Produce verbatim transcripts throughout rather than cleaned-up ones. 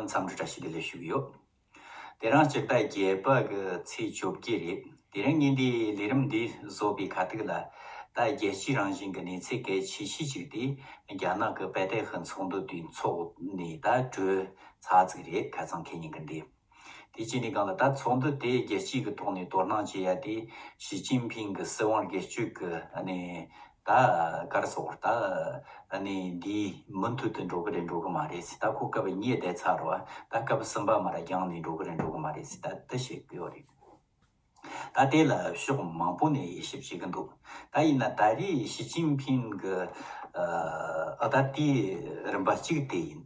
འཚམས་འདྲི་བཀྲ་ཤིས་བདེ་ལེགས་ཞུ་གི་ཡོད། དེ་རིང་སྤྱི་ཟླ་བརྒྱད་པ་གི་ཚེས་བཅོ་བརྒྱད་རེད། དེ་རིང་ངས་འདི་ལས་རིམ་འདི་བཟོ་བའི་ཁ་ཐུག་ལ། ད་རྒྱལ་སྤྱིའི་རང་བཞིན་གྱི་གནས་ཚུལ་གལ་ཆེ་ཤོས་ཅིག་དེ། རྒྱ་ནག་གི་པེ་ཏེ་ཧི་ཚོགས་འདུ་དེའི་ཚོགས་ནས་ད་གྲོལ་ཚར་ཚིག་རེད། ཁ་སང་ཁེ་ཉིན་གི་འདི། དེ་བྱས་ནས་གང་ལ་ད་ཚོགས་འདུ་དེ་རྒྱལ་སྤྱི་གི་ཐོག་ནས་དོ་སྣང་བྱེད་ཡ་དེ། ཞི་ཅིན་ཕིང་གི་སྲིད་དབང་སྒེར་གཅོད་ཀྱི་ཨ་ནི་ད་གར་སོགས་ད་ཨ་ནི་འདིའི་མུ་མཐུད་དུ་འགྲོ་གི་རེད་འགྲོ་གི་མ་རེད་ཟེར། ད་ཁོ་སྐབས་གཉིས་བསྡད་ཚར་རོ། ད་སྐབས་གསུམ་པ་མར་རྒྱང་ནས་འགྲོ་གི་རེད་འགྲོ་གི་མ་རེད་ཟེར་ད་དེ་བཤད་གི་ཡོད་རེད། ད་དེ་ལ་ཕྱོགས་མང་པོ་ནས་དབྱེ་ཞིབ་བྱེད་གི་འདུག་ད་ཡིན་ན་ད་རེས་ཞི་ཅིན་ཕིང་གི་ཨ་ད་དེའི་རིམ་པ་གཅིག་དེ་ཡིན།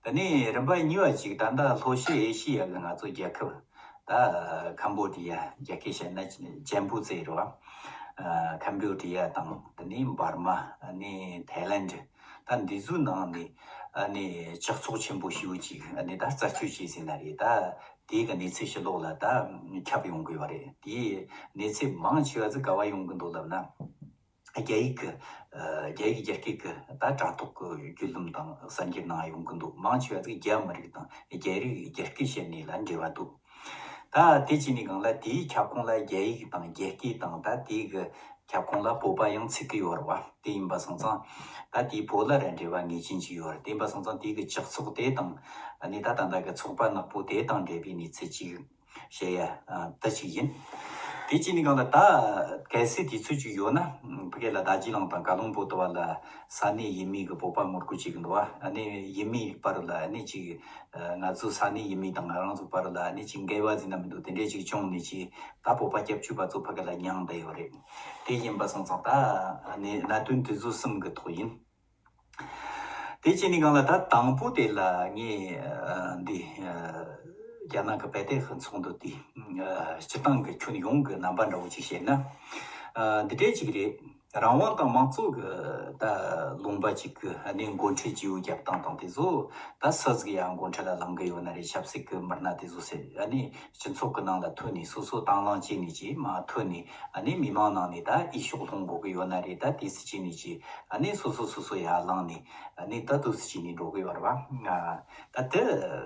དེ་ནས་རིམ་པ་གཉིས་པ་ཅིག་ད་ལྟ་ལྷོ་ཤར་ཨེ་ཤི་ཡ་གི་ང་ཚོ་རྒྱལ་ཁབ། ད་ཁམ་བོ་ཌི་ཡ། རྒྱ་སྐད་བཤད་ན་ཅན་པུ་ཙེ་རེད་བ། ཁམ་བོ་ཌི་ཡ་དང་དེ་ནས་འབར་མ། ཨ་ནི་ཐའི་ལན། ད་འདི་ཚོའི་ནང་ནས་ཨ་ནི་ཇག་ཚོགས་ཆེན་པོ་ཞེ་པོ་ཅིག་ཨ་ནི་ད་རྩད་གཅོད་བྱས་ཟིན་ན་རེད། ད་དེའི་གི་གནས་ཚུལ་ཕྱི་ལོགས་ལ་ད་ཁྱབ་ཡོང་གི་ཡོད་རེད། དེའི་གནས་ཚུལ་མང་ཆེ་བ་ཚོ་ག་བ་ཡོང་གི་འདུག་ལབ་ན། རྒྱ་ཡིག་གི་ཨ་རྒྱ་ཡིག་རྒྱ་སྐད་ཀྱི་ད་དྲ་ཐོག་གི་བརྒྱུད་ལམ་དང་གསར་འགྱུར་ནང་ཡོང་གི་འདུག་མང་ཆེ་བ་ཚོ་རྒྱ་མི་རིགས་དང་རྒྱ་རིགས་རྒྱ་སྐད་བཤད་མཁན་ལ་འབྲེལ་བ་འདུག་ད་དེ་བྱས་ནས་གང་ལ་དེའི་ཁྱབ་ཁོངས་ལ་རྒྱ་ཡིག་དང་རྒྱ་སྐད་དང་ད་དེའི་གི་ཁྱབ་ཁོངས་ལ་བོད་པ་ཡང་ཚུད་ཀྱི་ཡོད་རེད་བ། དེ་ཡིན་པ་སོང་ཙང་ད་དེའི་བོད་ལ་ར་འབྲེལ་བ་ངེས་ཅན་ཅིག་ཡོད་རེད། དེ་ཡིན་པ་སོང་ཙང་དེའི་གི་ཇག་ཚོགས་དེ་དང་ཨ་ནི་ད་ད་ལྟ་གི་ཚོགས་པ་ནག་པོ་དེ་དང་འབྲེལ་བའི་གནས་ཚུལ་ཅིག་བཤད་ཡ་ཨ་ད་ཅིག་ཡིན། དེ་ཅི་ནི་གང་ལ་ད་གལ་སྲིད་དུས་ཚོད་ཅིག་ཡོད་ན་ཕ་གི་ལ་རྡ་རྒྱུ་ལང་དང་ཀ་ལོང་པོ་ཏོ་བ་ལ་ས་གནས་ཡུལ་མི་གི་བོད་པ་ངོ་རྒོལ་བྱེད་གི་འདུག་བ། ཨ་ནི་ཡུལ་མི་བར་ལ་ཨ་ནི་ཅིག་ང་ཚོ་ས་གནས་ཡུལ་མི་དང་ང་རང་ཚོ་བར་ལ་ཨ་ནི་ཅིག་འགལ་བ་ཟིན་ན་མི་འདུག་དེ་འདྲས་ཅིག་བྱུང་ནས་ཅིག་ད་བོད་པ་སྐྱབས་བཅོལ་བ་ཚོ་ཕ་གི་ལ་མྱངས་བསྡད་ཡོད་རེད། དེ་ཡིན་པ་སོང་ཙང་ད་ཨ་ནི་གནད་དོན་དེ་ཚོ་གསུམ་གི་ཐོག་ཡིན། དེ་བྱས་ནས་གང་ལ་ད་དང་པོ་དེ་ལ་ངས་ཨ་འདི་ཨ་རྒྱ་ནག་གི་པེ་ཏེ་ཧི་ཚོགས་འདུ་དེ་ཨ་སྤྱི་བཏང་གི་ཁྱོན་ཡོངས་ཀྱི་རྣམ་པ་འདྲ་བོ་ཅིག་བཤད་ན། ཨ་འདི་འདྲས་ཅིག་རེད། རང་དབང་དང་མང་གཙོ་གི་ད་ལུང་པ་ཅིག་གི་ཨ་ནི་འགོ་ཁྲིད་ཅིག་ཡོད་རྒྱབ་སྟངས་དང་དེ་ཚོ་ད་སུ་ཟིག་ཡང་འགོ་ཁྲིད་ལ་ལངས་གི་ཡོད་ན་རེད། ཆབ་སྲིད་ཀྱི་མི་སྣ་དེ་ཚོ་ཟེར་ཨ་ནི་སྤྱི་ཚོགས་ཀྱི་ནང་ལ་ཐོན་ནས་སོ་སོ་དང་བླངས་བྱས་ནས་ཅིག་མ་ཐོན་ནས་ཨ་ནི་མི་མང་ནང་ནས་ད་འོས་ཤོག་སློང་དགོས་ཀྱི་ཡོད་ན་རེད། ད་དེ་སྲིད་བྱས་ནས་ཅིག་ཨ་ནི་སོ་སོ་སོ་སོ་ཡར་ལངས་ནས་ཨ་ནི་ད་དུ་སྲིད་བྱས་ནས་འགྲོ་གི་ཡོད་རེད་བ། ད་དེ་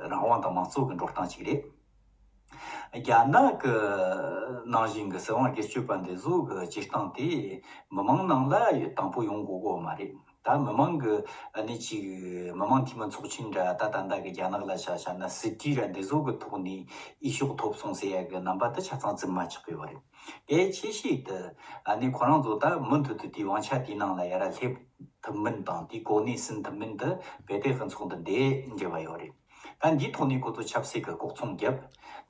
རང་དབང་དང་མང་གཙོ་གི་འགྲོ་སྟངས་ཅིག་རེད། རྒྱ་ནག་གི་ནང་བཞིན་གྱི་སྲིད་དབང་སྒེར་གཅོད་པ་འདི་ཚོ་གི་སྤྱིར་བཏང་དེ་མི་མང་ནང་ལ་དང་པོ་ཡོང་དགོས་གོ་མ་རེད། ད་མི་མང་གི་ཨ་ནི་ཅིག་མི་མང་འཐུས་མི་ཚོགས་ཆེན་འདྲ་ད་ད་ལྟ་གི་རྒྱ་ནག་ལ་ཆ་བཞག་ན་སྲིད་གྲོས་ར་འདི་ཚོ་གི་ཐོག་ནས་འོས་ཤོག་ཐོབ་སོང་ཟེར་ཡ་གི་རྣམ་པ་དེ་ཆ་ཚང་རྫུན་མ་ཆགས་ཀྱི་ཡོད་རེད། གལ་ཆེ་ཤོས་དེ་ཨ་ནི་ཁོ་རང་ཚོ་ད་མུ་མཐུད་དུ་དེའི་དབང་ཆ་དེའི་ནང་ལ་ཡར་སླེབས་ཐུབ་མིན་དང་དེའི་གོ་གནས་ཟིན་ཐུབ་མིན་དེ་པེ་ཏེ་ཧི་ཚོགས་འདུ་འདི་འབྲེལ་བ་ཡོད་རེད། ད་འདིའི་ཐོག་ནས་ཁོ་ཚོ་ཆབ་སྲིད་ཀྱི་ལྐོག་ཚོང་བརྒྱབ།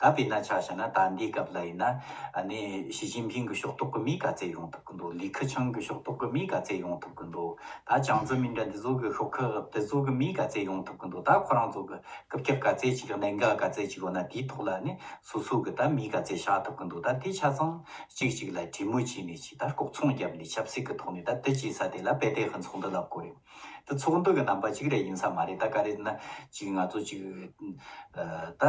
ད་དཔེར་ན་ཆ་བཞག་ན་ད་འདིའི་སྐབས་ལ་ཡིན་ན་ཨ་ནི་ཞི་ཅིན་ཕིང་གི་ཕྱོགས་གཏོགས་ཀྱི་མི་ག་ཚད་ཡོང་ཐུབ་ཀྱི་འདུག་ལི་ཁེ་ཆང་གི་ཕྱོགས་གཏོགས་ཀྱི་མི་ག་ཚད་ཡོང་ཐུབ་ཀྱི་འདུག་ད་ཅང་ཙེ་མིན་འདྲ་འདི་ཚོ་གི་ཤོག་ཁག་དེ་ཚོ་གི་མི་ག་ཚད་ཡོང་ཐུབ་ཀྱི་འདུག་ད་ཁོ་རང་ཚོ་གི་རྐུབ་བཀྱག་ག་ཚད་ཅིག་གནད་འགག་ག་ཚད་ཅིག་ཡོད་ན་དེའི་ཐོག་ལ་ནི་སོ་སོ་གི་ད་མི་ག་ཚད་བཞག་ཐུབ་ཀྱི་འདུག་ད་དེ་ཆ་ཚང་གཅིག་གཅིག་ལ་གྲོས་མོལ་བྱས་ནས་ཅིག་ད་ལྐོག་ཚོང་བརྒྱབ་ནས་ཆབ་སྲིད་ཀྱི་ཐོག་ནས་ད་དེ་བྱས་ས་དེ་ལ་པེ་ཏེ་ཧི་ཚོགས་འདུ་ལབ་དགོས་རེད། ད་ཚོགས་འདུ་གི་རྣམ་པ་གཅིག་རེ་ཡིན་ས་མ་རེད། ད་ག་རེ་ཟེར་ན་ཅིག་ང་ཚོ་ཅིག་ད་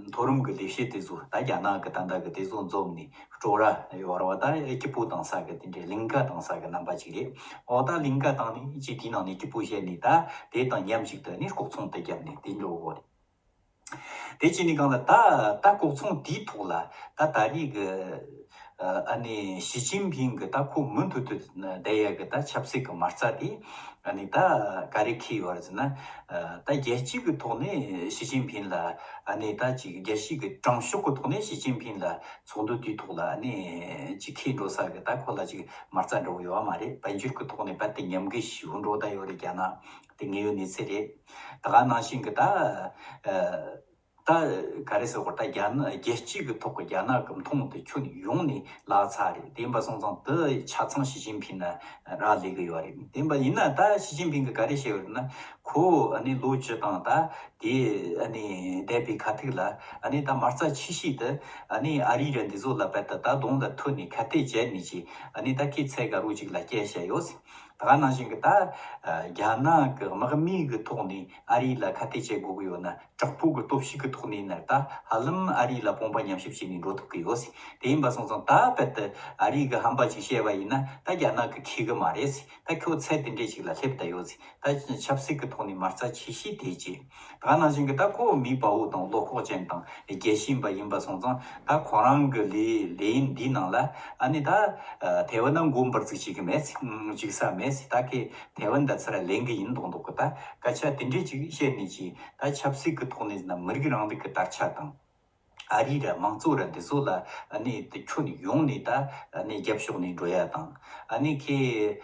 མཐོ་རིམ་གྱི་ལས་བྱེད་དེ་ཚོ་ད་རྒྱ་ནག་གི་ད་ལྟ་གི་དེ་ཚོ་འཛོམས་ནས་སྤྲོ་ར་ཡོད་ར་བ། ད་སྐྱིད་པོ་བཏང་ས་གི་དེ་འདྲའི་ལིང་ག་བཏང་ས་གི་རྣམ་པ་ཅིག་རེད། འོ་ད་ལིང་ག་བཏང་ནས་ཅིག་དེའི་ནང་ནས་སྐྱིད་པོ་བྱས་ནས་ད་དེ་དང་མཉམ་ཞིག་ཏུ་ནི་ལྐོག་ཚོང་དེ་བརྒྱབ་ནས་དེ་འགྲོ་དགོས་རེད། དེ་བྱས་ནས་གང་ལ་ད་ད་ལྐོག་ཚོང་དེའི་ཐོག་ལ་ད་ད་རེས་གི་ཨ་ནི་ཞི་ཅིན་ཕིང་གི་ད་ཁོ་མུ་མཐུད་དུ་བསྡད་ཡ་གི་ད་ཆབ་སྲིད་གི་མ་རྩ་དེ་ཨ་ནི་ད་ག་རེ་འཁེལ་ཡོད་རེད་ཟེར་ན། ད་རྒྱལ་སྤྱི་གི་ཐོག་ནས་ཞི་ཅིན་ཕིང་ལ་ཨ་ནི་ད་ཅིག་རྒྱལ་སྤྱི་གི་དྲང་ཕྱོགས་གི་ཐོག་ནས་ཞི་ཅིན་ཕིང་ལ་ཚོགས་འདུ་དེའི་ཐོག་ལ་ཨ་ནི་ཅིག་འཁེལ་འགྲོ་ས་གི་ད་ཁོ་ལ་ཅིག་མ་རྩ་འདྲ་བོ་ཡོད་མ་རེད། དཔལ་འབྱོར་གི་ཐོག་ནས་རྦད་དེ་ཉམས་རྒུད་ཞེ་པོ་འགྲོ་བསྡད་ཡོད་རེད། རྒྱ་ནག་དེ་དངོས་ཡོད་གནས་ཚུལ་རེད། ད་ག་ནང་བཞིན་གི་ད་ད་ག་རེ་ཟེར་དགོས་རེད། ད་རྒྱ་ནག་རྒྱལ་སྤྱི་གི་ཐོག་གི་རྒྱ་ནག་གི་མཐོང་དེ་ཁྱོན་ཡོངས་ནས་བརླག་ཚར་རེད། དེ་ཡིན་པ་སོང་ཙང་དེ་ཆ་ཚང་ཞི་ཅིན་ཕིང་ན་རག་ལས་གི་ཡོད་རེད། དེ་ཡིན་པ་ཡིན་ན་ད་ཞི་ཅིན་ཕིང་གི་ག་རེ་བཤད་ཡོད་རེད་ན། ཁོ་ཨ་ནི་ལོ་བཅུ་དང་ད་དེ་ཨ་ནི་འདས་པའི་ཁ་ཐུག་ལ་ཨ་ནི་ད་མ་རྩ་ཆེ་ཤོས་དེ་ཨ་ནི་ཨ་རི་ར་འདི་ཚོ་ལ་རྦད་དེ་ད་གདོང་ལ་ཐོན་ནས་ཁ་གཏད་བཅད་ནས་ཅིག་ཨ་ནི་ད་ཁོས་ཚད་ག་རུ་ཅིག་ལ་བསྐྱལ་བཞག་ཡོད། ད་ག་ནང་བཞིན་གི་ད་རྒྱ་ནག་གི་དམག་མི་གི་ཐོག་ནས་ཨ་རི་ལ་ཁ་གཏད་བཅད་དགོས་གི་ཡོད་ན། དྲག་པོ་གི་སྟོབས་ཤུགས་ཀྱི་ཐོག་ནས་ཡིན་ན་ད་ཧ་ལམ་ཨ་རི་ལ་དཔུང་པ་མཉམ་གཤིབ་བྱས་ནས་འགྲོ་ཐུབ་ཀྱི་ཡོད་ཟེར། དེ་ཡིན་པ་སོང་ཙང་ད་རྦད་དེ་ཨ་རི་གི་ཧམ་པ་ཅིག་བཤད་པ་ཡིན་ན་ད་རྒྱ་ནག་གི་འཁེལ་གི་མ་རེད་ཟེར། ད་ཁོ་ཚད་དེ་འདྲས་ཅིག་ལ་སླེབས་བསྡད་ཡོད་ཟེར། ད་ཆབ་སྲིད་ཀྱི་ ཐོག་ནས་མ་རྩ་ཆེ་ཤོས་དེ་བྱས། ད་ག་ནང་བཞིན་གྱི་ད་ཁོ་མིའི་དཔའ་བོ་དང་བློ་ཁོག་ཅན་དང་རྒྱལ་ཞེན་པ་ཡིན་པ་སོང་ཙང་། ད་ཁོ་རང་གི་ལས་ལས་ཡུན་འདིའི་ནང་ལ་ཨ་ནི་ད་ཐའེ་ཝན་ན་མགོ་འབུར་ཙིག་བྱེད་གི་མེད། འཇུག་ས་མེད། ད་ཁོས་ཐའེ་ཝན་ད་ཚུར་ལེན་གི་ཡིན་མདོག་མདོག་གི་ད་སྐད་ཆ་དེ་འདྲས་ཅིག་བཤད་ནས་ཅིག་ད་ཆབ་སྲིད་ཀྱི་ཐོག་ནས་ན་མི་རིགས་རིང་ལུགས་ཀྱི་དར་ཆ་དང་། ཨ་རི་ར་མང་གཙོ་ར་འདི་ཚོ་ལ་ཨ་ནི་དེ་ཁྱོན་ནས་ཡོང་ནས་ད་ཨ་ནི་རྒྱབ་ཕྱོགས་ནས་འགྲོ་ཡ་དང་། ཨ་ནི་ཁོས་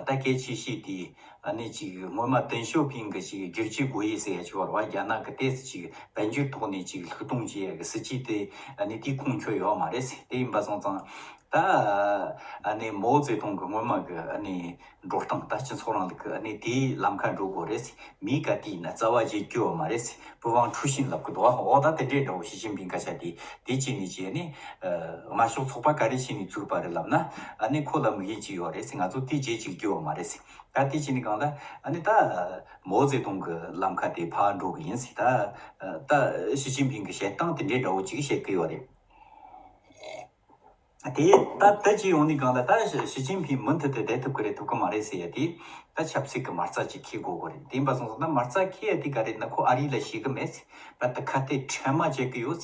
ད་གལ་ཆེ་ཤོས་དེ་ཨ་ནི་ཅིག་སྔོན་མ་ཏེང་ཞའོ་ཕིང་གི་ཅིག་བསྒྱུར་བཅོས་དགོས་ཡས་ཟེར་ཡ་ཅིག་ཡོད་རེད་བ། རྒྱ་ནག་གི་ཏོག་ཙམ་ཅིག་དཔལ་འབྱོར་ཐོག་ནས་ཅིག་ལྷུག་གཏོང་བྱེད་ཡ་གི་སྲིད་ཇུས་དེ་ཨ་ནི་དེའི་ཁུངས་འཁྱོལ་ཡོད་མ་རེད། དེ་ཡིན་པ་སོང་ཙང་། ད་ཨ་ནི་མའོ་ཙེ་ཏུང་གི་སྔོན་མ་གི་ཨ་ནི་འགྲོ་སྟངས། ད་སྤྱི་ཚོགས་རིང་ལུགས་ཀྱི་ཨ་ནི་དེའི་ལམ་ཁ་འགྲོ་དགོས་རེད། མིའི་ག་དུས་ཡིན་ན་རྩ་བ་བརྗེ་རྒྱུ་ཡོད་མ་རེད། 不忘初心 ལབ་ཀྱི་འདུག་འོ་ད་དེ་འདྲའི་འདྲ་བོ་ཞི་ཅིན་ཕིང་སྐད་ཆ་དེ་དེ་བྱས་ནས་བྱས་ནས། དམར་ཤོག་ཚོགས་པ་ག་རེ་བྱས་ནས་བཙུགས་པ་རེད་ལབ་ན། ཨ་ནི་ཁོ་ལ་དམིགས་ཡུལ་ཅིག་ཡོད་རེད། ང་ཚོ་དེ་བརྗེད་ཅིག་རྒྱུ་ཡོད་མ་རེད། ད་དེ་བྱས་ནས་གང་ལ་ཨ་ནི་ད་མའོ་ཙེ་ཏུང་གི་ལམ་ཁ་དེ་ཕར་འགྲོ་གི་ཡིན་ཟེར། ད་ད་ཞི་ཅིན་ཕིང་གི་བཤད་སྟངས་དེ་འདྲའི་འདྲ་བོ་ཅིག་བཤད་ཀྱི་ཡོད་རེད། དེ་ད་ལྟ་ཅི་ཡོང་ནི་གང་ལ། ད་ཞི་ཞི་ཅིན་ཕིང་མུ་མཐུད་དུ་བསྡད་ཐུབ་ཀྱི་རེད་ཐུབ་ཀྱི་མ་རེད་ཟེར་ཡ་དེ། ད་ཆབ་སྲིད་ཀྱི་མ་རྩ་ཅིག་འཁྱེར་དགོས་ཀྱི་རེད། དེ་ཡིན་པ་སོང་ཙང་ད་མ་རྩ་འཁྱེར་ཡ་དེ་ག་རེད་ན། ཁོ་ཨ་རི་ལ་ཞེད་གི་མེད། བར་དུ་ཁ་གཏད་ཁྲལ་མ་བྱེད་ཀྱི་ཡོད།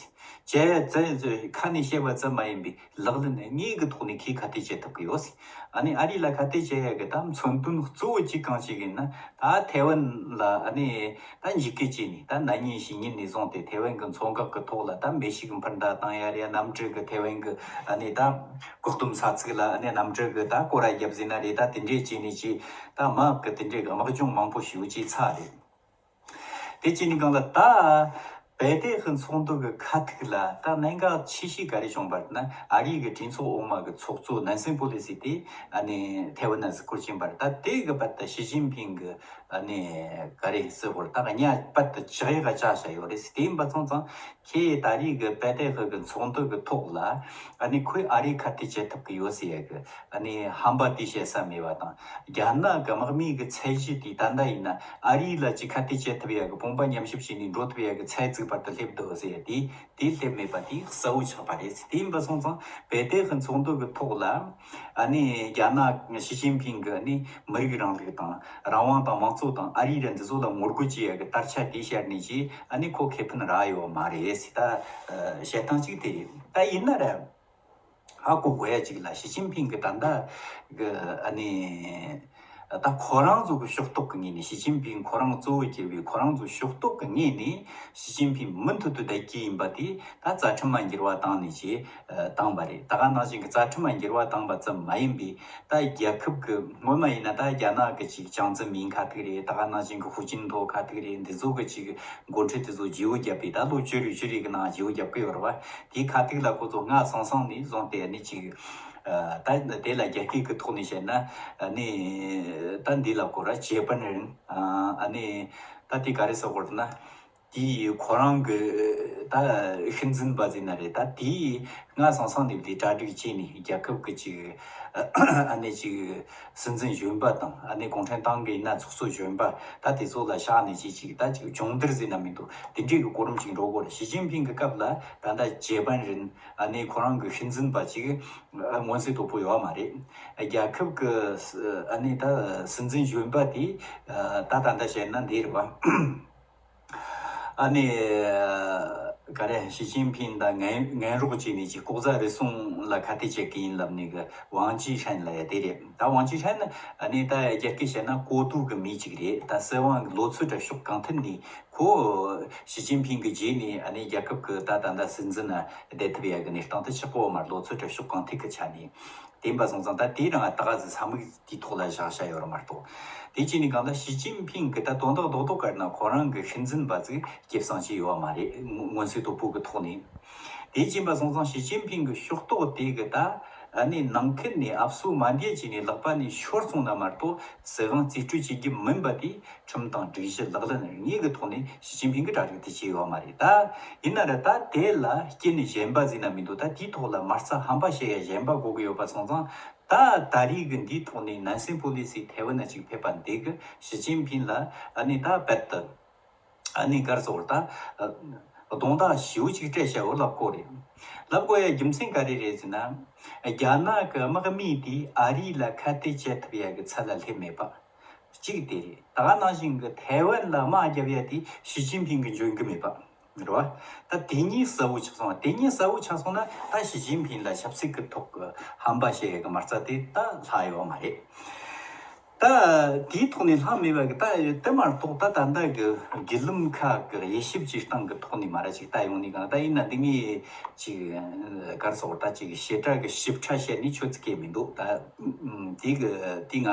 བྱས་ཙང་ཁ་ནས་བཤད་པ་ཙམ་མ་ཡིན་པའི་ལག་ལེན་དངོས་ཀྱི་ཐོག་ནས་ཁོས་ཁ་གཏད་བྱེད་ཐུབ་ཀྱི་ཡོད། ཨ་ནི་ཨ་རི་ལ་ཁ་གཏད་བྱེད་ཡ་གི་ད་མཚོན་དོན་གཙོ་བོ་གཅིག་གང་ཞིག་ཡིན་ན། ད་ཐའེ་ཝན་ལ་ཨ་ནི་ད་འཇིགས་སྐུལ་བྱས་ནས། ད་ན་ནིང་ཕྱི་ཉིན་ནས་བཟུང་སྟེ་ཐའེ་ཝན་གྱི་མཚོ་འགག་གི་ཐོག་ལ་ད་མེ་ཤུགས་འཕུར་མདའ་བཏང་ཡ་རེད། གནམ་གྲུ་གི་ཐའེ་ཝན་གྱི་ཨ་ནི་ད་བཀག་སྡོམ་ས་ཚིགས་ལ་ཨ་ནི་གནམ་གྲུ་གི་ད་སྐོར་ར་བརྒྱབ་ཟིན་ན་རེད། ད་དེ་འདྲས་བྱས་ནས་ཅིག་ད་དམག་གི་དེ་འདྲས་གི་དམག་སྦྱོང་མང་པོ་ཞེ་པོ་ཅིག་ཚར་རེད། དེ་བྱས་ནས་གང་ལ་ད་བེ་ཏེ་ཧི་ཚོགས་འདུ་གི་ཁ་ཐུག་ལ་ད་གནད་འགག་ཆེ་ཤོས་ག་རེ་བྱུང་པ་རེད་ན། ཨ་རིའི་གི་གྲོས་ཚོགས་འོག་མ་གི་ཚོགས་གཙོ་ནན་སི་པོ་ལི་སི་དེ་ཨ་ནི་ཐའེ་ཝན་ན་གཟིགས་སྐོར་ཕྱིན་པ་རེད། ད་དེ་གི་བར་དུ་ཞི་ཅིན་ཕིང་གི་ཨ་ནི་ག་རེ་ཟེར་དགོས་རེད། ད་གཉའ་པད་དུ་ལྕགས་ཡག་ག་བཅག་བཞག་ཡོད་རེད། དེ་ཡིན་པ་སོང་ཙང་ཁོས་ད་རེས་ཀྱི་བེ་ཏེ་ཧི་གི་ཚོགས་འདུ་གི་ཐོག་ལ་ཨ་ནི་ཁོས་ཨ་རི་ཁ་གཏད་བྱེད་ཐུབ་ཀྱི་ཡོད་ཟེར་ཡ་གི་ཨ་ནི་ཧམ་པ་དེ་བཤད་ས་མེད་པ་དང་། རྒྱ་ནག་གི་དམག་མིའི་གི་ཚད་གཞི་དེ་ད་ལྟ་ཡིན་ན་ཨ་རི་ལ་ཅིག་ཁ་གཏད་བྱེད་ཐུབ་ཡ་གི་དཔུང་པ་མཉམ་གཤིབ་བྱས་ནས་འགྲོ་ཐུབ་ཡ་གི་ཚད་ཅིག་བར་དུ་སླེབས་འདུག་ཟེར་ཡ་དེ་དེ་སླེབས་མེད་པ་དེ་གསལ་བོ་ཆགས་པ་རེད། དེ་ཡིན་པ་སོང་ཙང་བེ་ཏེ་ཧི་ཚོགས་འདུ་གི་ཐོག་ལ་ཨ་ནི་རྒྱ་ནག་ཞི་ཅིན་ཕིང་གི་ཨ་ནི་མི་རིགས་རིང་ལུགས་དང་རང་དབང་དང་མང་གཙོ་དང་ཨ་རི་ར་འདི་ཚོ་ལ་ངོ་རྒོལ་བྱེད་ཡ་གི་དར་ཆ་དེ་ཤར་ནས་ཅིག་ཨ་ནི་ཁོ་ཁེ་ཕན་རག་ཡོད་མ་རེད་ཟེར། ད་བཤད་སྟངས་གཅིག་དེ་རེད། ད་ཡིན་ན་ར་ཧ་གོ་དགོས་ཡ་གཅིག་ལ། ཞི་ཅིན་ཕིང་གི་ད་ལྟ་གི་ཨ་ནི་ད་ཁོ་རང་ཚོ་གི་ཕྱོགས་གཏོགས་ཀྱི་ངོས་ནས། ཞི་ཅིན་ཕིང་ཁོ་རང་གཙོ་བོ་གྱུར་པའི་ཁོ་རང་ཚོ་ཕྱོགས་གཏོགས་ཀྱི་ངོས་ནས་ཞི་ཅིན་ཕིང་མུ་མཐུད་དུ་བསྡད་ཀྱི་ཡིན་པ་དེ་ད་རྩ་ཁྲིམས་ལ་འགྱུར་བ་བཏང་ནས་ཅིག་བཏང་བ་རེད། ད་ག་ནང་བཞིན་གྱི་རྩ་ཁྲིམས་ལ་འགྱུར་བ་བཏང་བ་ཙམ་མ་ཡིན་པའི་ད་རྒྱལ་ཁབ་ཀྱི་སྔོན་མ་ཡིན་ན་ད་རྒྱ་ནག་གི་ཅིག་ཅང་ཙེ་མིན་ཁ་ཐུག་རེད། ད་ག་ནང་བཞིན་གྱི་ཧུའུ་ཅིན་ཐའོ་ཁ་ཐུག་རེད། འདི་ཚོ་གི་ཅིག་འགོ་ཁྲིད་དེ་ཚོ་བརྗེ་བོ་བརྒྱབ་པའི་ད་ལོ་བཅུ་རེ་བཅུ་རེ་གི་ནང་བརྗེ་བོ་བརྒྱབ་ཀྱི་ཡོད་རེད་བ། དེའི་ཁ་ཐུག་ལ་ཁོ་ཚོ་སྔ་སང་སང་ནས་བཟུང་སྟེ་ཨ་ནི་ཅིག་ད་དེ་ལ་རྒྱ་སྐད་ཀྱི་ཐོག་ནས་བཤད་ན་ཨ་ནི་ད་འདི་ལ་གོ་ར་ཇེ་པན་རིན། ཨ་ནི་ད་དེ་ག་རེ་ཟེར་དགོས་རེད་ན། དེ་ཁོ་རང་གི་ད་ཤུལ་འཛིན་པ་ཟེར་ན་རེད། ད་དེ་སྔ་སང་སང་ནས་དེ་གྲ་སྒྲིག་བྱས་ནས་རྒྱལ་ཁབ་ཀྱི་ཅིག་ཨ་ནི་ཅིག་སྲིད་འཛིན་གཞོན་པ་དང་། ཨ་ནི་གུང་ཁྲན་ཏང་གི་ཡིན་ན་ཚོགས་གཙོ་གཞོན་པ། ད་དེ་ཚོ་ལ་བཞག་ནས་ཅིག་ཅིག་ད་ཅིག་སྦྱོང་བརྡར་ཟེར་ན་མི་འདུག་དེ་འདྲའི་གི་གོ་རིམ་ཅིག་འགྲོ་དགོས་རེད། ཞི་ཅིན་ཕིང་གི་སྐབས་ལ་ད་ལྟ་ཇེ་པན་རིན། ཨ་ནི་ཁོ་རང་གི་ཤུལ་འཛིན་པ་ཅིག་མངོན་གསལ་དོད་པོ་ཡོད་མ་རེད། རྒྱལ་ཁབ་ཀྱི་ཨ་ནི་ད་སྲིད་འཛིན་གཞོན་པ་དེ་ད་ད་ལྟ་བཤད་ན་འདི་རེད་བ། ཨ་ནི་ག་རེ། ཞི་ཅིན་ཕིང་དང་ངན་ངན་རོགས་བྱས་ནས་ཅིག་ལྐོག་ཟ་རུལ་སུངས་ལ་ཁ་གཏད་བྱེད་ཀྱི་ཡིན་ལབ་ནས་གི་ཝང་ཅི་ཧྲན་ལབ་ཡ་དེ་རེད། ད་ཝང་ཅི་ཧྲན་ནི་ཨ་ནི་ད་རྒྱ་སྐད་བཤད་ན་ཀོ་ཏུ་གི་མི་ཅིག་རེད། ད་སྲིད་དབང་གི་ལོ་ཚོད་ར་ཕྱོགས་གང་ཐད་ནས་ཁོ་ཞི་ཅིན་ཕིང་གི་རྗེས་ནས་ཨ་ནི་རྒྱལ་ཁབ་ཀྱི་ད་ད་ལྟ་སྲིད་འཛིན་ན་བསྡད་ཐུབ་ཡ་གི་གནས་སྟངས་དེ་ཆགས་ཀྱི་ཡོད་མ་རེད། ལོ་ཚོད་ར་ཕྱོགས་གང་ཐད་ཀྱི་ཆ་ནས། དེ་ཡིན་པ་སོང་ཙང་ད་དེ་རང་ད་ག་ཟེ་ས་མིག་དེའི་ཐོག་ལ་བཞག་བཞག་ཡོད་རེད་མ་གཏོགས། དེ་བྱས་ནས་གང་ལ་ཞི་ཅིན་ཕིང་གི་ད་དོན་དག་རྡོག་རྡོག་ག་རེ་ན་ཁོ་རང་གི་ཤུལ་འཛིན་པ་ཚོས་སྐྱེད་སྲིང་བྱས་ཡོད་མ་རེད། མངོན་གསལ་དོད་པོ་གི་ཐོག་ནས། དེ་བྱས་པ་སོང་ཙང་ཞི་ཅིན་ཕིང་གི་ཕྱོགས་གཏོགས་དེ་གི་ད་ཨ་ནི་ནང་ཁུལ་ནས་ཨབ་སོ་མ་འདེད་བྱས་ནས་ལག་པ་ནས་ཤོར་སོང་ན་མ་གཏོགས་སྲིད་དབང་རྩིས་སྤྲོད་བྱེད་རྒྱུ་མིན་པ་དེ། ཁྲིམས་དང་སྒྲིག་གཞི་ལག་ལེན་དངོས་ཀྱི་ཐོག་ནས་ཞི་ཅིན་ཕིང་གིས་གྲ་སྒྲིག་དེ་བྱས་ཡོད་མ་རེད། ད་ཡིན་ན་ར་ད་དེ་ལ་རྐྱེན་གཞན་པ་ཟེར་ན་མི་འདུག་ད་དེའི་ཐོག་ལ་མ་རྩ་ཧམ་པ་བཤད་ཡ་གཞན་པ་དགོས་ཀྱི་ཡོད་པ་སོང་ཙང་། ད་ད་རེས་ཀྱི་འདིའི་ཐོག་ནས་ནན་སི་པོ་ལི་སི་ཐའེ་ཝན་ན་ཅིག་ཕེབས་པ་འདི་གིས་ཞི་ཅིན་ཕིང་ལ་ཨ་ནི་ད་རྦད་དེ་ཨ་ནི་ག་རེ་ཟེར་དགོས་རེད། ད་རྡུང་རྡེག་ཞེ་པོ་ཅིག་སྤྲད་བཞག་ཡོད་ལབ་དགོས་རེད། ལབ་དགོས་ཡ་རྒྱུ་མཚན་ག་རེ་རེད་ཟེར་ན། རྒྱ་ནག་གི་དམག་མི་དེས་ཨ་རི་ལ་ཁ་གཏད་བྱེད་ཐུབ་ཡ་གི་ཚད་ལ་སླེབས་མེད་པ། གཅིག་དེ་རེད། ད་ག་ནང་བཞིན་གྱི་ཐའེ་ཝན་ལ་དམག་རྒྱབ་ཡ་དེ་ཞི་ཅིན་ཕིང་གིས་འཇོན་གྱི་མེད་པ་རེད་བ། ད་དེ་གཉིས་གསལ་བོ་ཆགས་སོང་བ། དེ་གཉིས་གསལ་བོ་ཆགས་སོང་ན་ད་ཞི་ཅིན་ཕིང་ལ་ཆབ་སྲིད་ཀྱི་ཐོག་གི་ཧམ་པ་བཤད་ཡ་གི་མ་རྩ་དེ་ད་ལྷག་ཡོད་མ་རེད། ད་དེའི་ཐོག་ནས་ལྷག་མེད་པ་གི་ད་དེ་མ་གཏོགས་ད་ད་ལྟ་གི་བརྒྱུད་ལམ་ཁག་གི་དབྱེ་ཞིབ་བྱེད་སྟངས་ཀྱི་ཐོག་ནས་མ་ར་ཅིག་ལྟ་ཡོང་ནས་གང་ད་ཡིན་ན་འདི་ངས་ཅིག་གར་སོགས་ད་ཅིག་བྱེད་སྒྲ་གི་ཞིབ་ཕྲ་བཤད་ནས་ཆོ་ཚིག་གི་མི་འདུག་ད་དེ་གི་དེ་ང་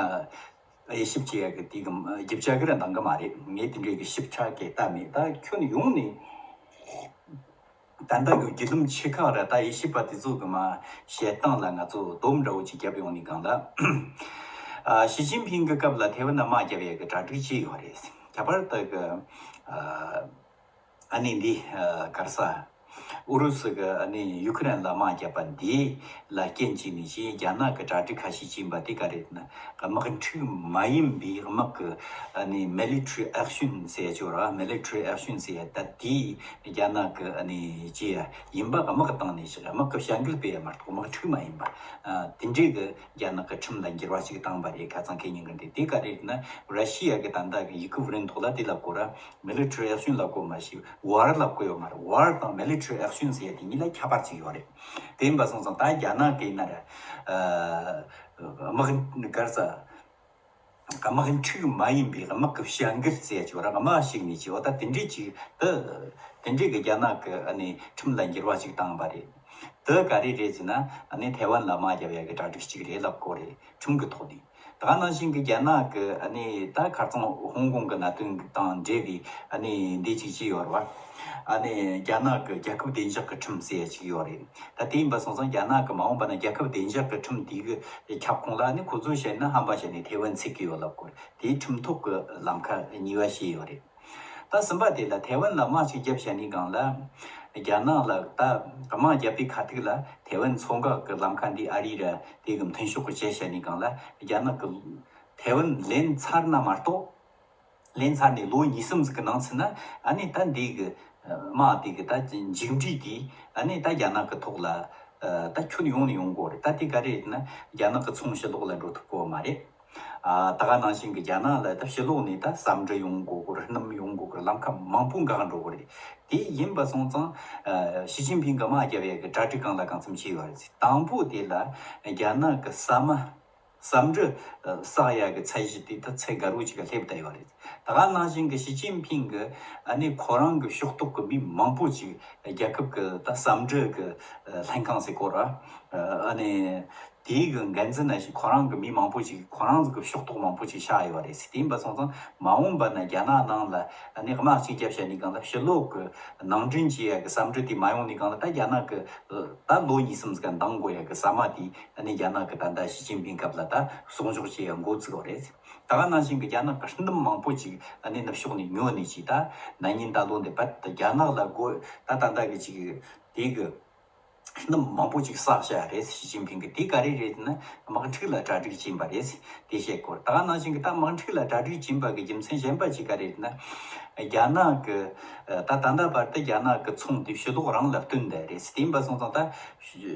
དབྱེ་ཞིབ་བྱེད་ཡ་གི་དེ་གི་རྒྱབ་ཆ་གི་ར་འདང་གི་མ་རེད། ངས་དེ་འདྲའི་གི་ཞིབ་ཕྲ་གི་ལྟ་མེད། ད་ཁྱོན་ཡོངས་ནས། ད་ལྟ་གི་བརྒྱུད་ལམ་ཆེ་ཁག་ར་ད་དབྱེ་ཞིབ་པ་དེ་ཚོ་གི་མ་བཤད་སྟངས་ལ་ང་ཚོ་སྡོམ་འདྲ་བོ་ཅིག་བརྒྱབ་ཡོང་ནས་གང་ལ། ཨ་ཞི་ཅིན་ཕིང་གི་སྐབས་ལ་ཐའེ་ཝན་ལ་དམག་རྒྱབ་ཡས་ཀྱི་གྲ་སྒྲིག་བྱས་ཡོད་རེད། ཁྱད་པར་དུ་གི་ཨ་ཨ་ནི་འདི་ཨ་ག་རེ་ཟ། ཨུ་རུ་སུ་གི་ཨ་ནི་ཡུ་ཁུ་རེན་ལ་དམག་རྒྱབ་པ་འདི་ལ་རྐྱེན་གྱིས་ནི་ཅི་རྒྱ་ནག་གི་གྲ་སྒྲིག་ཁ་ཤས་ཅིག་ཡིན་པ་དེ་ག་རེད་ན། དམག་འཁྲུག་མ་ཡིན་པའི་དམག་གི་ཨ་ནི་military action ཟེར་ཡ་ཅིག་ཡོད་རེད་བ། military action ཟེར་ཡ་ད་དེ་རྒྱ་ནག་གི་ཨ་ནི་ཅི་ཡ་ཡིན་པ་དམག་གི་སྟེང་ནས་ཞིག་དམག་གི་བྱ་འགུལ་སྤེལ་ཡ་མ་གཏོགས་དམག་འཁྲུག་མ་ཡིན་པ། ཨ་དེ་འདྲའི་གི་རྒྱ་ནག་གི་ཁྲིམས་ལ་འགྱུར་བ་ཞིག་བཏང་པ་རེད། ཁ་སང་ཁེ་ཉིན་གི་འདི་དེ་ག་རེད་ན། ར་ཤི་ཡ་གི་ད་ལྟ་གི་ཡི་གེ་བུ་རིན་ཐོག་ལ་དེ་ལབ་དགོས་ར། military action ལབ་དགོས་མ་ཞིག་war ལབ་དགོས་ཡོད་མ་རེད། war དང་military action ཟེར་ཡ་དེ་གཉིས་ལ་ཁྱད་པར་ཅིག་ཡོད་རེད། དེ་ཡིན་པ་སོང་ཙང་ད་རྒྱ་ནག་གི་ཡིན་ན་ར། ཨ་དམག་ག་རེ་ཟ། དམག་འཁྲུག་མ་ཡིན་པའི་དམག་གི་བྱ་འགུལ་ཟེར་ཡ་ཅིག་ཡོད་ར། དམག་ཞིག་ནས་ཅིག་འོ་ད་དེ་འདྲའི་ཅིག་ད་དེ་འདྲའི་གི་རྒྱ་ནག་གི་ཨ་ནི་ཁྲིམས་ལ་འགྱུར་བ་ཅིག་བཏང་པ་རེད། དེ་ག་རེ་རེད་ཟེར་ན་ཨ་ནི་ཐའེ་ཝན་ལ་དམག་རྒྱབ་ཡ་གི་གྲ་སྒྲིག་ཅིག་རེད་ལབ་དགོས་རེད། ཁྲིམས་ཀྱི་ཐོག་ནས། ད་ག་ནང་བཞིན་གྱི་རྒྱ་ནག་གི་ཨ་ནི་ད་ཁ་རྩང་ཧོང་ཀོང་གི་གནད་དོན་དང་འབྲེལ་བའི་ཨ་ནི་འདི་ཅིག་ཅིག་ཡོད་རེད་བ། ཨ་ནི་རྒྱ་ནག་གི་རྒྱལ་ཁབ་བདེ་འཇགས་ཀྱི་ཁྲིམས་ཟེར་ཡ་ཅིག་ཡོད་རེད། ད་དེ་ཡིན་པ་སོང་ཙང་རྒྱ་ནག་གི་མ་འོངས་པ་ན་རྒྱལ་ཁབ་བདེ་འཇགས་ཀྱི་ཁྲིམས་དེ་གི་ཁྱབ་ཁོངས་ལ་ཨ་ནི་ཁོ་ཚོས་བཤད་ན་ཧམ་པ་བཤད་ནས་ཐའེ་ཝན་ཚུད་ཀྱི་ཡོད་ལབ་དགོས་རེད། དེའི་ཁྲིམས་ཐོག་གི་ལམ་ཁ་གཉིས་པ་བཤད་ཡོད་རེད། ད་གསུམ་པ་དེ་ལ་ཐའེ་ཝན་ལ་དམག་ཅིག་བརྒྱབ་བྱས་ནས་གང་ལ། རྒྱ་ནག་ལ་ད་དམག་བརྒྱབ་པའི་ཁ་ཐུག་ལ་ཐའེ་ཝན་མཚོ་འགག་གི་ལམ་ཁ་འདི་ཨ་རི་ར་དེ་གི་མཐུན་ཕྱོགས་ཀྱི་བྱས་བྱས་ནས་གང་ལ་རྒྱ་ནག་གི་ཐའེ་ཝན་ལེན་ཚར་ན་མ་གཏོགས། ལེན་ཚར་ནས་ལོ་གཉིས་གསུམ་ཟིག་གི་ནང་ཚུད་ན་ཨ་ནི་ད་འདི་གི་དམག་དེ་གི་ད་མཇུག་འབྲས་དེ་ཨ་ནི་ད་རྒྱ་ནག་གི་ཐོག་ལ་ད་ཁྱོན་ཡོངས་ནས་ཡོང་དགོས་རེད། ད་དེ་ག་རེ་རེད་ན་རྒྱ་ནག་གི་ཚོང་ཕྱི་ལོགས་ལ་འགྲོ་ཐུབ་གོ་མ་རེད། ཨ་ད་ག་ནང་བཞིན་གྱི་རྒྱ་ནག་ལ་ད་ཕྱི་ལོགས་ནས་ད་ཟ་འབྲུ་ཡོང་དགོས་སྐོར་སྣུམ་ཡོང་དགོས་སྐོར་ལམ་ཁ་མང་པོ་འགག་འགྲོ་གི་རེད། དེ་ཡིན་པ་སོང་ཙང་ཨ་ཞི་ཅིན་ཕིང་གི་དམག་རྒྱབ་ཡ་གི་གྲ་སྒྲིག་གང་ལ་གང་འཚམ་བྱས་ཡོད་རེད། དང་པོ་དེ་ལ་རྒྱ་ནག་གི་ཟ་མ་ཟ་འབྲུ་བསགས་ཡ་གི་ཚད་གཞི་དེ་ད་ཚད་ག་རུ་ཅིག་ག་སླེབས་བསྡད་ཡོད་རེད། ད་ག་ནང་བཞིན་གྱི་ཞི་ཅིན་ཕིང་གི་ཨ་ནི་ཁོ་རང་གི་ཕྱོགས་གཏོགས་གི་མི་མང་པོ་ཅིག་རྒྱལ་ཁབ་གི་ད་ཟ་འབྲུ་གི་ལྷན་ཁང་ཟེར་གོ་ར། ཨ་ནི། དེའི་གི་འགན་འཛིན་ན་ཞིག་ཁོ་རང་གི་མི་མང་པོ་ཅིག་ཁོ་རང་གི་ཕྱོགས་གཏོགས་མང་པོ་ཅིག་བཞག་ཡོད་རེད། དེ་ཡིན་པ་སོང་ཙང་མ་འོངས་པ་ན་རྒྱ་ནག་ནང་ལ་ཨ་ནི་དམག་ཅིག་བརྒྱབ་བྱས་ནས་གང་ལ་ཕྱི་ལོགས་གི་ནང་འདྲེན་བྱེད་ཡ་གི་ཟ་འབྲུ་དེ་མ་ཡོང་ནས་གང་ལ་ད་རྒྱ་ནག་གི་ད་ལོ་གཉིས་གསུམ་ཟིག་འདང་དགོས་ཡ་གི་ཟ་མ་དེ་ཨ་ནི་རྒྱ་ནག་གི་ད་ལྟ་ཞི་ཅིན་ཕིང་སྐབས་ལ་ད་གསོག་འཇོག་བྱེད་ཡ་འགོ་བཙུགས་ཡོད་རེད། ད་ག་ནང་བཞིན་གི་རྒྱ་ནག་གི་སྣུམ་མང་པོ་ཅིག་ཨ་ནི་ནུབ་ཕྱོགས་ནས་ཉོ་ནས་ཅིག་ད་ན་ནིང་ད་ལོ་འདི་བར་དུ་རྒྱ་ནག་ལ་དགོས་ད་ད་ལྟ་གི་ཅིག་དེ་གི་སྣུམ་མང་པོ་ཅིག་བསགས་བཞག་རེད། ཞི་ཅིན་ཕིང་གིས་དེ་ག་རེ་རེད་ན་དམག་འཁྲུག་ལ་གྲ་སྒྲིག་བྱིན་པ་རེད། དེ་བཤད་སྐོར་ད་ག་ནང་བཞིན་གྱི་ད་དམག་འཁྲུག་ལ་གྲ་སྒྲིག་བྱིན་པ་གི་རྒྱུ་མཚན་གཞན་པ་ཅིག་ག་རེ་རེད་ན། རྒྱ་ནག་གི་ད་ད་ལྟ་བར་དུ་རྒྱ་ནག་གི་ཚོང་དེ་ཕྱི་ལོགས་རང་ལ་བསྟུན་བསྡད་རེད། དེ་ཡིན་པ་སོང་ཙང་ད་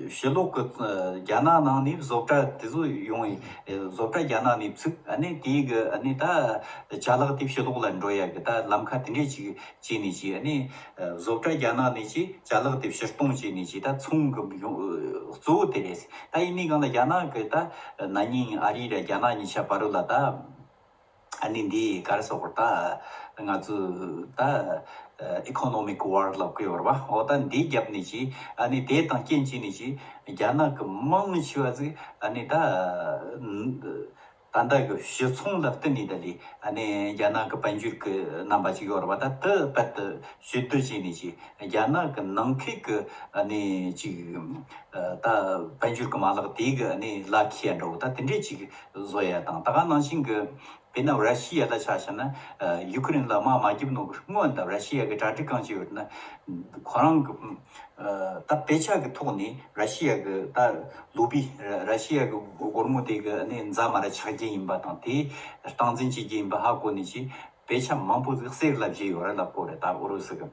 ཕྱི་ལོགས་གི་རྒྱ་ནག་ནང་ནས་བཟོ་གྲྭ་དེ་ཚོ་ཡོང་བའི་བཟོ་གྲྭ་རྒྱ་ནག་ནས་བཙུགས་ཨ་ནི་དེའི་གི་ཨ་ནི་ད་ཅ་ལག་དེ་ཕྱི་ལོགས་ལ་འགྲོ་ཡ་གི་ད་ལམ་ཁ་དེ་འདྲས་ཅིག་བྱས་ནས་ཅིག་ཨ་ནི་བཟོ་གྲྭ་རྒྱ་ནག་ནས་ཅིག་ཅ་ལག་དེ་ཕྱིར་གཏོང་བྱས་ནས་ཅིག་ད་ཚོང་གི་ཡོང་གཙོ་བོ་དེ་རེད། ད་ཡིན་ནའི་གང་ལ་རྒྱ་ནག་གི་ད་ན་ནིང་ཨ་རི་ར་རྒྱ་ནག་གཉིས་ཆ་བར་ལ་ད་ཨ་ནི་འདི་ག་རེ་ཟེར་དགོས་ད་ང་ཚོ་ད་economic war ལབ་གི་ཡོད་རེད་བ། འོ་ད་འདི་བརྒྱབ་ནས་ཅིག་ཨ་ནི་དེ་དང་རྐྱེན་བྱས་ནས་ཅིག་རྒྱ་ནག་གི་མང་ཆེ་བ་ཟིག་ཨ་ནི་ད། ད་ལྟ་གི་ཕྱི་ཚོང་ལ་བསྟུན་ནས་ད་ལི་ཨ་ནི་རྒྱ་ནག་གི་དཔལ་འབྱོར་གི་རྣམ་པ་ཅིག་ཡོད་རེད་བ། ད་དེ་རྦད་དེ་ཞུ་སྡུད་བྱས་ནས་ཅིག་རྒྱ་ནག་གི་ནང་ཁུལ་གི་ཨ་ནི་ཅིག་ད་དཔལ་འབྱོར་གི་མ་ལག་དེ་གི་ཨ་ནི་ལ་ཁེ་འགྲོ་ད་དེ་འདྲས་ཅིག་བཟོ་ཡ་དང་། ད་ག་ནང་བཞིན་གི་དཔེར་ན་ར་ཤི་ཡ་ལ་ཆ་བཞག་ན་ཡུ་ཁུ་རེན་ལ་དམག་མ་བརྒྱབ་ནོ་གི་སྔོན་ད་ར་ཤི་ཡ་གི་གྲ་སྒྲིག་གང་བྱས་ཡོད་ན་ཁོ་རང་གི་ད་དཔེ་ཆ་གི་ཐོག་ནས་ར་ཤི་ཡ་གི་ད་ལུག་པའི་ར་ཤི་ཡ་གི་སྒོར་མོ་དེ་གི་ནས་འཛའ་མ་ར་ཆག་རྒྱུ་ཡིན་པ་དང་དེ་སྟངས་འཛིན་བྱེད་རྒྱུ་ཡིན་པ་ཧ་གོ་ནས་ཅིག་དཔེ་ཆ་མང་པོ་ཟིག་གསེར་ལ་བཞེས་ཡོད་རེད་ལབ་གོ་རེད། ད་ཨུ་རུ་སུ་གི་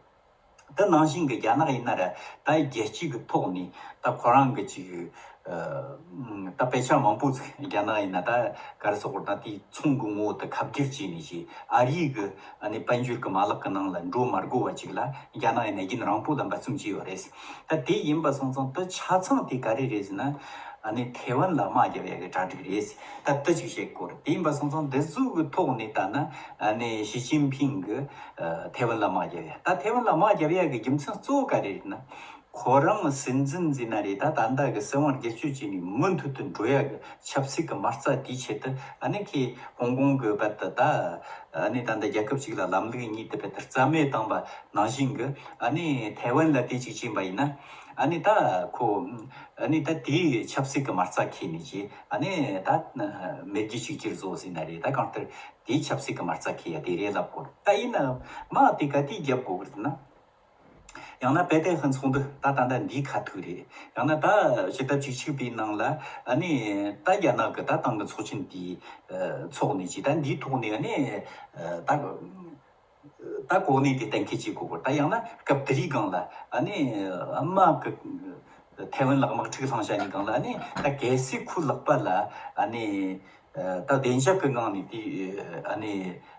དེ་ནང་བཞིན་གྱི་རྒྱ་ནག་ཡིན་ན་ར་ད་རྒྱལ་སྤྱི་གི་ཐོག་ནས་ད་ཁོ་རང་གི་ཅིག་ད་དཔེ་ཆ་མང་པོ་ཟིག་རྒྱ་ནག་ཡིན་ན་ད་ག་རེ་ཟེར་དགོས་རེད། ད་དེའི་ཚོང་གི་ངོ་བོ་དེ་ཁ་བསྒྱུར་བྱས་ནས་ཅིག་ཨ་རིའི་གི་ཨ་ནི་དཔལ་འབྱོར་གི་མ་ལག་གི་ནང་ལ་འགྲོ་མ་དགོས་པ་ཅིག་ལ་རྒྱ་ནག་ཡིན་ན་རྒྱུན་རིང་པོ་ལ་འབད་བརྩོན་བྱས་ཡོད་རེད། ད་དེ་ཡིན་པ་སོང་ཙང་དེ་ཆ་ཚང་དེ་ག་རེ་རེད་ཟེར་ན། ཨ་ནི་ཐའེ་ཝན་ལ་དམག་རྒྱབ་ཡ་གི་གྲ་སྒྲིག་རེད། ད་དེ་ཅིག་བཤད་དགོས་རེད། དེ་ཡིན་པ་སོང་ཙང་འདི་ཚོ་གི་ཐོག་ནས་ལྟ་ན་ཨ་ནི་ཞི་ཅིན་ཕིང་གི་ཨ་ཐའེ་ཝན་ལ་དམག་རྒྱབ་ཡ། ད་ཐའེ་ཝན་ལ་དམག་རྒྱབ་ཡ་གི་རྒྱུ་མཚན་གཙོ་བོ་ག་རེ་རེད་ན། ཁོ་རང་སྲིད་འཛིན་ཟེར་ན་རེད། ད་ད་ལྟ་གི་སྲིད་དབང་སྒེར་གཅོད་བྱས་ནས་མུ་མཐུད་དུ་འགྲོ་ཡ་གི་ཆབ་སྲིད་ཀྱི་མ་རྩ་དེའི་ཆེད་དུ་ཨ་ནི་ཁོས་ཧོང་ཀོང་གི་བར་དུ་ད་ཨ་ནི་ད་ལྟ་རྒྱལ་ཁབ་ཅིག་ལ་ལམ་ལུགས་གཉིས་དེ་བར་དུ་རྩ་མེད་བཏང་པ་ནང་བཞིན་གི་ཨ་ནི་ཐའེ་ཝན་ལ་དེ་ཅིག་བྱས་པ་ཡིན་ན། ཨ་ནི་ད་ཁོ་ཨ་ནི་ད་དེའི་ཆབ་སྲིད་ཀྱི་མ་རྩ་ཁེལ་ནས་ཀྱི་ཨ་ནི་ད་མེས་རྒྱལ་གཅིག་གྱུར་བཟོ་ཟེར་ན་རེད། ད་གང་ལྟར་དེའི་ཆབ་སྲིད་ཀྱི་མ་རྩ་ཁེལ་ཡ་དེ་རེད་ལབ་དགོས་རེད། ད་ཡིན་ན་མ་དེ་ག་དུས་རྒྱབ་དགོས་རེད་ན། ཡང་ན་པེ་ཏེ་ཧན་ཚོགས་འདུ་ད་ད་ལྟ་འདིའི་ཁ་ཐུག་རེད། ཡང་ན་ད་ཕྱི་ཟླ་བཅུ་གཅིག་པའི་ནང་ལ་ཨ་ནི་ད་རྒྱ་ནག་གི་ད་ཏང་གི་ཚོགས་ཆེན་དེའི་ཚོགས་ནས་ཀྱི་ད་འདིའི་ཐོག་ནས་ཨ་ནི་ད། ད་གོ་གནས་དེ་གཏན་འཁེལ་བྱེད་དགོས་གོ། ད་ཡང་ན་སྐབས་དེ་རིང་སྒང་ལ་ཨ་ནི་དམག་གི་ཐའེ་ཝན་ལ་དམག་འཁྲུག་བསླངས་བྱ་ནི་སྒང་ལ་ཨ་ནི་ད་གལ་སྲིད་ཁོའི་ལག་པ་ལ་ཨ་ནི་ད་བདེ་འཇགས་ཀྱི་ངང་ནས་དེ་ཨ་ནི་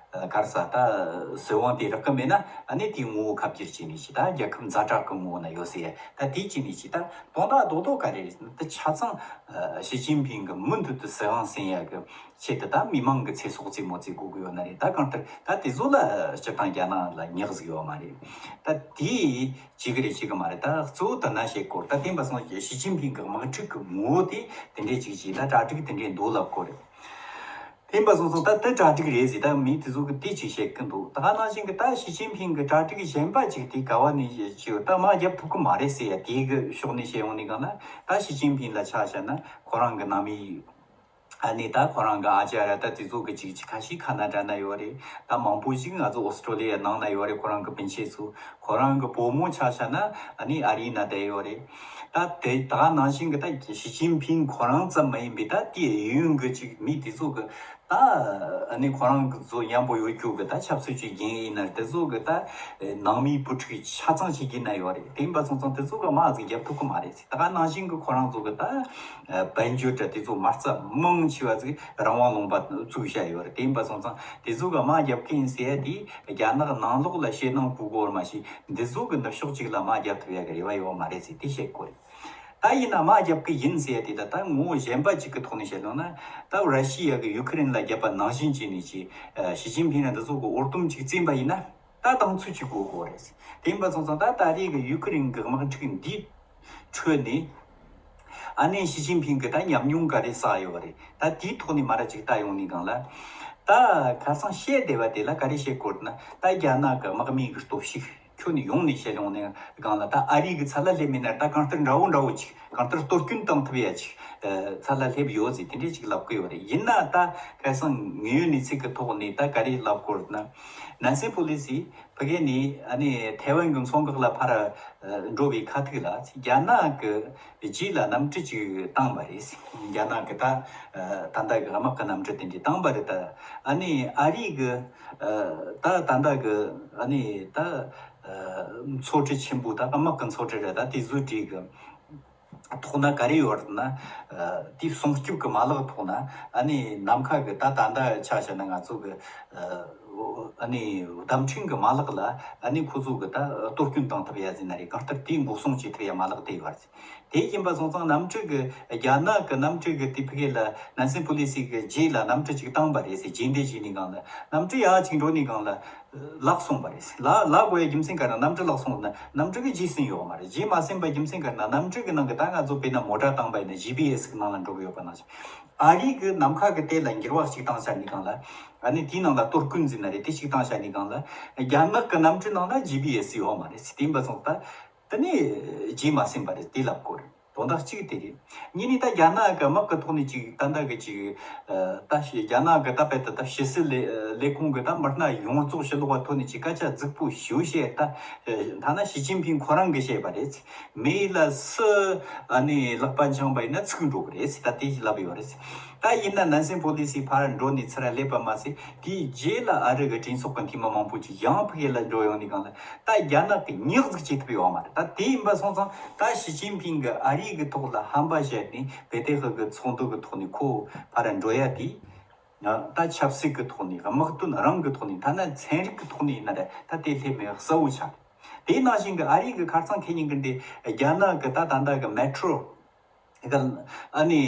ག་རེ་ཟེར་ད་སྲིད་དབང་དེ་རག་གི་མེད་ན། ཨ་ནི་དེའི་ངོ་བོ་ཁ་བསྒྱུར་བྱས་ནས་ཅི་ད་རྒྱལ་ཁབ་ཛ་དྲག་གི་ངོ་བོ་ན་ཡོད་ཟེར་ཡ། ད་དེ་བྱས་ནས་ཅི་ད་དོན་དག་རྡོག་རྡོག་ག་རེ་རེད་ཟེར་ན། ད་ཆ་ཚང་ཞི་ཅིན་ཕིང་གི་མུ་མཐུད་དུ་སྲིད་དབང་ཟིན་ཡ་གི་ཆེད་དུ་ད་མི་མང་གི་ཚེ་སྲོག་རྩེད་མོ་རྩེ་དགོས་ཀྱི་ཡོད་ན་རེད། ད་གང་ལྟར་ད་དེ་ཚོ་ལ་སྤྱིར་བཏང་རྒྱ་ནག་ལ་ཉག་ཟིག་ཡོད་མ་རེད། ད་དེ་བྱེད་གི་རེད་བྱེད་གི་མ་རེད། ད་གཙོ་བོ་ད་ན་བཤད་སྐོར་ད་བསྟན་པ་སོང་ཞི་ཅིན་ཕིང་གི་དམག་འཁྲུག་གི་ངོ་བོ་དེ་དེ་འདྲས་ཅིག་ཅིག་ད་གྲ་སྒྲིག་དེ་འདྲས་འདུག་ལབ་སྐོར་རེད། བསྟན་པ་སོང་སོང་ད་དེ་གྲ་སྒྲིག་རེད་ཟེར། ད་མི་དེ་ཚོ་གི་དེ་ཅིག་བཤད་གི་འདུག་ད་ག་ནང་བཞིན་གི་ད་ཞི་ཅིན་ཕིང་གི་གྲ་སྒྲིག་གཞན་པ་ཅིག་དེ་ག་བ་ནས་ཅིག་ད་དམག་རྒྱབ་ཐུབ་གི་མ་རེད་ཟེར་ཡ། དེ་གི་ཕྱོགས་ནས་བཤད་ཡོང་ནས་གང་ན་ད་ཞི་ཅིན་ཕིང་ལ་ཆ་བཞག་ན་ཁོ་རང་གི་ནང་མི། ཨ་ནི་ད་ཁོ་རང་གི་ཨ་ཅག་ར་ད་དེ་ཚོ་གི་ཅིག་ཅིག་ཁ་ཤས་ཁ་ན་ཌ་ན་ཡོད་རེད། ད་མང་པོ་ཞིག་ང་ཚོ་ཨོ་སི་ཀྲོ་ལི་ཡ་ནང་ན་ཡོད་རེད། ཁོ་རང་གི་སྤུན་མཆེད་ཚོ། ཁོ་རང་གི་བུ་མོ་ཆ་བཞག་ན་ཨ་ནི་ཨ་རིའི་ནང་བསྡད་ཡོད་རེད། ད་དེ་ད་ག་ནང་བཞིན་གི་ད་ཞི་ཅིན་ཕིང་ཁོ་རང་ཙམ་མ་ཡིན་པའི་ད་དེའི་གཡས་གཡོན་གི་ཅིག་མི་དེ་ཚོ་གི་ད་ཨ་ནི་ཁོ་རང་གི་ཚོ་མཉམ་པོ་ཡོད་རྒྱུ་གི་ད་ཆབ་སྲིད་ཀྱི་འགན་ཡིན་ན་དེ་ཚོ་གི་ད་ནང་མིའི་བུ་ཕྲུག་ཆ་ཚང་ཞིག་ཡིན་ན་ཡོད་རེད། དེ་ཡིན་པ་སོང་ཙང་དེ་ཚོ་གི་དམག་ཟིག་རྒྱབ་ཐུབ་གི་མ་རེད། ད་ག་ནང་བཞིན་གི་ཁོ་རང་ཚོ་གི་ད་དཔལ་འབྱོར་དྲ་དེ་ཚོ་མ་རྩ་མང་ཆེ་བ་ཟིག་རང་དབང་ལུང་པ་བཙུགས་བཞག་ཡོད་རེད། དེ་ཡིན་པ་སོང་ཙང་དེ་ཚོ་གི་དམག་རྒྱབ་གི་ཡིན་ཟེར་ཡ་དེ་རྒྱ་ནག་ནང་ལོགས་ལ་ཞེད་སྣང་སྐུལ་དགོས་རེད། མ་གཞི་འདི་ཚོ་གི་ནུབ་ཕྱོགས་གཅིག་ལ་དམག་རྒྱབ་ཐུབ་ཡ་གི་རེ་བ་ཡོད་མ་རེད་ཟེར་དེ་བཤད་དགོས་རེད། ད་ཡིན་ན་དམག་རྒྱབ་གི་ཡིན་ཟེར་ཡ་དེ་ད་ངོ་བོ་གཞན་པ་གཅིག་གི་ཐོག་ནས་བཤད་ཡོང་ན། ད་ར་ཤི་ཡ་གི་ཡུ་ཁུ་རེན་ལ་རྒྱབ་པ་ནང་བཞིན་བྱས་ནས་ཀྱི་ཞི་ཅིན་ཕིང་ལ་འདི་ཚོ་གི་འོར་སྡུམ་གཅིག་བཙེམས་པ་ཡིན་ན། ད་དང་ཚུད་ཀྱི་དགོས་དགོས་རེད། དེ་ཡིན་པ་སོང་ཙང་ད་ད་རེས་ཀྱི་ཡུ་ཁུ་རེན་གྱི་དམག་འཁྲུག་འདིའི་ཁྲོད་ནས་ཨ་ནེ་ཞི་ཅིན་ཕིང་གི་ད་ཉམས་མྱོང་ག་རེ་བསགས་ཡོད་རེད། ད་དེའི་ཐོག་ནས་མ་ར་ཅིག་ལྟ་ཡོང་ནས་གང་ལ། ད་ཁ་སང་བཤད་བསྡད་པ་དེ་ལ་ག་རེ་བཤད་དགོས་ན། ད་རྒྱ་ནག་གི་དམག་མིའི་གི་སྟོབས་ཤུགས་ཁྱོན་ནས་ཡོང་ནས་བཤད་ཡོང་ནས་གང་ལ། ད་ཨ་རི་གི་ཚ་ལ་སླེབས་མིན་ན་ད་གང་ལྟར་འདྲ་བོ་འདྲ་བོ་ཅིག་གང་ལྟར་གཏོར་སྐྱོན་བཏང་ཐུབ་ཡ་ཅིག་ཚ་ལ་སླེབས་ཡོད་ཟེར་དེ་འདྲས་ཅིག་ལབ་གི་ཡོད་རེད། ཡིན་ན་ད་ཁ་སང་དངོས་ཡོད་གནས་ཚུལ་གི་ཐོག་ནས་ད་ག་རེ་ལབ་དགོས་ན། ནན་སི་པོ་ལི་སི་ཕ་གི་ནི་ཨ་ནི་ཐའེ་ཝན་གི་མཚོ་འགག་ལ་ཕར་འགྲོ་བའི་ཁ་ཐུག་ལ་རྒྱ་ནག་གི་རྗེས་ལ་གནམ་གྲུ་ཅིག་བཏང་བ་རེད། རྒྱ་ནག་གི་ད་ད་ལྟ་གི་དམག་གི་གནམ་གྲུ་དེ་འདྲས་བཏང་བ་རེད། ད་ཨ་ནི་ཨ་རི་གི་ད་ད་ལྟ་གི་ཨ་ནི་ད་མཚོ་གྲུ་ཆེན་པོ་ད་དམག་གི་མཚོ་གྲུ་རེད། ད་དེ་ཚོའི་གྲས་གི་ཐོག་ན་ག་རེ་ཡོད་རེད་ན། དེའི་སྲུང་སྐྱོབ་ཀྱི་མ་ལག་ཐོག་ན་ཨ་ནི་ནམ་མཁའ་གི་ད་ད་ལྟ་ཆ་བཞག་ན་ང་ཚོ་གི་ཨ་ནི་བརྡབ་འཕྲིན་གྱི་མ་ལག་ལ་ཨ་ནི་ཁོ་ཚོ་གི་ད་གཏོར་སྐྱོན་བཏང་ཐུབ་ཡ་ཟིན་ན་རེད། གང་ལྟར་དེའི་འགོག་སྲུང་བྱེད་ཐུབ་ཡ་མ་ལག་དེ་ཡོད་རེད། དེ་ཡིན་པ་སོང་ཙང་གནམ་གྲུ་གི་རྒྱ་ནག་གི་གནམ་གྲུ་གི་དེ་ཕ་གི་ལ་ནན་སི་པོ་ལི་སི་གི་རྗེས་ལ་གནམ་གྲུ་ཅིག་བཏང་བ་རེད་ཟེར། རྗེས་འདེད་བྱས་ནས་གང་ལ་གནམ་གྲུ་ཡག་ཅིག་འགྲོ་ནས་གང་ལ། ལག་སོང་བ་རེད། ལག་ལག་དགོས་ཡ་རྒྱུ་མཚན་ག་རེ་ན། གནམ་གྲུ་ལག་སོང་ན་གནམ་གྲུ་གི་རྗེས་ཟིན་ཡོད་མ་རེད། རྗེས་མ་ཟིན་པ་རྒྱུ་མཚན་ག་རེ་ན། གནམ་གྲུ་གི་ནང་གི་ད་ང་ཚོ་དཔེར་ན་མོ་ཊ་བཏང་པ་ཡིན་ན་ཇི་པི་ཨེ་སི་གི་ནང་ལ་འགྲོ་གི་ཡོད་པ་ནང་བཞིན། ཨ་རི་གི་ནམ་མཁའ་གི་དེ་ལ་འགྱུར་བ་ཞིག་བཏང་བྱ་ནི་གང་ལ། ཨ་ནི་དེའི་ནང་ལ་གཏོར་སྐྱོན་ཟིན་ན་རེད། དེ་ཞིག་བཏང་བྱ་ནི་གང་ལ། རྒྱ་ནག་གི་གནམ་གྲུ་ནང་ལ་ཇི་པི་ཨེ་སི་ཡོད་མ་རེད། དེ་ཡིན་པ་སོང་ད། དེ་ནས་རྗེས་མ་ཟིན་པ་རེད། དེ་ལབ་དགོས་རེད། དོན་དག་གཅིག་དེ་རེད། གཉིས་ནི་ད་རྒྱ་ནག་གི་དམག་གི་ཐོག་ནས་ཅིག་ད་ལྟ་གི་ཅིག་ད་ཞི་རྒྱ་ནག་གི་ད་དཔེ་ད་ད་ཕྱི་སྲིད་ལས་ལས་ཁུངས་གི་ད་མི་སྣ་ཡོངས་རྫོགས་ཕྱི་ལོགས་པ་ཐོག་ནས་ཅིག་སྐད་ཆ་རྫིག་པོ་ཞེ་པོ་བཤད། ད་ཐ་ན་ཞི་ཅིན་ཕིང་ཁོ་རང་གིས་བཤད་པ་རེད། མི་ལ་སུ་ཨ་ནི་ལག་པ་འཆང་བ་ཡིན་ན་ཚིག་འགྲོ་གི་རེད། ད་དེ་ལབ་ཡོད་རེད། ད་ཡིན་ན་ནན་སན་པོ་ལི་སི་ཕར་འགྲོ་ནས་ཚུར་སླེབས་པ་མ་ཟད། དེའི་རྗེས་ལ་ཨ་རི་གི་གྲོས་ཚོགས་ཀྱི་འཐུས་མི་མང་པོ་ཅིག་ཡང་ཕ་གི་ལ་འགྲོ་ཡོང་ནས་སྒང་ལ། ད་རྒྱ་ནག་གི་ཉག་ཟིག་བྱེད་ཐུབ་ཡོད་མ་རེད། ད་དེ་ཡིན་པ་སོང་ཙང་། ད་ཞི་ཅིན་ཕིང་གི་ཨ་རི་གི་ཐོག་ལ་ཧམ་པ་བཤད་ནས་བེ་ཏེ་ཧི་གི་ཚོགས་འདུ་གི་ཐོག་ནས་ཁོ་ཕར་འགྲོ་ཡ་དེ། ད་ཆབ་སྲིད་ཀྱི་ཐོག་ནས། དམག་དོན་རང་གི་ཐོག་ནས། ཐ་ན་ཚན་རིག་གི་ཐོག་ནས་ཡིན་ན་རེད། ད་དེ་སླེབས་མེད་གསལ་བོ་ཆགས། དེ་ནང་བཞིན་གྱི་ཨ་རི་གི་ཁ་རྩང་ཁེ་ཉིན་གྱི་འདི་རྒྱ་ནག་གི་ད་ད་ལྟ་གི་མེ་ཊྲོ་གི་ཨ་ནི་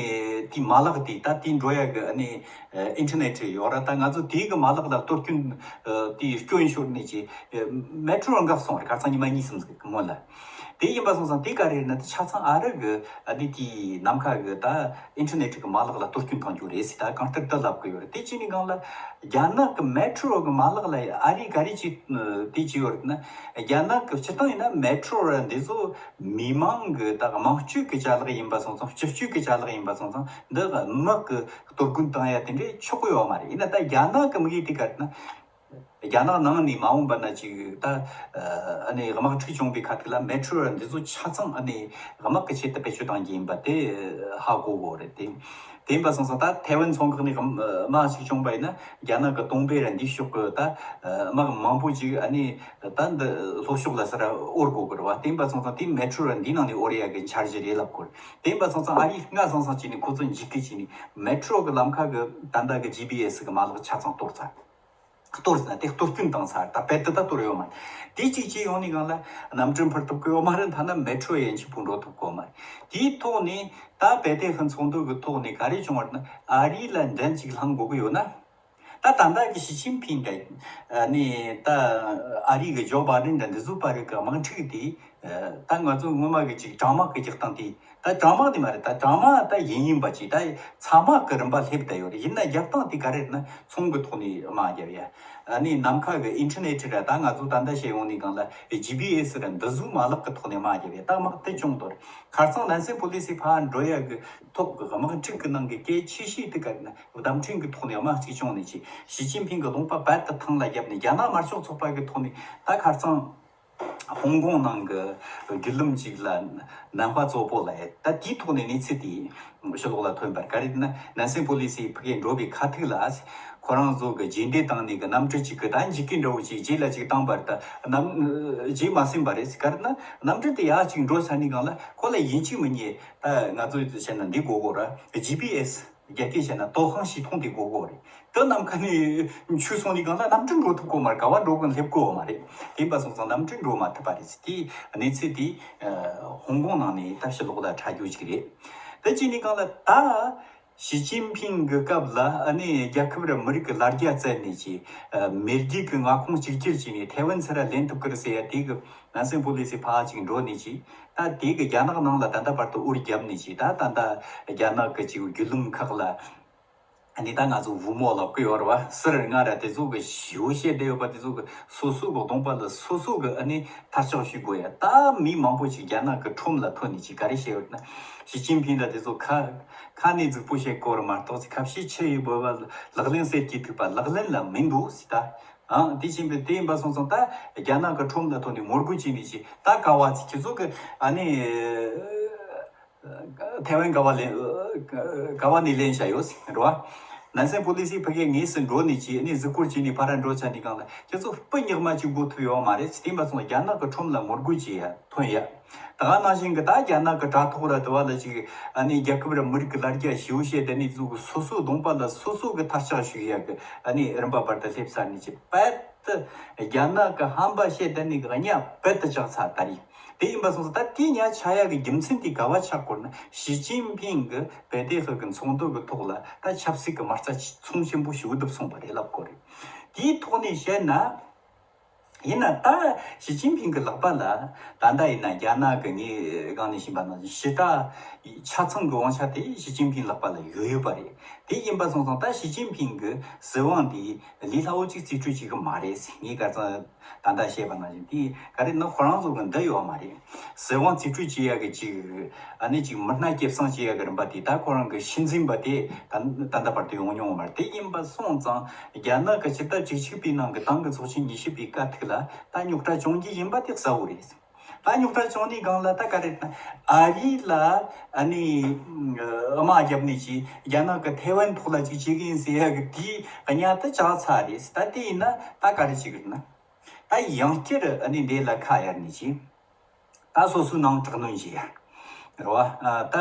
དེའི་མ་ལག་དེ། ད་དེ་འགྲོ་ཡ་གི་ཨ་ནི་ཨིན་ཊར་ནེ་ཊི་ཡོད་ར། ད་ང་ཚོ་དེའི་གི་མ་ལག་ལ་གཏོར་སྐྱོན་དེ་སྐྱོན་ཤོར་ནས་ཀྱི་མེ་ཊྲོ་འགག་སོང་རེད། ཁ་རྩང་ཉི་མ་གཉིས་གསུམ་ཟིག་གི་སྔོན་ལ། དེ་ཡིན་པ་སོང་ཙང་དེ་ག་རེ་རེད་ན། དེ་ཆ་ཚང་ཨ་རི་གི་ཨ་ནི་དེའི་ནམ་མཁའ་གི་ད་ཨིན་ཊར་ནེ་ཊི་གི་མ་ལག་ལ་གཏོར་སྐྱོན་བཏང་རྒྱུ་རེད་ཟེར། ད་གང་ལྟར་ད་ལབ་གི་ཡོད་རེད། དེ་བྱས་ནས་སྒང་ལ་རྒྱ་ནག་གི་མེ་ཊྲོ་གི་མ་ལག་ལ་ཨ་རིས་ག་རེ་བྱས། དེ་བྱས་ཡོད་རེད་ན། རྒྱ་ནག་གི་སྤྱིར་བཏང་ཡིན་ན་མེ་ཊྲོ་ར་འདི་ཚོ་མི་མང་གི་ད་དམངས་སྤྱོད་ཀྱི་ཅ་ལག་ཡིན་པ་སོང་ཙང་། སྤྱི་སྤྱོད་ཀྱི་ཅ་ལག་ཡིན་པ་སོང་ཙང་། འདི་དམག་གི་གཏོར་རྒོལ་བཏང་ཡ་དེ་འདྲས་ཆོག་གི་ཡོད་མ་རེད། ཡིན་ན་ད་རྒྱ་ནག་གི་དམིགས་ཡུལ་དེ་ག་རེ་ན། རྒྱ་ནག་ནང་ནས་མ་འོངས་པ་ན་ཅིག་ད་ཨ་ནི་དམག་འཁྲུག་བྱུང་བའི་ཁ་ཐུག་ལ་མེ་ཊྲོ་ར་འདི་ཚོ་ཆ་ཚང་ཨ་ནི་དམག་གི་ཆེད་དུ་བེད་སྤྱོད་གཏང་རྒྱུ་ཡིན་པ་དེ་ཧ་གོ་དགོས་རེད་དེ། དེ་ཡིན་པ་སོང་ཙང་ད་ཐའེ་ཝན་མཚོ་འགག་ནས་དམག་ཅིག་བྱུང་བ་ཡིན་ན། རྒྱ་ནག་གི་ཏུང་པེ་ར་འདི་ཕྱོགས་གི་ད་དམག་མང་པོ་ཅིག་ཨ་ནི་ད་འདི་ལྷོ་ཕྱོགས་ལ་ཟེར་ར་དབོར་དགོས་གི་རེད་བ། དེ་ཡིན་པ་སོང་ཙང་དེ་མེ་ཊྲོ་ར་འདི་ནང་ནས་དབོར་ཡ་གི་འཆར་གཞི་རེད་ལབ་དགོས་རེད། དེ་ཡིན་པ་སོང་ཙང་ཨ་རིས་སྔ་སང་སང་བྱས་ནས་ཁོ་ཚོ་འཇིགས་སྐུལ་བྱས་ནས་མེ་ཊྲོ་གི་ལམ་ཁ་གི་ད་ལྟ་གི་ཇི་པི་ཨེ་སི་གི་མ་ལག་ཆ་ཚང་གཏོར་ཚར། གཏོར་ཟེར་ན་དེ་གཏོར་སྐྱོན་བཏང་ཚར། ད་རྦད་དེ་ད་གཏོར་ཡོད་མ་རེད། དེ་གཅིག་བྱས་ཡོང་ནས་སྒང་ལ་གནམ་གྲུ་འཕུར་ཐུབ་ཀྱི་ཡོད་མ་རེད། ཐ་ན་མེ་ཊྲོ་ཡན་ཆད་པོ་འགྲོ་ཐུབ་ཀྱི་ཡོད་མ་རེད། དེའི་ཐོག་ནས་ད་བེ་ཏེ་ཧི་ཚོགས་འདུ་གི་ཐོག་ནས་ག་རེ་བྱུང་བ་རེད་ན། ཨ་རི་ལ་འགྲན་ཅིག་ལྷང་དགོས་ཀྱི་ཡོད་ན། ད་ད་ལྟ་གི་ཞི་ཅིན་ཕིང་གི་ཨ་ནི་ད་ཨ་རི་གི་ཇོ་བྷའི་ཌེན་འདྲ་འདི་ཚོ་བར་གི་དམག་འཁྲུག་དེ། ད་ང་ཚོ་སྔོན་མ་གི་ཅིག་གྲང་དམག་གི་རྒྱག་སྟངས་དེ། ད་གྲང་དམག་དེ་མ་རེད། ད་གྲང་དམག་ད་ཡིན་ཡིན་པ་ཅིག་ད་ཚ་དམག་གི་རིམ་པ་སླེབས་བསྡད་ཡོད་རེད། ཡིན་ན་རྒྱབ་སྟངས་དེ་ག་རེ་རེད་ན། ཚོང་གི་ཐོག་ནས་དམག་རྒྱབ་ཡ། ཨ་ནི་ནམ་མཁའ་གི་ཨིན་ཊར་ནེ་ཊི་ར། ད་ང་ཚོ་ད་ལྟ་བཤད་ཡོང་ནས་སྒང་ལ་ཇི་པི་ཨེ་སི་ར་འདི་ཚོའི་མ་ལག་གི་ཐོག་ནས་དམག་རྒྱབ་ཡ། ད་དམག་དེ་བྱུང་དོ་རེད། ཁ་རྩང་ནན་སན་པོ་ལི་སི་ཕར་འགྲོ་ཡ་གི་ཐོག་གི་དམག་འཁྲུག་གི་ནང་གི་གལ་ཆེ་ཤོས་དེ་ག་རེ་ན། བརྡ་འཕྲིན་གི་ཐོག་ནས་དམག་ཅིག་བྱུང་ནས་ཅིག་ཞི་ཅིན་ཕིང་གི་ལུང་པ་རྦད་དེ་ཐང་ལ་བརྒྱབ་ནས། རྒྱ་ནག་དམར་ཤོག་ཚོགས་པ་གི་ཐོག་ནས་ད་ཁ་རྩང་ཧོང་ཀོང་ནང་གི་བརྒྱུད་ལམ་ཅིག་ལ་ནན་ཧྭ་ཙོ་པོ་ལ་ད་དེའི་ཐོག་ནས་གནས་ཚུལ་དེ་ཕྱི་ལོགས་ལ་ཐོན་པར། ག་རེ་ན་ནན་སན་པོ་ལི་སི་ཕ་གིར་འགྲོ་བའི་ཁ་ཐུག་ལ་ཁོ་རང་ཚོ་གི་རྗེས་འདེད་བཏང་ནས་གི་གནམ་གྲུ་ཅིག་གི་ད་འཇིགས་སྐུལ་འདྲ་བོ་ཅིག་རྗེས་ལ་ཅིག་བཏང་པར། ད་གནམ་རྗེས་མ་ཟིན་པ་རེད། ག་རེ་ན་གནམ་གྲུ་དེ་ཡར་ཅིག་འགྲོ་ཚར་ནས་སྒང་ལ་ཁོ་ལ་ཡིན་གཅིག་མིན་གཉིས། ད་ང་ཚོས་བཤད་ན་འདི་དགོས་གོ་ར། ཇི་པི་ཨེ་སི། རྒྱ་སྐད་བཤད་ན་ཏོག་ཧང་ཤི་ཐོང་དེ་དགོས་གོ་རེད། དེ་ནམ་མཁའ་ནས་འཕྱུར་སོང་ནས་སྒང་ལ་གནམ་གྲུ་འགྲོ་ཐུབ་གོ་མ་རེད། ག་བ་འགྲོ་གོ་སླེབས་གོ་མ་རེད། དེ་ཡིན་པ་སོང་ཙང་གནམ་གྲུ་འགྲོ་མ་ཐུབ་པ་རེད། དེ་གནས་ཚུལ་དེ་ཧོང་ཀོང་ནང་ནས་ད་ཕྱི་ལོགས་ལ་ཁྲ་རྒྱུ་ཅིག་རེད། དེ་བྱས་ནས་སྒང་ལ་ད་ཞི་ཅིན་ཕིང་གི་སྐབས་ལ་ཨ་ནི་རྒྱལ་ཁབ་ར་མི་རིགས་ཀྱི་ལ་རྒྱ་བཙལ་ནས་ཀྱི་མེས་རྒྱལ་གྱི་མངའ་ཁོངས་གཅིག་གྱུར་བྱས་ནས་ཐའེ་ཝན་ཚུར་ར་ལེན་ཐུབ་ཀྱི་རེད་ཟེར་ཡ་དེ་གི། ནན་སན་པོ་ལི་སི་ཕར་ཅིག་འགྲོ་ནས་ཅིག་ད་དེ་གི་རྒྱ་ནག་ནང་ལ་ད་ལྟ་བར་དུ་དབུར་བརྒྱབ་ནས་ཅིག་ད་ད་ལྟ་རྒྱ་ནག་གི་ཅིག་བརྒྱུད་ལམ་ཁག་ལ། ཨ་ནི་ད་ང་ཚོ་བུ་མོ་ལབ་གི་ཡོད་རེད་བ། སི་རི་ང་ར་དེ་ཚོ་གི་ཞེ་པོ་བཤད་བསྡད་ཡོད་པ་དེ་ཚོ་གི་སོ་སོ་གི་གདོང་པ་ལ་སོ་སོ་གི་ཨ་ནི་ཐག་གཅོད་ཞུ་དགོས་ཡ། ད་མི་མང་པོ་ཅིག་རྒྱ་ནག་གི་ཁྲོམ་ལ་ཐོན་ནས་ཅིག་ག་རེ་བཤད་ཡོད་ན། ཞི་ཅིན་ཕིང་ལ་དེ་ཚོ་ཁ་ཁ་ནས་རྫིག་པོ་བཤད་དགོས་རེད་མ་གཏོགས། ཁ་བཤད་ཆེ་ཡི་བོད་པ་ལག་ལེན་ཟེར་གྱི་ཐུག་པ་ལག་ལེན་ལ་མི་འདུག་ཟེར་ད། ཨང་། དེ་བཞིན་པའི་དེ་ཡིན་པ་སོང་ཙང་ད་རྒྱ་ནག་གི་ཁྲོམ་ལ་ཐོན་ནས་ངོ་རྒོལ་བྱས་ནས་ཅིག་ད་ག་བ་ཅིག་ཁྱེད་ཚོ་གི་ཨ་ནི་ཐའེ་ཝན་ག་བ་ལེན། ག་བ་ནས་ལེན་བྱ་ཡོད་ཟེར་རོ། ནན་སན་པོ་ལི་སི་ཕ་གིར་དངོས་སུ་འགྲོ་ནས་ཅིག་ཨ་ནི་གཟིགས་སྐོར་བྱས་ནས་ཕར་ར་འགྲོ་ཚར་ནས་སྒང་ལ་ཁྱེད་ཚོ་སྤུ་ཉག་མ་ཅིག་འགོ་ཐུབ་ཡོད་མ་རེད་ཟེར། དེ་ཡིན་པ་སོང་རྒྱ་ནག་གི་ཁྲོམ་ལ་ངོ་རྒོལ་བྱེད་ཡ་ཐོན་ཡ། ད་ག་ནང་བཞིན་གི་ད་རྒྱ་ནག་གི་དྲ་ཐོག་ར་དུ་བ་ལ་ཅིག་ཨ་ནི་རྒྱལ་ཁབ་ར་མི་རིགས་ཀྱི་ལ་རྒྱ་ཞེ་པོ་བཤད་བསྡད་ནས་ཚོ་གི་སོ་སོའི་གདོང་པ་ལ་སོ་སོ་གི་ཐག་གཅོད་ཞུ་ཡ་གི་ཨ་ནི་རིམ་པ་བར་དུ་སླེབས་ཚར་ནས་ཅིག་རྦད་དེ་རྒྱ་ནག་གི་ཧམ་པ་བཤད་བསྡད་ནས་གི་གཉའ་རྦད་དེ་བཅག་ཚར་ད་རེད། དེ་ཡིན་པ་སོང་ཙང་ད་དེ་ཉག་ཆགས་ཡག་གི་རྒྱུ་མཚན་དེ་ག་བ་ཆགས་སྐོར་ན། ཞི་ཅིན་ཕིང་གི་བེ་ཏེ་ཧི་གི་ཚོགས་འདུ་གི་ཐོག་ལ་ད་ཆབ་སྲིད་ཀྱི་མ་རྩ་ཚོང་ཆེན་པོ་ཞིག་བསྡུ་སོང་བ་རེད་ལབ་དགོས་རེད། དེའི་ཐོག་ནས་བཤད་ན། ཡིན་ན་ད་ཞི་ཅིན་ཕིང་གི་ལག་པ་ལ་ད་ལྟ་ཡིན་ན་རྒྱ་ནག་གི་ངས་སྒང་ནས་ཤེས་པ་ནང་བཞིན་ཞི་དྲག་ཆ་ཚང་གི་དབང་ཆ་དེ་ཞི་ཅིན་ཕིང་ལག་པ་ལ་ཡོད་ཡོད་པ་རེད། དེ་ཡིན་པ་སོང་ཙང་ད་ཞི་ཅིན་ཕིང་གི་སྲིད་དབང་དེ་ལས་སླ་བོ་ཅིག་རྩིས་སྤྲོད་བྱེད་གི་མ་རེད་ཟེར། ངས་ག་ཚོད་ད་ལྟ་བཤད་པ་ནང་བཞིན་དེ་ག་རེ་ན་ཁོ་རང་ཚོ་གི་འདི་ཡོད་མ་རེད། སྲིད་དབང་རྩིས་སྤྲོད་བྱེད་ཡག་གི་ཅིག་ཨ་ནི་ཅིག་མི་སྣ་སྐྱེད་སྲིང་བྱེད་ཡག་གི་རིམ་པ་དེ་ད་ཁོ་རང་གི་ཤུལ་འཛིན་པ་དེ་ད་ད་ལྟ་བར་དུ་ཡོང་མྱོང་བ་མ་རེད། དེ་ཡིན་པ་སོང་ཙང་རྒྱ་ནག་གི་ཕྱི་ཟླ་བཅུ་གཅིག་པའི་ནང་གི་ཏང་གི་ཚོགས་ཆེན་ཉི་ཤུ་པའི་སྐབས་ཐོག་ལ་ད་རྙོག་དྲ་བྱུང་རྒྱུ་ཡིན་པ་དེ་གསལ་བོ་རེད། ད་རྙོག་དྲ་བྱུང་ནས་སྒང་ལ་ད་ག་རེ་ན་ཨ་རི་ལ་ཨ་ནི་དམག་བརྒྱབ་ནས་ཅིག་རྒྱ་ནག་གི་ཐའེ་ཝན་ཐོག་ལ་ཅིག་བྱེད་གི་ཡིན་ཟེར་ཡ་གི་དེའི་གཉའ་དེ་བཅག་ཚར་རེད། ད་དེ་ཡིན་ན་ད་ག་རེ་བྱེད་གི་ན། ད་ཡང་བསྐྱར་ཨ་ནི་འདི་ལ་ཁ་གཡར་ནས་ཅིག་ད་སོ་སོའི་ནང་དྲག་གནོན་བྱེད་ཡ། རེད་བ། ད་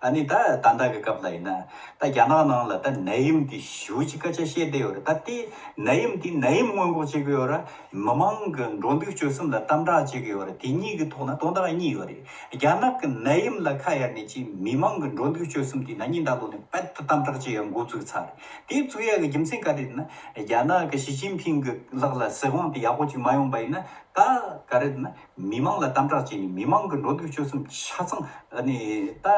ཨ་ནི་ད་ད་ལྟ་གི་སྐབས་ལ་ཡིན་ན་ད་རྒྱ་ནག་ནང་ལ་ད་ནད་ཡམས་དེ་ཞེ་པོ་ཅིག་སྐད་ཆ་བཤད་བསྡད་ཡོད་རེད། ད་དེ་ནད་ཡམས་དེ་ནད་ཡམས་སྔོན་འགོག་བྱེད་གི་ཡོད་ར། མི་མང་གི་འགྲོ་འདུག་སྤྱོད་གསུམ་ལ་དམ་དྲག་བྱེད་གི་ཡོད་ར། དེ་གཉིས་ཀྱི་ཐོག་ན་དོན་དག་གཉིས་ཡོད་རེད། རྒྱ་ནག་གི་ནད་ཡམས་ལ་ཁ་གཡར་ནས་ཅིག་མི་མང་གི་འགྲོ་འདུག་སྤྱོད་གསུམ་དེ་ན་ནིང་ད་ལོ་ནས་རྦད་དེ་དམ་དྲག་བྱེད་ཡ་འགོ་བཙུགས་ཚར་རེད། དེ་བཙུགས་ཡ་གི་རྒྱུ་མཚན་ག་རེ་རེད་ན། རྒྱ་ནག་གི་ཞི་ཅིན་ཕིང་གི་ལག་ལ་སྲིད་དབང་དེ་ཡག་པོ་ཅིག་མ་ཡོང་པ་ཡིན་ན་ད་ག་རེ་རེད་ན། མི་མང་ལ་དམ་དྲག་བྱས་ནས་མི་མང་གི་འགྲོ་འདུག་སྤྱོད་གསུམ་ཆ་ཚང་ཨ་ནི་ད་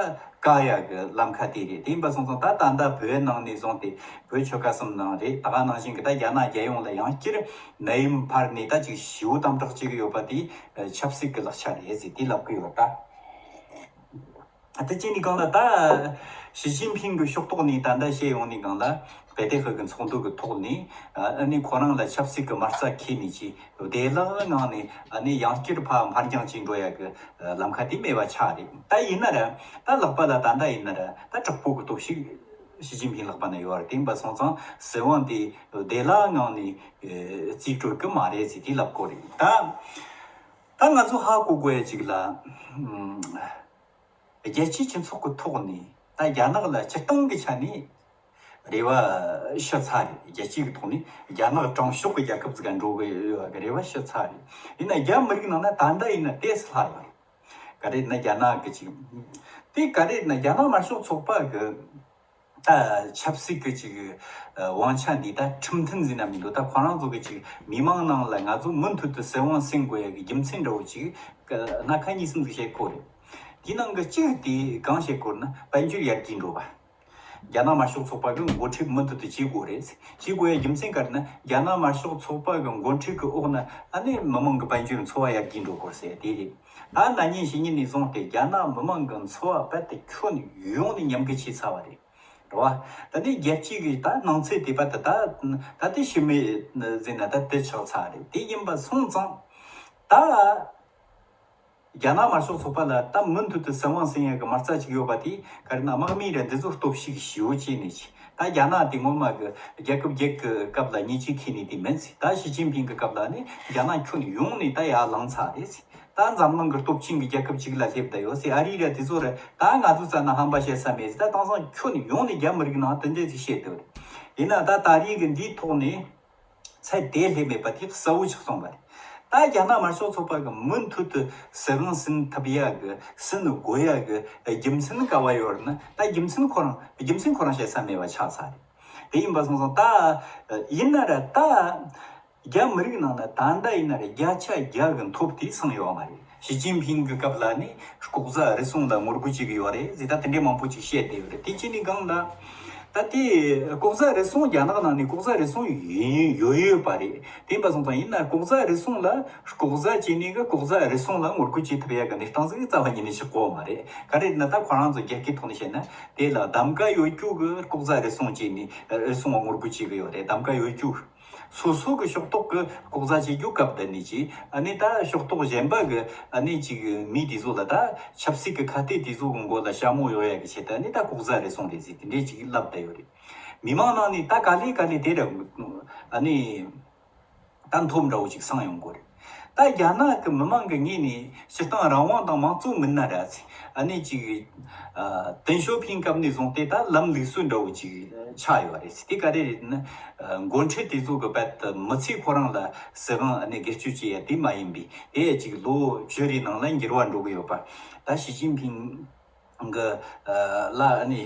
བཀག་ཡ་གི་ལམ་ཁ་དེ་རེད། དེ་ཡིན་པ་སོང་ཙང་ད་ད་ལྟ་བོད་ནང་ནས་བཟུང་སྟེ་བོད་ཆོལ་ཁ་གསུམ་ནང་རེད། ད་ག་ནང་བཞིན་གི་ད་རྒྱ་ནག་རྒྱལ་ཡོངས་ལ་ཡང་བསྐྱར་ནད་ཡམས་འཕར་ནས་ད་ཅིག་ཞེ་པོ་དམ་དྲག་བྱེད་གི་ཡོད་པ་དེ་ཆབ་སྲིད་ཀྱི་ལག་ཆ་རེད་ཟེར་དེ་ལབ་གི་ཡོད་ད། དེ་ཅི་ནས་གང་ལ་ད་ཞི་ཅིན་ཕིང་གི་ཕྱོགས་གཏོགས་ནས་ད་ལྟ་བཤད་ཡོང་ནས་གང་ལ་པེ་ཏེ་ཧི་གི་ཚོགས་འདུ་གི་ཐོག་ནས་ཨ་ནི་ཁོ་རང་ལ་ཆབ་སྲིད་ཀྱི་མ་རྩ་འཁྱེར་ནས་ཀྱི་བདེ་བླག་ངང་ནས་ཨ་ནི་ཡང་བསྐྱར་ཕར་འཕར་འགྱངས་བྱས་འགྲོ་ཡ་གི་ལམ་ཁ་དེ་མེད་པ་ཆགས་རེད། ད་ཡིན་ན་ར་ད་ལག་པ་ལ་ད་ལྟ་ཡིན་ན་ར་ད་དྲག་པོ་གི་སྟོབས་ཤིག་ཞི་ཅིན་ཕིང་ལག་པ་ན་ཡོད་རེད། དེ་ཡིན་པ་སོང་ཙང་སྲིད་དབང་དེ་བདེ་བླག་ངང་ནས་རྩིས་སྤྲོད་གི་མ་རེད་ཟེར་དེ་ལབ་གོ་རེད། ད་ད་ང་ཚོ་ཧ་གོ་དགོས་ཡ་ཅིག་ལ། རྒྱལ་སྤྱིའི་སྤྱི་ཚོགས་ཀྱི་ཐོག་ནས་ད་རྒྱ་ནག་ལ་སྤྱིར་བཏང་གི་ཆ་ནས་རེ་བ་ཞུ་ཚར་རེད། རྒྱལ་སྤྱི་གི་ཐོག་ནས་རྒྱ་ནག་དྲང་ཕྱོགས་ཀྱི་རྒྱལ་ཁབ་ཅིག་ག་འགྲོ་གི་ཡོད་གི་རེ་བ་ཞུ་ཚར་རེད། ཡིན་ན་རྒྱ་མི་རིགས་ནང་ན་ད་ལྟ་ཡིན་ན་ཏོག་ཙམ་ལྷག་ཡོད་རེད། ག་རེ་ན་རྒྱ་ནག་གི་ཅིག་དེ་ག་རེ་ན་རྒྱ་ནག་དམར་ཤོག་ཚོགས་པ་གི་ད་ཆབ་སྲིད་ཀྱི་ཅིག་དབང་ཆ་འདི་ད་ཁྲིམས་མཐུན་ཟིན་ན་མི་འདུག་ད་ཁོ་རང་ཚོ་གི་ཅིག་མི་མང་ནང་ལ་ང་ཚོ་མུ་མཐུད་དུ་སྲིད་དབང་ཟིན་དགོས་ཡ་གི་རྒྱུ་མཚན་འདྲ་བོ་ཅིག་སྣ་ཁ་གཉིས་གསུམ་ཟིག་བཤད་གོ་རེད། དེའི་ནང་གི་གཅིག་དེ་གང་བཤད་གོ་ན་དཔལ་འབྱོར་ཡར་རྒྱས་འགྲོ་བ། རྒྱ་ནག་དམར་ཤོག་ཚོགས་པ་གི་འགོ་ཁྲིད་མུ་མཐུད་དུ་བྱེད་དགོས་རེད། བྱེད་དགོས་ཡ་རྒྱུ་མཚན་ག་རེ་ན་རྒྱ་ནག་དམར་ཤོག་ཚོགས་པ་གི་འགོ་ཁྲིད་ཀྱི་འོག་ན་ཨ་ནི་མི་མང་གི་དཔལ་འབྱོར་འཚོ་བ་ཡར་རྒྱས་འགྲོ་དགོས་ཟེར་དེ་རེད། ད་ན་ནིང་ཕྱི་ཉིན་ནས་བཟུང་སྟེ་རྒྱ་ནག་མི་མང་གི་འཚོ་བ་རྦད་དེ་ཁྱོན་ཡོངས་ནས་ཉམས་རྒུད་ཆེ་ཚར་བ་རེད། རེད་བ། ད་ནི་རྒྱལ་སྤྱི་གི་ད་སྣང་ཚུལ་དེ་རྦད་དེ་ད་ད་དེ་ཕྱི་མིག་ཟེར་ན་ད་དེ་ཆགས་ཚར་རེད། དེ་ཡིན་པ་སོང་ཙང་ད། རྒྱ་ནག་དམར་ཤོག་ཚོགས་པ་ལ་ད་མུ་མཐུད་དུ་སྲིད་དབང་ཟིན་ཡག་གི་མ་རྩ་ཅིག་ཡོད་པ་དེ་ག་རེ་ན་དམག་མི་ར་འདི་ཚོ་སྟོབས་ཤུགས་ཞེ་པོ་ཅིག་ནས་ཅིག་ད་རྒྱ་ནག་དེ་སྔོན་མ་གི་རྒྱལ་ཁབ་བརྒྱད་ཀྱི་སྐབས་ལ་ཉེས་ཆད་ཁེལ་ནས་དེ་མིན་ཟེར། ད་ཞི་ཅིན་ཕིང་གི་སྐབས་ལ་ནི་རྒྱ་ནག་ཁྱོན་ཡོངས་ནས་ད་ཡར་ལངས་ཚར་རེད་ཟེར། ད་འཛམ་གླིང་གི་སྟོབས་ཆེན་གྱི་རྒྱལ་ཁབ་ཅིག་ལ་སླེབས་བསྡད་ཡོད་ཟེར། ཨ་རི་ར་དེ་ཚོ་ར་ད་ང་ཚོ་རྩ་ན་ཧམ་པ་བཤད་ས་མེད་ཟེར། ད་དེང་སང་ཁྱོན་ཡོངས་ནས་རྒྱ་མི་རིགས་ནང་དེ་འདྲས་ཅིག་བཤད་བསྡད་ཡོད་རེད། ཡིན་ན་ད་ད་རེས་གི་འདིའི་ཐོག་ནས། ཚད་དེ་སླེབས་མེད་པ་དེ་གསལ་བོ་ཆགས་སོང་བ་རེད། ད་རྒྱ་ནག་དམར་ཤོག་ཚོགས་པ་གི་མུ་མཐུད་དུ་སྲིད་དབང་ཟིན་ཐུབ་ཡག་གི་ཟིན་དགོས་ཡག་གི་རྒྱུ་མཚན་ག་བ་ཡོད་ན་ད་རྒྱུ་མཚན་ཁོ་རང་རྒྱུ་མཚན་ཁོ་རང་བཤད་ས་མེད་པ་ཆགས་ཚར་རེད། དེ་ཡིན་པ་སོང་ཙང་ད་ཡིན་ན་ར་ད་རྒྱ་མི་རིགས་ནང་ན་ད་ལྟ་ཡིན་ན་ར་བརྒྱ་ཆ་བརྒྱ་གི་མཐོ་དེ་སངས་ཡོད་མ་རེད། ཞི་ཅིན་ཕིང་གི་སྐབས་ལ་ནི་ལྐོག་ཟ་རུལ་སུངས་ལ་ངོ་རྒོལ་བྱེད་ཀྱི་ཡོད་རེད་ཟེར་ད་དེ་འདྲའི་མང་པོ་ཅིག་བཤད་བསྡད་ཡོད་རེད། དེ་ཅི་ནས་གང་ལ། ད་དེ་ལྐོག་ཟ་རུལ་སུངས་རྒྱ་ནག་ནང་ནས་ལྐོག་ཟ་རུལ་སུངས་ཡིན་ཡོད་ཡོད་པ་རེད། དེ་ཡིན་པ་སོང་ཙང་ཡིན་ན་ལྐོག་ཟ་རུལ་སུངས་ལ་ལྐོག་ཟ་བྱས་ནས་གི་ལྐོག་ཟ་རུལ་སུངས་ལ་ངོ་རྒོལ་བྱེད་ཐུབ་ཡག་གི་གནས་སྟངས་ཟིག་རྩ་བ་ཉིད་ནས་ཞིག་གོ་མ་རེད། ག་རེ་ན་ད་ཁོ་རང་ཚོ་རྒྱལ་ཁའི་ཐོག་ནས་བཤད་ན་དེ་ལ་གདམ་ག་ཡོད་རྒྱུ་གི་ལྐོག་ཟ་རུལ་སུངས་བྱས་ནས་རུལ་སུངས་ལ་ངོ་རྒོལ་བྱེད་གི་ཡོད་རེད། གདམ་ག་ཡོད་རྒྱུ། སོ་སོ་གི་ཕྱོགས་གཏོགས་ཀྱི་ལྐོག་ཟ་བྱེད་རྒྱུ་སྐབས་དེ་ནས་ཀྱི་ཨ་ནི་ད་ཕྱོགས་གཏོགས་གཞན་པ་གི་ཨ་ནི་ཅིག་མི་དེ་ཚོ་ལ་ད་ཆབ་སྲིད་ཀྱི་ཁ་གཏད་དེ་ཚོ་གི་མགོ་ལ་ཞྭ་མོ་གཡོག་ཡ་གི་ཆེད་དུ་ཨ་ནི་ད་ལྐོག་ཟ་རུལ་སུངས་རེད་ཟེར་དེ་འདྲས་ཅིག་ལབ་བསྡད་ཡོད་རེད། མི་མང་ནང་ནས་ད་ག་ལེ་ག་ལེ་དེ་ར་ཨ་ནི་ད་མཐོ་འདྲ་བོ་ཅིག་སངས་ཡོང་གི་རེད། ད་རྒྱ་ནག་གི་མི་མང་གི་ངོས་ནས་སྤྱིར་བཏང་རང་དབང་དང་མང་གཙོ་མིན་ན་ར་ཚེ་ཨ་ནི་ཅིག་ཏེང་ཞའོ་ཕིང་སྐབས་ནས་བཟུང་སྟེ་ད་ལམ་ལུགས་སྲོལ་འདྲ་བོ་ཅིག་ཆགས་ཡོད་རེད། དེ་ག་རེ་རེད་ན། འགོ་ཁྲིད་དེ་ཚོ་གི་རྦད་དེ་མི་ཚེ་ཁོ་རང་ལ་སྲིད་དབང་ཨ་ནི་སྒེར་གཅོད་བྱེད་ཡ་དེ་མ་ཡིན་པའི་དེ་ཡ་ཅིག་ལོ་བཅུ་རེའི་ནང་ལ་འགྱུར་བ་འགྲོ་གི་ཡོད་པ། ད་ཞི་ཅིན་ཕིང་གི་ལ་ཨ་ནི་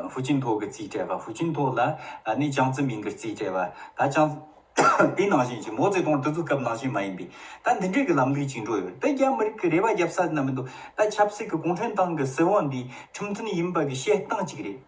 ཧྥུ་ཅིན་ཐོ་གི་རྩིས་སྤྲད་པ། ཧྥུ་ཅིན་ཐོ་ལ་ཨ་ནི་ཅང་ཙེ་མིན་གི་རྩིས་སྤྲད་པ། ད་ཅང་དེ་ནང་བཞིན་གྱི་མའོ་ཙེ་ཏུང་དེ་ཚོའི་སྐབས་ནང་བཞིན་མ་ཡིན་པའི་ད་འདི་འདྲའི་གི་ལམ་ལུགས་ཅིག་འགྲོ་ཡོད། ད་རྒྱ་མི་རིགས་ཀྱི་རེ་བ་རྒྱབ་ས་ན་མི་འདུག་ད་ཆབ་སྲིད་ཀྱི་གུང་ཁྲན་ཏང་གི་སྲིད་དབང་འདི་ཁྲིམས་མཐུན་ཡིན་པ་གི་བཤད་སྟངས་ཅིག་རེད།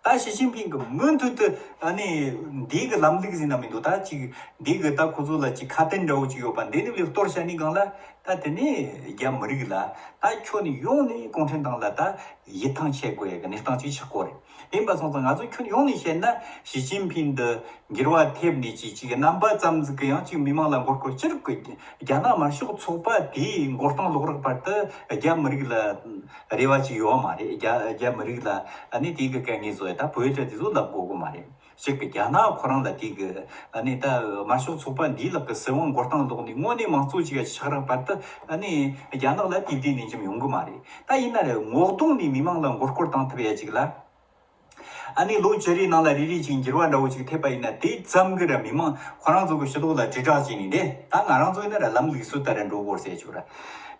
ད་ཞི་ཅིན་ཕིང་གི་མུ་མཐུད་དུ་ཨ་ནི་འདི་གི་ལམ་ལུགས་ཟིན་ན་མི་འདུག་ད་ཅིག་འདི་གི་ད་ཁོ་ཚོ་ལ་ཅིག་ཁ་དན་འདྲ་བོ་ཅིག་ཡོད་པ་འདི་ནི་ལས་གཏོར་བྱ་ནི་གང་ལ་ད་དེ་ནི་རྒྱ་མི་རིགས་ལ་ད་ཁྱོན་ནས་ཡོང་ནས་གུང་ཁྲན་ཏང་ལ་ད་ཡིད་ཐང་ཆད་དགོས་ཡ་གི་གནས་སྟངས་ཅིག་ཆགས་ཀྱི་ཡོད་རེད། དེ་ཡིན་པ་སོང་ཙང་ང་ཚོ་ཁྱོན་ཡོངས་ནས་བཤད་ན་ཞི་ཅིན་ཕིང་འདི་འགྱུར་བ་ཐེབས་ནས་ཅིག་ཅིག་རྣམ་པ་ཙམ་ཟིག་གི་ཡང་ཅིག་མི་མང་ལ་མགོ་སྐོར་ཅི་རིགས་གི་རྒྱ་ནག་དམར་ཤོག་ཚོགས་པ་དེའི་མགོ་རྟིང་སློག་རག་བར་དུ་རྒྱ་མི་རིགས་ལ་རེ་བ་ཅིག་ཡོད་མ་རེད། རྒྱ་རྒྱ་མི་རིགས་ལ་ཨ་ནི་དེའི་གི་དཀའ་ངལ་བཟོ་ཡ་ད་བོད་ལ་དེ་ཚོ་ལབ་དགོས་གི་མ་རེད། གཅིག་གི་རྒྱ་ནག་ཁོ་རང་ལ་དེ་གི་ཨ་ནི་ད་དམར་ཤོག་ཚོགས་པ་འདིའི་ལག་གི་སྲིད་དབང་མགོ་རྟིང་སློག་ནས་དངོས་གནས་མང་གཙོ་ཅིག་ཆགས་རག་བར་དུ་ཨ་ནི་རྒྱ་ནག་ལ་དེ་དེ་ནས་ཅམ་ཡོང་གི་མ་རེད། ད་ཡིན་ན་རེད་ངོ་གདོང་ནས་མི་མང་ལ་མགོ་སྐོར་བཏང་ཐུབ་ཡ་ཅིག་ལ། ཨ་ནི་ལོ་བཅུ་རེའི་ནང་ལ་རེ་རེ་ཅིག་འགྱུར་བ་འདྲ་བོ་ཅིག་ཐེབས་པ་ཡིན་ན་དེ་ཙམ་གི་ར་མི་མང་ཁོ་རང་ཚོ་གི་ཕྱི་ལོགས་ལ་དྲིལ་བསྒྲགས་བྱས་ནས་འདི་ད་ང་རང་ཚོ་ཡིན་ན་ར་ལམ་ལུགས་སྲོལ་ལྟར་འགྲོ་དགོས་ཟེར་ཆོག་ར།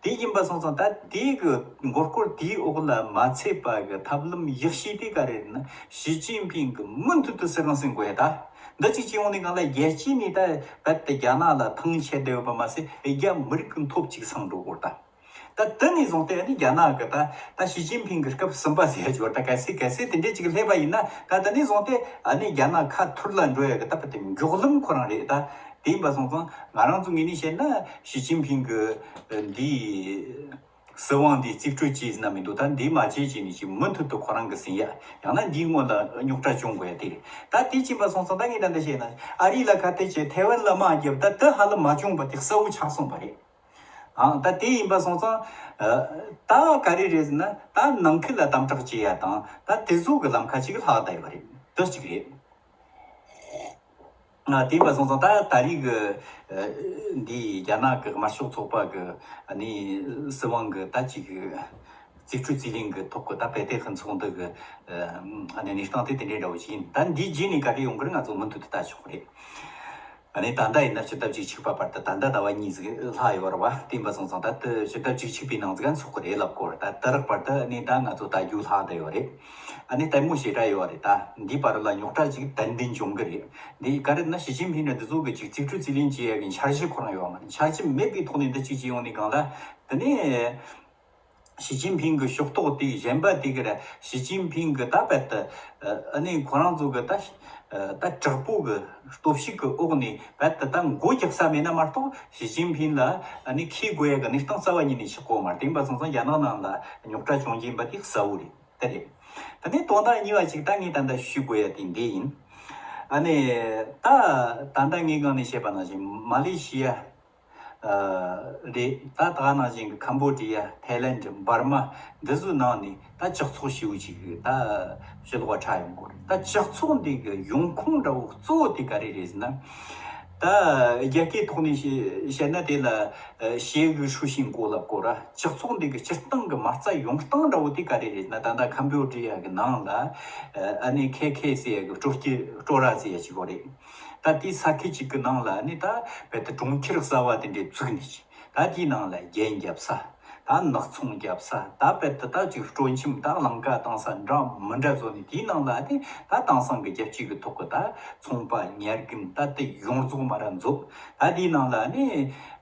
དེ་ཡིན་པ་སོང་ཙང་ད་དེ་གི་མགོ་སྐོར་དེའི་འོག་ལ་མ་ཚུད་པ་གི་ཐབས་ལམ་ཡག་ཤོས་དེ་ག་རེ་རེད་ན་ཞི་ཅིན་ཕིང་གི་མུ་མཐུད་དུ་སྲིད་དབང་ཟིན་དགོས་ཡ་ད། འདི་གཅིག་བྱས་ཡོང་ནས་གང་ལ་རྒྱལ་སྤྱི་ནས་ད་རྦད་དེ་རྒྱ་ནག་ལ་ཐང་ཆད་བསྡད་ཡོད་པ་མ་ཟད་རྒྱ་མི་རིགས་ཀྱི་མཐོ་གཅིག་སང་འགྲོ་དགོས་ད། ད་དེ་ནས་བཟུང་སྟེ་ཨ་ནི་རྒྱ་ནག་གི་ད་ད་ཞི་ཅིན་ཕིང་གི་སྐབས་གསུམ་པ་ཟེར་ཡ་ཅིག་ཡོད་ད་གལ་སྲིད་གལ་སྲིད་དེ་འདྲས་ཅིག་སླེབས་པ་ཡིན་ན་ད་དེ་ནས་བཟུང་སྟེ་ཨ་ནི་རྒྱ་ནག་ཁ་ཐུར་ལ་འགྲོ་ཡ་གི་ད་པ་དེ་མགྱོགས་ལམ་ཁོ་རང་རེད་ད། དེ་ཡིན་པ་སོང་ཙང་ང་རང་ཚོ་ངོས་ནས་བཤད་ན་ཞི་ཅིན་ཕིང་གི་འདིའི་སྲིད་དབང་འདི་རྩིས་སྤྲོད་བྱས་ཟིན་ན་མི་འདུག་ད་འདི་མ་བྱས་བྱས་ནས་ཅིག་མུ་མཐུད་དུ་ཁོ་རང་གི་ཟིན་ཡ་ཡང་ན་འདིའི་སྔོན་ལ་རྙོག་དྲ་བྱུང་དགོས་ཡ་དེ་རེད། ད་དེ་ཕྱིན་པ་སོང་ཙང་ད་ངས་ད་འདི་བཤད་ན་ཨ་རི་ལ་ཁ་གཏད་བྱས་ཐའེ་ཝན་ལ་དམག་བརྒྱབ་ད་དེ་ཧ་ལམ་མ་བྱུང་བ་དེ་གསལ་བོ་ཆགས་སོང་བ་རེད། ཨང་ད་དེ་ཡིན་པ་སོང་ཙང་ད་ག་རེ་རེད་ཟེར་ན་ད་ནང་ཁུལ་ལ་དམ་དྲག་བྱེད་ཡ་དང་ད་དེ་ཚོ་གི་ལམ་ཁ་ཅིག་ལྷག་བསྡད་ཡོད་རེད། དེ་གཅིག་རེད། ང་དེ་ཡིན་པ་སོང་ཙང་ད་ད་རེས་གི་འདི་རྒྱ་ནག་གི་དམར་ཤོག་ཚོགས་པ་གི་ནི་སྲིད་དབང་གི་ད་ཅིག་གི་རྩིས་སྤྲོད་རྩིས་ལེན་གི་ཐོག་གི་ད་བེ་ཏའི་ཧན་ཚོགས་འདུ་གི་ཨ་ནི་གནས་སྟངས་དེ་དེ་འདྲའི་འདྲ་བོ་ཞིག་ཡིན། ད་འདིའི་རྗེས་ནས་ག་རེ་ཡོང་གི་རེད་ང་ཚོ་མུ་མཐུད་དུ་ལྟ་ཆོག་གི་རེད། ཨ་ནི་ད་ལྟ་ཡིན་ན་ཕྱི་ཟླ་བཅུ་གཅིག་པ་བར་དུ་ད་ལྟ་ཟླ་བ་གཉིས་ཟིག་ལྷག་ཡོད་རེད་བ། དེ་ཡིན་པ་སོང་ཙང་ད་ལྟ་ཕྱི་ཟླ་བཅུ་གཅིག་པའི་ནང་ཟིག་ག་འཚོགས་གི་རེད་ལབ་གོ་རེད། ད་དེ་རག་བར་དུ་ཨ་ནི་ད་ང་ཚོ་ད་རྒྱུ་ལྷག་བསྡད་ཡོད་རེད། ཨ་ནི་ལྟད་མོ་ཞེ་དྲག་ཡོད་རེད། ད་འདིའི་བར་ལ་རྙོག་དྲ་ཅིག་ཏན་ཏན་བྱུང་གི་རེད། འདི་ག་རེད་ན་ཞི་ཅིན་ཕིང་ནས་འདི་ཚོ་གི་ཅིག་རྩིས་སྤྲོད་རྩིས་ལེན་བྱེད་ཡ་གི་འཆར་གཞི་ཁོ་རང་ཡོད་མ་རེད། འཆར་གཞི་མེད་པའི་ཐོག་ནས་འདི་ཅིག་བྱེད་ཡོང་ནས་གང་ལ་དེ་ནས། ཞི་ཅིན་ཕིང་གི་ཕྱོགས་གཏོགས་དེ་གཞན་པ་དེ་གི་ར་ཞི་ཅིན་ཕིང་གི་ད་བར་དུ་ཨ་ནི་ཁོ་རང་ཚོ་གི་ད་ད་དྲག་པོ་གི་སྟོབས་ཤུགས་གི་འོག་ནས་བར་དུ་ད་མགོ་རྒྱག་ས་མེད་ན་མ་གཏོགས་ཞི་ཅིན་ཕིང་ལ་ཨ་ནི་ཁེ་དགོས་ཡ་གི་གནས་སྟངས་རྩ་བ་ཉིད་ནས་ཆགས་གོ་མ་རེད། དེ་ཡིན་པ་སོང་ཙང་རྒྱ་ནག་ནང་ལ་རྙོག་དྲ་བྱུང་རྒྱུ་ཡིན་པ་དེ་གསལ་བོ་རེད། དེ་རེད། དེ་ནས་དོན་དག་གཉིས་པ་ཅིག་ད་ངས་ད་ལྟ་ཞུ་དགོས་ཡ་དེ་འདི་ཡིན། ཨ་ནི་ད་ད་ལྟ་ངས་གང་ནས་བཤད་པ་ནང་བཞིན་མ་ལེ་ཤི་ཡ། རེད། ད་ད་ག་ནང་བཞིན་གྱི་ཁམ་བོ་ཌི་ཡ། ཐའི་ལེན་ཌི། འབར་མ། འདི་ཚོའི་ནང་ནས་ད་ཇག་ཚོགས་ཞེ་པོ་ཅིག་ད་ཕྱི་ལོགས་ཁྲ་ཡོང་གི་རེད། ད་ཇག་ཚོགས་འདི་གི་ཡོང་ཁུངས་འདྲ་བོ་གཙོ་བོ་དེ་ག་རེ་རེད་ཟེར་ན། ད་རྒྱ་སྐད་ཐོག་ནས་བཤད་བཤད་ན་དེ་ལ་邪恶出身国ལབ་གོ་ར། ཇག་ཚོགས་འདི་གི་སྤྱིར་བཏང་གི་མ་རྩ་ཡོང་སྟངས་འདྲ་བོ་དེ་ག་རེ་རེད་ན། ད་ལྟ་ཁམ་བོ་ཌི་ཡ་གི་ནང་ལ་ཨ་ནི་ཁེ་ཁེ་ཟེར་ཡ་གི་སྤྲོ་སྐྱིད་སྤྲོ་ར་ཟེར་ཡ་ཅིག་གོ་རེད། ད་དེའི་ས་ཁུལ་གཅིག་གི་ནང་ལ་ནི་ད་བོད་དུ་གྲོང་ཁྱེར་གསར་བ་དེ་འདྲས་བཙུགས་ནས་ཅིག་ད་དེའི་ནང་ལ་རྒྱན་རྒྱབ་ས། ད་ནག་ཚོང་རྒྱབ་ས། ད་བོད་དུ་ད་ཅིག་སྤྲོ་འཆམ་ད་ལང་ཀ་བཏང་ས་འདྲ་མི་འདྲ་བཟོ་ནས་དེའི་ནང་ལ་དེ་ད་དེང་སང་གི་རྒྱལ་སྤྱི་གི་ཐོག་གི་ད་ཚོང་པ་ཉར་མཁན་ད་དེ་ཡོངས་རྫོགས་མ་ར་འཛོམས། ད་དེའི་ནང་ལ་ནི་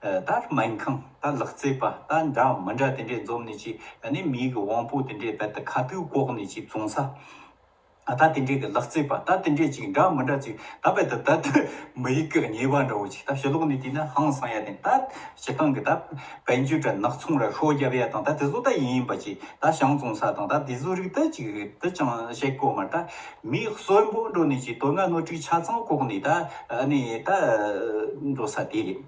ད་སྨན་ཁང་ད་ལག་རྩེད་པ་ད་འདྲ་མི་འདྲ་དེ་འདྲས་འཛོམས་ནས་ཅིག་ནི་མི་གི་དབང་པོ་དེ་འདྲས་བོད་དུ་ཁ་ཐུག་བཀོག་ནས་ཅིག་བཙོང་ས། ཨ་ད་དེ་འདྲའི་གི་ལག་རྩེད་པ་ད་དེ་འདྲའི་ཅིག་འདྲ་མི་འདྲ་ཅིག་ད་བས་ད་ད་ད་མི་ཡུལ་གི་ཉེས་པ་འདྲ་བོ་ཅིག་ད་ཕྱི་ལོགས་ནས་བལྟས་ན་ཧང་སང་ཡ་དེ་ད་སྤྱི་བཏང་གི་ད་དཔལ་འབྱོར་དྲ་ནག་ཚོང་ར་ཧྲོ་རྒྱབ་ཡ་དང་ད་དེ་ཚོ་ད་ཡིན་ཡིན་པ་ཅིག་ད་ཞང་བཙོང་ས་དང་ད་དེ་ཚོ་རིགས་ད་ཅིག་ད་ཅང་བཤད་གོ་མ་ད་མི་གསོན་པོ་འགྲོ་ནས་ཅིག་དོན་ལྔ་སྣོད་དྲུག་ཆ་ཚང་བཀོག་ནས་ད་ཨ་ནི་ད་འགྲོ་ས་དེ་རེད།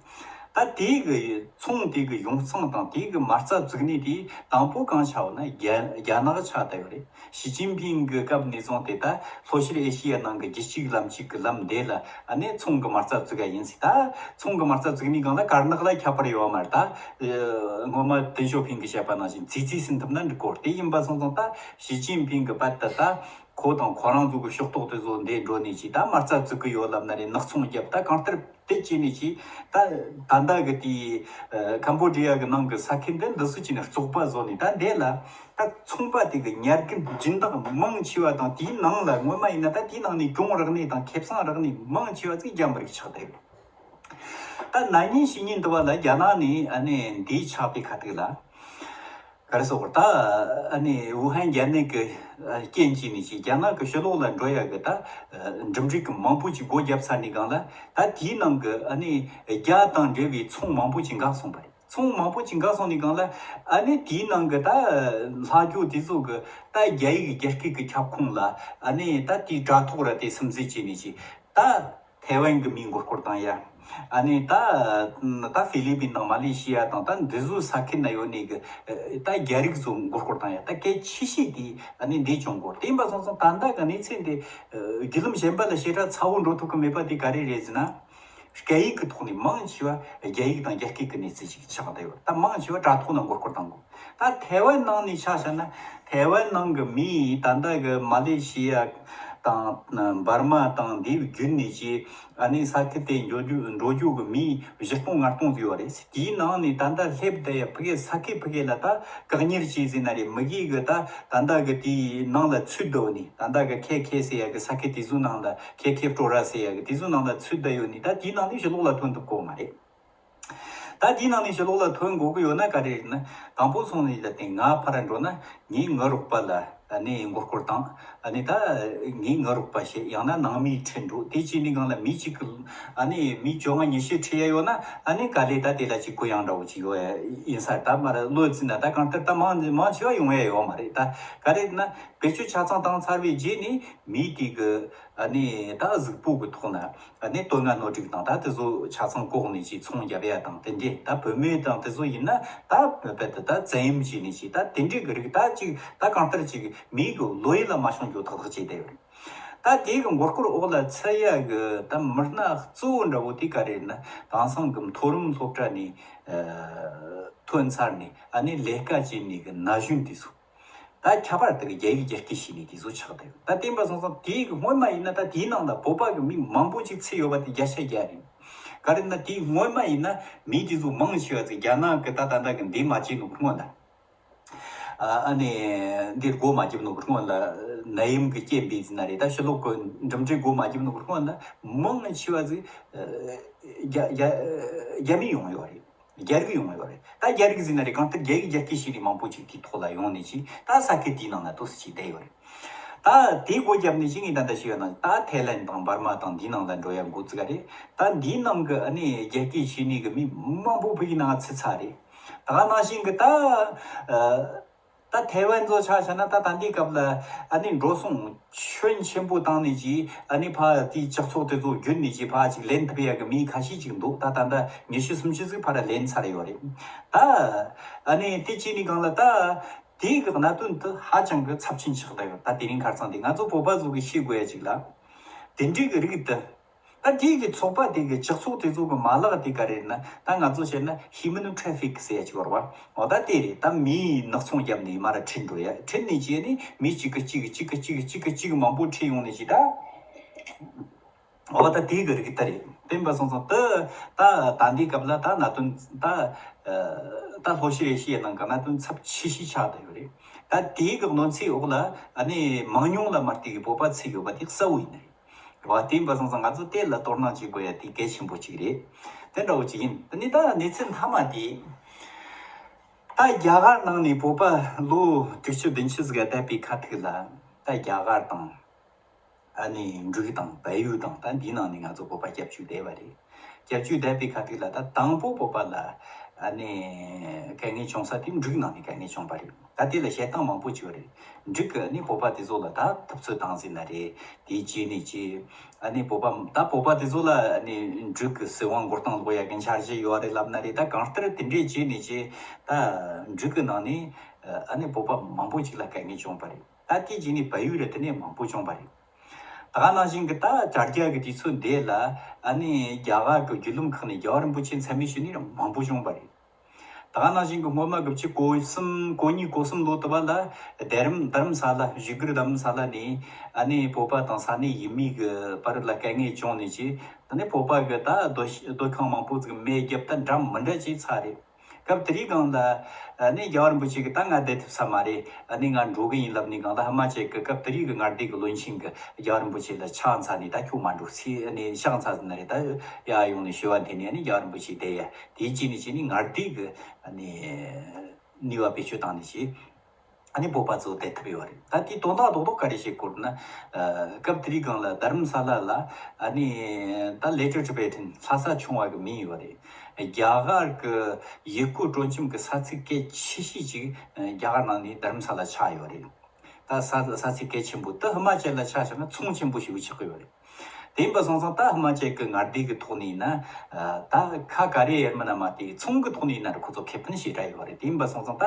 ད་དེའི་གི་ཚོང་དེ་གི་ཡོང་སྟངས་དང་དེའི་གི་མ་རྩ་བཙུགས་ནས་དེ་དང་པོ་གང་ཆགས་ན་རྒྱ་རྒྱ་ནག་ཆགས་བསྡད་ཡོད་རེད། ཞི་ཅིན་ཕིང་གི་སྐབས་ནས་བཟུང་སྟེ་ད་ལྷོ་ཤར་ཨེ་ཤི་ཡའི་ནང་གི་རྒྱུད་གཅིག་ལམ་གཅིག་གི་ལམ་དེ་ལ་ཨ་ནི་ཚོང་གི་མ་རྩ་བཙུགས་ཡ་ཡིན་ཟིག་ད་ཚོང་གི་མ་རྩ་བཙུགས་ནས་གང་ལ་དཀར་ནག་ལ་ཁྱད་པར་ཡོད་མ་རེད། ད་སྔོན་མ་ཏེང་ཞའོ་ཕིང་གི་བཤད་པ་ནང་བཞིན་ཙི་ཙི་ཟིན་ཐུབ་ན་འགྲིག་གོ་དེ་ཡིན་པ་སོང་ཙང་ད་ཞི་ཅིན་ཕིང་གི་བར་དུ་ད་ཁོ་དང་ཁོ་རང་ཚོ་གི་ཕྱོགས་གཏོགས་དེ་ཚོ་འདས་འགྲོ་ནས་ཅིག་ད་མ་རྩ་བཙུགས་གི་ཡོད་ལབ་ན་རེད། ནག་ཚོང་རྒྱབ་ད་གང་ལྟར་དེ་བྱས་ནས་ཅིག་ད་ད་ལྟ་གི་དེའི་ཁམ་བོ་ཌི་ཡ་གི་ནང་གི་ས་ཁུལ་འདི་འདི་སུ་ཅིག་ནས་བཙོག་པ་བཟོ་ནས་ད་འདས་ལ། ད་ཚོང་པ་དེ་གི་ཉར་མཁན་སྦྱིན་བདག་མང་ཆེ་བ་དང་དེའི་ནང་ལ་སྔོན་མ་ཡིན་ན་ད་དེའི་ནང་ནས་གྱོང་རག་ནས་དང་ཁེ་བཟང་རག་ནས་མང་ཆེ་བ་ཚིག་རྒྱ་མི་རིགས་ཆགས་བསྡད་ཡོད། ད་ན་ནིང་ཕྱི་ཉིན་དུ་བ་ལ་རྒྱ་ནག་ནས་ཨ་ནེ་འདིའི་ཆགས་པའི་ཁ་ཐུག་ལ་ག་རེ་ཟེར་དགོས་ད་ཨ་ནེ་ཝུ་ཧན་རྒྱ་ནད་ཀྱི་རྐྱེན་གྱིས་ནས་ཀྱི་རྒྱ་ནག་གི་ཕྱི་ལོགས་ལ་འགྲོ་ཡ་གི་ད་འགྲིམ་འགྲུལ་གི་མང་པོ་ཅིག་སྒོ་བརྒྱབ་ཚར་ནས་གང་ལ་ད་དེའི་ནང་གི་ཨ་ནེ་རྒྱ་དང་འབྲེལ་བའི་ཚོང་མང་པོ་ཅིག་འགག་སོང་པ་རེད། ཚོང་མང་པོ་ཅིག་འགག་སོང་ནས་གང་ལ། ཨ་ནི་དེའི་ནང་གི་ད་ལྷ་ཇོ་དེ་ཚོ་གི་ད་རྒྱ་ཡིག་རྒྱ་སྐད་ཀྱི་ཁྱབ་ཁོངས་ལ། ཨ་ནི་ད་དེའི་དྲ་ཐོག་ར་དེ་སིམ་འཛུལ་བྱས་ནས་ཅིག་ད་ཐའེ་ཝན་གི་མིའི་མགོ་སྐོར་བཏང་ཡ། ཨ་ནི་ད་ད་ཧྥི་ལི་པིན་དང་མ་ལེ་ཤི་ཡ་དང་ད་འདི་ཚོའི་ས་ཁུལ་ན་ཡོད་ནི་གི་ད་རྒྱ་རིགས་ཚོ་མགོ་སྐོར་བཏང་ཡ། ད་གལ་ཆེ་ཤོས་དེ་ཨ་ནི་འདི་བྱུང་གོ། དེ་ཡིན་པ་སོང་ཙང་ད་ལྟ་གི་གནས་ཚུལ་འདི་བརྒྱུད་ལམ་གཞན་པ་ལ་ཞེ་དྲག་ཚ་བོ་འགྲོ་ཐུབ་ཀྱི་མེད་པ་དེ་ག་རེ་རེད་ཟེར་ན། སྐད་ཡིག་གི་ཐོག་ནས་མང་ཆེ་བ་རྒྱ་ཡིག་དང་རྒྱ་སྐད་ཀྱི་གནས་ཚུལ་ཞིག་ཆགས་བསྡད་ཡོད། ད་མང་ཆེ་བ་དྲ་ཐོག་ནང་མགོ་སྐོར་བཏང་དགོས། ད་ཐའེ་ཝན་ནང་ནས་ཆ་བཞག་ན། ཐའེ་ཝན་ནང་གི་མིས་ད་ལྟ་གི་མ་ལེ་ཤི་ཡ་དང་འབར་མ་དང་འདི་བརྒྱུད་ནས་ཀྱི་ཨ་ནི་ས་ཁུལ་དེ་འགྲོ་རྒྱུ་འགྲོ་རྒྱུ་གི་མི་བཞི་སྟོང་ལྔ་སྟོང་ཟིག་ཡོད་རེད། དེའི་ནང་ནས་ད་ལྟ་སླེབས་བསྡད་ཡ་ཕ་གི་ས་ཁུལ་ཕ་གི་ལ་ད་བཀག་ཉར་བྱས་ཟིན་ན་རེད། མི་གིས་གི་ད་ད་ལྟ་གི་དེའི་ནང་ལ་ཚུད་བསྡད་ནས། ད་ལྟ་གི་ཁེ་ཁེ་ཟེར་ཡ་གི་ས་ཁུལ་དེ་ཚོའི་ནང་ལ། ཁེ་ཁེ་ཏྲོ་ར་ཟེར་ཡ་གི་དེ་ཚོའི་ནང་ལ་ཚུད་བསྡད་ཡོད་ནི། ད་དེའི་ནང་ནས་ཕྱི་ལོགས་ལ་ཐོན་ཐུབ་གོ་མ་རེད། ད་དེའི་ནང་ནས་ཕྱི་ལོགས་ལ་ཐོན་དགོས་ཀྱི་ཡོད་ན་ག་རེ་རེད་ན། དང་པོ་སོང་ནས་ད་དེ་ང་ཕར་འགྲོ་ན་ངའི་ངའི་རོགས་པ་ལ་ཨ་ནི་མགོ་སྐོར་བཏང་། ཨ་ནི་ད་ངའི་ངའི་རོགས་པ་བྱེད། ཡང་ན་ནང་མིའི་ཁྲིད་འགྲོ། དེ་བྱས་ནས་སྒང་ལ་མི་གཅིག་གི་ཨ་ནི་མི་བཅོ་ལྔ་ཉི་ཤུ་ཁྲིད་ཡ་ཡོད་ན། ཨ་ནི་ག་ལེ་ད་དེ་ལ་ཅིག་གུ་ཡངས་འདྲ་བོ་ཅིག་ཡོད་ཡ་ཡིན་ས། ད་མར་བློ་བརྩིས་ན་ད་གང་ལྟར་ད་མང་མང་ཆེ་བ་ཡོང་ཡ་ཡོད་མ་རེད། ད་ག་རེ་རེད་ན། བེད་སྤྱོད་ཆ་ཚང་བཏང་ཚར་བའི་རྗེས་ནས་མི་དེ་གི་ཨ་ནི་ད་གཟུགས་པོ་གི་ཐོག་ན་ཨ་ནི་དོན་ལྔ་སྣོད་དྲུག་དང་ད་དེ་ཚོ་ཆ་ཚང་བཀོག་ནས་ཅིག་ཚོང་རྒྱབ་ཡ་དང་དེ་འདྲས། ད་བུད་མེད་དང་དེ་ཚོ་ཡིན་ན་ད་བོད་དུ་ད་བཙན་གཡེམ་བྱས་ནས་ཅིག་ད་དེ་འདྲས་གི་རིགས་ད་ཅིག་ད་གང་ལྟར་ཅིག་མིའི་གི་བློ་ཡུལ་ལ་མ་ཤོང་རྒྱུ་ཏག་ཏག་བྱས་བསྡད་ཡོད་རེད། ད་དེ་གི་མགོ་སྐོར་འོག་ལ་ཚུད་ཡ་གི་ད་མི་སྣ་གཙོ་བོ་འདྲ་བོ་དེ་ག་རེ་རེད་ན། དེང་སང་གི་མཐོ་རིམ་སློབ་གྲྭ་ནས་ཐོན་ཚར་ནས་ཨ་ནི་ལས་ཀ་བྱེད་ནས་གི་ན་གཞོན་དེ་ཚོ། ད་ཁྱད་པར་དེ་གི་རྒྱ་ཡིག་རྒྱ་སྐད་ཤེས་ནི་དེ་ཚོ་ཆགས་བསྡད་ཡོད། ད་བསྟན་པ་སོང་ཙང་དེའི་གི་སྔོན་མ་ཡིན་ན་ད་དེའི་ནང་ལ་བོད་པ་གི་མི་མང་པོ་ཅིག་ཚུད་ཡོད་པ་དེ་བརྒྱ་ཆ་བརྒྱ་རེད། ག་རེ་ན་དེའི་སྔོན་མ་ཡིན་ན་མི་དེ་ཚོ་མང་ཆེ་བ་ཚོ་རྒྱ་ནག་གི་ད་ད་ལྟ་གི་འདི་མ་བྱས་ནོ་གི་སྔོན་ལ། ཨ་ནི་འདིར་སྒོ་མ་བརྒྱབ་ནོ་གི་སྔོན་ལ། ནད་ཡམས་གི་རྐྱེན་པས་ཟེར་ན་རེད། ད་ཕྱི་ལོགས་གི་འགྲིམ་འགྲུལ་སྒོ་མ་བརྒྱབ་ནོ་གི་སྔོན་ལ་མང་ཆེ་བ་ཚོ་རྒྱ་རྒྱ་རྒྱ་མི་ཡོང་ཡོད་རེད། རྒྱ་རིགས་ཡོང་ཡོད་རེད། ད་རྒྱ་རིགས་ཟེར་ན་རེད། གང་ལྟར་རྒྱ་ཡིག་རྒྱ་སྐད་ཤེས་ནི་མང་པོ་ཅིག་དེའི་ཐོག་ལ་ཡོང་ནས་ཅིག་ད་ས་ཁུལ་དེའི་ནང་ན་ཏོག་ཙམ་ཅིག་བསྡད་ཡོད་རེད། ད་དེའི་སྒོ་བརྒྱབ་ནས་ཅིག་ངས་ད་ལྟ་ཞུས་ཡོད་ན་ད་ཐའི་ལན་དང་འབར་མ་དང་འདིའི་ནང་ལ་འགྲོ་ཡ་འགོ་བཙུགས་རེད། ད་འདིའི་ནང་གི་ཨ་ནི་རྒྱ་སྐད་ཤེས་ནི་གི་མི་མང་པོ་བོད་ཡིག་ནང་ཚུད་ཚར་རེད། ད་ག་ནང་བཞིན་གི་ད་ཨ། ད་ཐའེ་ཝན་ཚོ་ཆ་བཞག་ན་ད་ད་འདི་སྐབས་ལ་ཨ་ནི་འགྲོ་སོང་ཁྱོན་ཆེན་པོ་བཏང་ནས་ཀྱིས་ཨ་ནི་ཕ་དེའི་ལྕགས་ཚོགས་དེ་ཚོ་བརྒྱུད་ནས་ཀྱིས་ཕ་ཅིག་ལེན་ཐུབ་ཡ་གི་མི་ཁ་ཤས་ཅིག་འདུག་ད་ད་ལྟ་ཉི་ཤུ་སུམ་ཅུ་ཟིག་ཕར་ལེན་ཚར་ཡོད་རེད། ད་ཨ་ནི་དེ་བྱས་ནས་སྒང་ལ་ད་དེའི་གི་གནད་དོན་དེ་ཧ་ཅང་གི་ཚབས་ཆེན་ཆགས་བསྡད་ཡོད། ད་དེ་རིང་ཁ་སང་དེ་ང་ཚོ་བོད་པ་ཚོ་གི་ཤེས་དགོས་ཡ་ཅིག་ལ། དེ་འདྲའི་གི་རིགས་དེ། ད་དེའི་གི་ཚོགས་པ་དེ་གི་ལྕགས་ཚོགས་དེ་ཚོ་གི་མ་ལག་དེ་ག་རེ་རེད་ན། ད་ང་ཚོ་བཤད་ན་human traffic ཟེར་ཡ་ཅིག་ཡོད་རེད་བ། འོ་ད་དེ་རེད། ད་མིའི་ནག་ཚོང་བརྒྱབ་ནས་མར་ཁྲིད་འགྲོ་ཡ། ཁྲིད་ནས་བྱས་ནས་མི་གཅིག་གི་གཅིག་གི་གཅིག་གི་གཅིག་གི་གཅིག་གི་གཅིག་མང་པོ་ཁྲིད་ཡོང་ནས་ཅིག་ད། འོ་ད་དེའི་གི་རིགས་ད་རེད། བསྟན་པ་སོང་ཙང་ད་ད་ད་འདི་སྐབས་ལ་ད་གནད་དོན་ད་ད་ལྷོ་ཤི་རེ་ཤི་ཡའི་ནང་གི་གནད་དོན་ཚབས་ཆེ་ཤོས་ཆགས་བསྡད་ཡོད་རེད། ད་དེའི་གི་གནོད་འཚེའི་འོག་ལ་ཨ་ནི་མང་ཉུང་ལ་མ་ལྟོས་གི་བོད་པ་ཚུད་ཡོད་པ་དེ་གསལ་བོ་ཡིན་ནི་རེད། རེད་བ། དེ་ཡིན་པ་སོང་ཙང་ང་ཚོ་དེ་ལ་དོ་སྣང་བྱེད་དགོས་ཡ་དེ་གལ་ཆེན་པོ་གཅིག་རེད། དེ་འདྲ་བོ་གཅིག་ཡིན། དེ་ནས་ད་གནས་ཚུལ་མཐའ་མ་དེ། ད་རྒྱ་གར་ནང་ནས་བོད་པ་ལོ་དྲུག་ཅུ་བདུན་ཅུ་ཟིག་བསྡད་པའི་ཁ་ཐུག་ལ། ད་རྒྱ་གར་དང་། ཨ་ནི་འབྲུག་དང་བལ་ཡུལ་དང་ད་འདིའི་ནང་ནས་ང་ཚོ་བོད་པ་སྐྱབས་བཅོལ་བསྡད་པ་རེད། སྐྱབས་བཅོལ་བསྡད་པའི་ཁ་ཐུག་ལ་ད་དང་པོ་བོད་པ་ལ་ཨ་ནི་གལ་གནད་བྱུང་ས་དེ་འབྲུག་ནང་ནས་གལ་གནད་བྱུང་པ་རེད། ད་དེ་ལ་བཤད་སྟངས་མང་པོ་ཅིག་ཡོད་རེད། འབྲུག་གི་ཨ་ནི་བོད་པ་དེ་ཚོ་ལ་ད་ཐུབ་ཚོད་བཏང་ཟིན་ན་རེད། དེའི་རྗེས་ནས་ཀྱི་ཨ་ནི་བོད་པ་ད་བོད་པ་དེ་ཚོ་ལ་ཨ་ནི་འབྲུག་གི་སྲིད་དབང་མགོ་རྟིང་སློག་ཡ་གི་འཆར་གཞི་ཡོད་རེད་ལབ་ན་རེད། ད་གང་ལྟར་དེ་འདྲའི་རྗེས་ནས་ཀྱི་ད་འབྲུག་གི་ནང་ནས་ཨ་ནི་བོད་པ་མང་པོ་ཅིག་ལ་གལ་གནད་བྱུང་པ་རེད། ད་དེའི་རྗེས་ནས་བལ་ཡུལ་རེད། དེ་ནས་མང་པོ་བྱུང་པ་རེད། ད་ག་ནང་བཞིན་གྱི་ད་དྲ་རྒྱ་གི་དུས་ཚོད་འདི་ལ་ཨ་ནི་རྒྱ་གར་གྱི་བརྒྱུད་ལམ་ཁག་ནས་རྒྱལ་བ་རིན་པོ་ཆེ་མཚན་སྨད་ཞུ་ནི་རང་མང་པོ་བྱུང་པ་རེད། ད་ག་ནང་བཞིན་གྱི་སྔོན་མ་གི་ཆིག་གོ་གསུམ་གོ་གཉིས་གོ་གསུམ་ལོ་དུ་བ་ལ་རྡ་རམ་རྡ་རམ་ས་ལ་བཞུགས་སྒར་རྡ་རམ་ས་ལ་ནས་ཨ་ནི་བོད་པ་དང་ས་གནས་ཡུལ་མི་གི་བར་ལ་དཀའ་ངལ་བྱུང་ནས་ཀྱི་ད་ནི་བོད་པ་གི་ད་སྡོད་སྡོད་ཁང་མང་པོ་ཟིག་མེ་བརྒྱབ་ད་འདྲ་མི་འདྲ་ཅིག་ཚར་རེད། སྐབས་དེ་རིང་སྒང་ལ་ཨ་ནི་རྒྱལ་བ་རིན་པོ་ཆེ་གིས་ད་ང་བསྡད་ཐུབ་ས་མ་རེད། ཨ་ནི་ང་འགྲོ་གི་ཡིན་ལབ་ནས་སྒང་ལ་ཧ་མ་ཅིག་གི་སྐབས་དེ་རིང་གི་མངའ་སྡེ་གི་བློན་ཆེན་གིས་རྒྱལ་བ་རིན་པོ་ཆེ་ལ་ཕྱག་འཚལ་ནས་ད་ཁྱོད་མ་འགྲོ་ཟེར་ཨ་ནི་ཕྱག་འཚལ་ཟིན་ན་རེད། ད་ཡར་ཡོང་ནས་ཞུ་བ་འདེབས་ནས་ཨ་ནི་རྒྱལ་བ་རིན་པོ་ཆེ་བསྡད་ཡ་དེའི་རྗེས་ནས་བྱས་ནས་མངའ་སྡེ་གི་ཨ་ནི་ནུས་པ་བེད་སྤྱོད་བཏང་ནས་བྱས། ཨ་ནི་བོད་པ་ཚོ་བསྡད་ཐུབ་ཡོད་རེད། ད་དེའི་དོན་དག་རྡོག་རྡོག་ག་རེ་བཤད་དགོས་ན། ཨ་སྐབས་དེ་རིང་སྒང་ལ་རྡ་རམ་ས་ལ་ལ་ཨ་ནི་ད་Later Tibetan ལྷ་ས་ཆུང་བ་གི་མིང་ཡོད་རེད། རྒྱ་གར་གི་ཡུལ་སྐོར་སྤྲོ་འཆམ་གི་ས་ཚིགས་གལ་ཆེ་ཤོས་ཅིག་རྒྱ་གར་ནང་ནས་རྡ་རམ་ས་ལ་ཆགས་ཡོད་རེད། ད་ས་ས་ཚིགས་གལ་ཆེན་པོ་དེ་ཧི་མ་ཅལ་ལ་ཆ་བཞག་ན་ཚོང་ཆེན་པོ་ཞིག་ཆགས་ཀྱི་ཡོད་རེད། དེ་ཡིན་པ་སོང་ཙང་ད་ཧི་མ་ཅལ་གྱི་མངའ་སྡེ་གི་ཐོག་ནས་ཡིན་ན། ད་ཁ་ག་རེ་ཡིན་མིན་ན་མ་དེ་ཚོང་གི་ཐོག་ནས་ཡིན་ན་རེད། ཁོ་ཚོ་ཁེ་ཕན་ཞེ་དྲག་ཡོད་རེད། དེ་ཡིན་པ་སོང་ཙང་ད་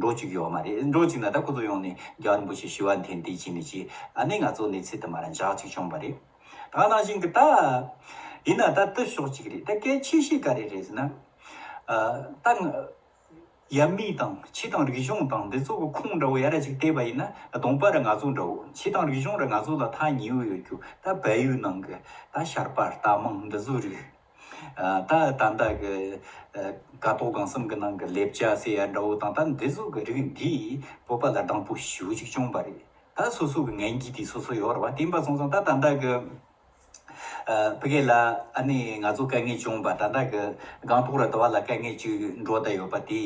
འགྲོ་བཅུག་ཡོད་མ་རེད། འགྲོ་བཅུག་ན་ད་ཁོ་ཚོ་ཡོང་ནས་རྒྱལ་བ་རིན་པོ་ཆེ་ཞུ་བ་འཐེན་དེ་བྱས་ནས་ཅི་ཨ་ནི་ང་ཚོ་གནས་ཚུལ་དུ་མ་ར་འཇགས་ཅིག་བྱུང་བ་རེད། ད་ནང་བཞིན་གྱི་ད་ཡིན་ན་ད་དུ་ཕྱོགས་གཅིག་རེད། ད་གལ་ཆེ་ཤོས་ག་རེ་རེད་ཟེར་ན། ད་ཡབ་མེས་དང་ཆོས་དང་རིག་གཞུང་དང་འདི་ཚོ་གི་ཁུངས་འདྲ་བོ་ཡ་ར་ཅིག་བལྟས་པ་ཡིན་ན། གདོང་པ་ར་ང་ཚོ་འདྲ་བོ། ཆོས་དང་རིག་གཞུང་ར་ང་ཚོ་ལ་ཐག་ཉེ་བོ་ཡོད་རྒྱུ་ད་བལ་ཡུལ་ནང་གི་ད་ཤར་པ་རྟ་མང་འདི་ཚོ་རིགས། ད་ད་ལྟ་གི་ཀ་ཐོག་སྒང་གསུམ་གི་ནང་གི་ལེབ་ཅ་ཟེར་ཡ་འདྲ་བོ་དང་ད་འདི་ཚོ་གི་རིགས་འདིས་བོད་པ་ལ་སྡང་པོ་ཞེ་པོ་ཅིག་བྱུང་བ་རེད། ད་སོ་སོ་གི་ངན་གྱིས་དེ་སོ་སོ་ཡོད་རེད་བ། དེ་ཡིན་པ་སོང་ཙང་ད་ད་ལྟ་གི་ཕ་གི་ལ་ཨ་ནི་ང་ཚོ་དཀའ་ངལ་བྱུང་བ། ད་ལྟ་གི་སྒང་ཐོག་ར་དུ་བ་ལ་དཀའ་ངལ་ཅིག་འགྲོ་བསྡད་ཡོད་པ་དེ།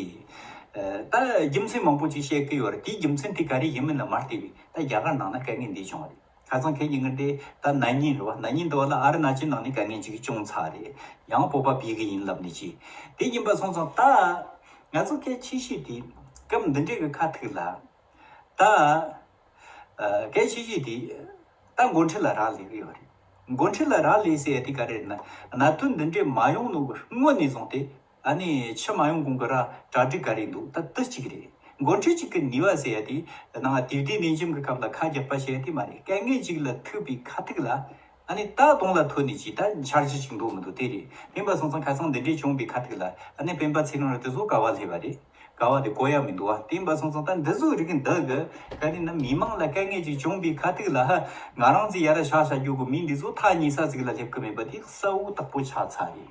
ད་རྒྱུ་མཚན་མང་པོ་ཅིག་བཤད་ཀྱི་ཡོད་རེད། དེའི་རྒྱུ་མཚན་དེ་ག་རེ་ཡིན་མིན་ལ་མ་ལྟོས་པའི་ད་རྒྱ་གར་ནང་ན་དཀའ་ངལ་འདི་བྱུང་བ་རེད། ཁ་སང་ཁེ་ཉིན་ངར་དེ་ད་ན་ནིང་རེད་བ། ན་ནིང་དུ་བ་ལ་ཨ་རུ་ན་ཅལ་ནང་ནས་དཀའ་ངལ་ཅིག་བྱུང་ཚར་རེད། ཡང་བོད་པ་བོད་གི་ཡིན་ལབ་ནས་ཅི། དེ་ཡིན་པ་སོང་ཙང་ད་ང་ཚོ་གལ་ཆེ་ཤོས་དེ་སྐབས་འདི་འདྲའི་གི་ཁ་ཐུག་ལ། ད་གལ་ཆེ་ཤོས་དེ་ད་འགོ་ཁྲིད་ལ་རག་ལས་ཀྱི་ཡོད་རེད། འགོ་ཁྲིད་ལ་རག་ལས་ཟེར་ཡ་དེ་ག་རེ་རེད་ན། གནད་དོན་འདི་འདྲའི་མ་ཡོང་ནོ་གི་སྔོན་ནས་བཟུང་སྟེ་ཨ་ནི་ཕྱི་མ་ཡོང་གོང་གི་ར་གྲ་སྒྲིག་ག་རེ་འདུག་ད་དེ་གཅིག་རེད། འགོ་ཁྲིད་གཅིག་གི་ནུས་པ་ཟེར་ཡ་དེ་ནང་དུས་བདེ་ནད་འཇོམས་ཀྱི་སྐབས་ལ་ཁ་རྒྱག་པ་བྱེད་ཡ་དེ་མ་རེད། དཀའ་ངལ་ཅིག་ལ་ཐུག་པའི་ཁ་ཐུག་ལ་ཨ་ནི་ད་གདོང་ལ་ཐོན་ནས་ཅི་ད་འཆར་གཞི་ཅིག་འདུག་མི་འདུག་དེ་རེད། དེ་ཡིན་པ་སོང་ཙང་ཁ་སང་འདི་འདྲའི་བྱུང་བའི་ཁ་ཐུག་ལ་ཨ་ནི་སྤེན་པ་ཚེ་རིང་ར་དེ་ཚོ་དགའ་བ་སླེབས་པ་རེད། དགའ་བ་དེ་གོ་ཡ་མི་འདུག་བ། དེ་ཡིན་པ་སོང་ཙང་ད་འདི་ཚོའི་རིགས་འདི་གི་ག་རེ་ན་མི་མང་ལ་དཀའ་ངལ་ཅིག་བྱུང་བའི་ཁ་ཐུག་ལ་ཧ་ང་རང་ཚོས་ཡ་ར་ཤ་ཤ་རྒྱུ་གི་མི་འདི་ཚོ་ཐག་ཉེ་ས་ཟིག་ལ་སླེབས་གི་མེད་པ་དེ་གསལ་བོ་དག་པོ་ཆགས་ཚར་རེད།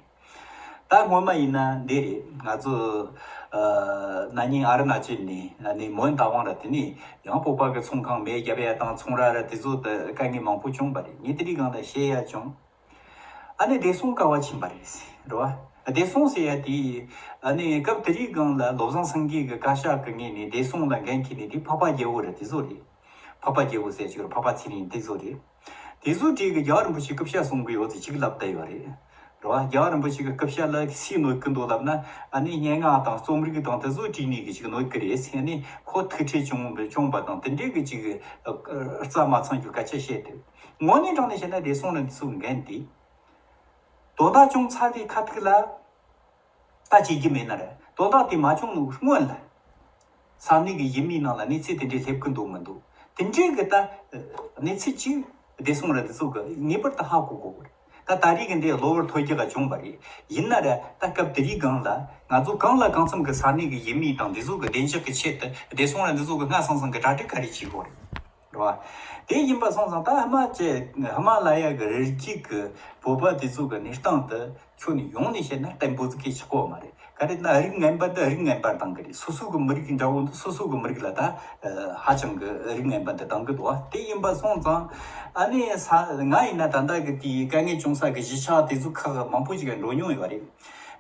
ད་སྔོན་མ་ཡིན་ན་འདི་རེད། ང་ཚོ་ཨ་ན་ནིང་ཨ་རུ་ན་ཅལ་ནས་ཨ་ནི་མོན་རྟ་དབང་ར་དེ་ནས་ཡང་བོད་པ་གི་ཚོང་ཁང་མེ་བརྒྱབ་ཡ་དང་ཚོང་ར་ར་དེ་ཚོ་དེ་དཀའ་ངལ་མང་པོ་བྱུང་བ་རེད། ངས་དེ་རིང་སྒང་ལ་བཤད་ཡ་བྱུང་། ཨ་ནི་བདེ་སྲུང་ཀ་བ་ཕྱིན་པ་རེད། རེད་བ། བདེ་སྲུང་ཟེར་ཡ་དེ་ཨ་ནི་སྐབས་དེ་རིང་སྒང་ལ་བློ་བཟང་སེང་གེ་གི་བཀའ་ཤག་གི་ངོས་ནས་བདེ་སྲུང་ལ་འགན་འཁྱེར་ནས་དེ་འཕགས་པ་རྒྱལ་པོ་རེད། དེ་ཚོ་རེད། འཕགས་པ་རྒྱལ་པོ་ཟེར་ཅིག་རེད། འཕགས་པ་ཚེ་རིང་དེ་ཚོ་རེད། དེ་ཚོ་གྲས་ཀྱི་རྒྱལ་བ་རིན་པོ་ཆེ་སྐུ་ཕྱྭ་གསུང་གི་ཡོད་ཚེ་ཅིག་ལབ་བསྡད་ཡོད་རེད། རེད་བ། རྒྱལ་བ་རིན་པོ་ཆེ་གི་སྐུ་ཕྱྭ་ལ་སུས་གནོད་ཀི་འདུག་ལབ་ན། ཨ་ནི་སྙན་ངག་དང་རྩོམ་རིག་དང་དེ་ཚོ་བྲིས་ནས་གི་ཅིག་གནོད་ཀི་རེད་ཟེར་ནས་ཁོ་ཐུག་འཕྲད་བྱུང་བྱུང་བ་དང་དེ་འདྲའི་གི་ཅིག་རྩ་མ་ཚང་རྒྱུ་སྐད་ཆ་བཤད་དེ། དངོས་གནས་དྲང་གནས་བཤད་ན་བདེ་སྲུང་ལ་འདི་ཚོ་འགན་དེ། དོན་དག་བྱུང་ཚར་བའི་ཁ་ཐུག་ལ། ད་བྱེད་རྒྱུ་མེད་ན་རེད། དོན་དག་དེ་མ་བྱུང་ནོ་སྔོན་ལ། ས་གནས་ཀྱི་ཡུལ་མིའི་ནང་ལ་གནས་ཚུལ་དེ་འདྲའི་སླེབས་ཀྱི་འདུག་མི་འདུག་དེ་འདྲའི་གི་ད་གནས་ཚུལ་གཅིག་བདེ་སྲུང་ར་དེ་ཚོ་གི་ངེས་པར་དུ་ཧ་གོ་དགོས་པ་རེད། ད་ད་རེས་ཀྱི་འདི་གློ་བུར་ཐོལ་རྒྱག་ག་བྱུང་བ་རེད། ཡིན་ན་ར་ད་སྐབས་དེ་རིང་སྒང་ལ་ང་ཚོ་གང་ལ་གང་འཚམ་གི་ས་གནས་ཀྱི་ཡུལ་མི་དང་འདི་ཚོ་གི་བདེ་འཇགས་ཀྱི་ཆེད་དུ་བདེ་སྲུང་ར་འདི་ཚོ་གི་སྔ་སང་སང་གི་གྲ་སྒྲིག་ག་རེ་བྱེད་དགོས་རེད། རེད་བ། དེ་ཡིན་པ་སོང་ཙང་ད་ཧི་མ་ཅལ་ཧི་མ་ལ་ཡ་གི་རི་རྒྱུད་གི་བོད་པ་དེ་ཚོ་གི་གནས་སྟངས་དེ་ཁྱོན་ནས་ཡོངས་ནས་བཤད་ན་བརྟན་པོ་ཟིག་གི་ཆགས་ཀྱི་ཡོད་མ་རེད། ག་རེ་ན་རིགས་ངན་པ་འདི་རིགས་ངན་པར་སྡང་གི་རེད། སོ་སོ་གི་མི་རིགས་འདྲ་བོ་འདི་སོ་སོ་གི་མི་རིགས་ལ་ད་ཧ་ཅང་གི་རིགས་ངན་པ་འདི་སྡང་གི་འདུག་བ། དེ་ཡིན་པ་སོང་ཙང་ཨ་ནི་ས་ང་ཡིན་ན་ད་ལྟ་གི་དེའི་དཀའ་ངལ་བྱུང་ས་གི་གཞིས་ཆགས་དེ་ཚོ་ཁག་མང་པོ་ཞིག་འགྲོ་མྱོང་ཡོད་རེད།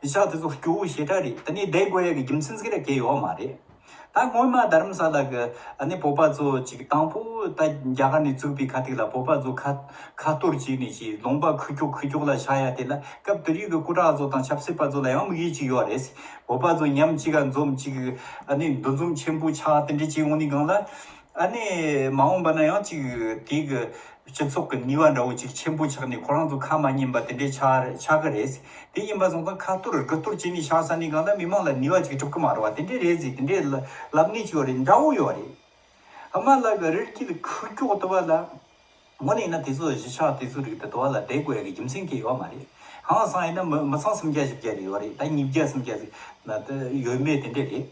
གཞིས་ཆགས་དེ་ཚོ་སྐྱོ་བོ་ཞེ་དྲག་རེད། དེ་ནས་བསྡད་དགོས་ཡ་གི་རྒྱུ་མཚན་ཟིག་ར་གང་ཡང་ཡོད་མ་རེད། ད་སྔོན་མ་རྡ་རམ་ས་ལ་གི་ཨ་ནི་བོད་པ་ཚོ་ཅིག་དང་པོ་ད་རྒྱ་གར་ནས་བཙུགས་པའི་ཁ་ཐུག་ལ་བོད་པ་ཚོ་ཁ་ཁ་གཏོར་བྱས་ནས་ཅིག་ལུང་པ་ཁུག་ཀྱོག་ཁུག་ཀྱོག་ལ་ཆགས་ཡ་དེ་ལ་སྐབས་དེ་དུས་ཀྱི་སྐུ་དྲག་ཚོ་དང་ཆབ་སྲིད་པ་ཚོ་ལ་ཡང་དམིགས་ཡུལ་ཅིག་ཡོད་རེད། བོད་པ་ཚོ་མཉམ་གཅིག་ག་འཛོམས་ཅིག་ཨ་ནི་འདུ་འཛོམས་ཆེན་པོ་ཆགས་དེ་འདྲ་ཅིག་འོང་ནི་སྒང་ལ། ཨ་ནི་མ་འོངས་པ་ན་ཡང་ཅིག་དེ་གི་སྤྱི་ཚོགས་ཀྱི་ནུས་པ་འདྲ་བོ་ཅིག་ཆེན་པོ་ཆགས་ནས་ཁོ་རང་ཚོ་ཁ་མ་ཉན་པ་དེ་འདྲའི་ཆགས་ཆགས་ཀྱི་རེད། དེ་ཡིན་པ་སོང་ཙང་ཁ་གཏོར་དགུ་གཏོར་བྱས་ནས་ཆགས་ས་ནས་གང་ལྟར་མི་མང་ལ་ནུས་པ་ཅིག་གྲུབ་ཀྱི་མ་རེད་བ། དེ་འདྲའི་རེད་ཟེར་དེ་འདྲའི་ལབ་ནས་ཅིག་ཡོད་རེད། འདྲ་བོ་ཡོད་རེད། ཧི་མ་ལ་གི་རི་རྒྱུད་ཁུག་ཀྱོག་དུ་བ་ལ། དངོས་གནས་ཡིན་ན་དེ་ཚོ་གཞིས་ཆགས་དེ་ཚོའི་རིགས་དེ་དུ་བ་ལ་བསྡད་དགོས་ཡ་གི་རྒྱུ་མཚན་གང་ཡང་ཡོད་མ་རེད། ཧང་སང་ཡིན་ན་མི་མི་ཚང་སུམ་བརྒྱ་བཞི་བརྒྱ་རེ་ཡོད་རེད། ད་ཉིས་བརྒྱ་སུམ་བརྒྱ་ཟིག་ན་དེ་ཡོད་མེད་དེ་འདྲ་རེད།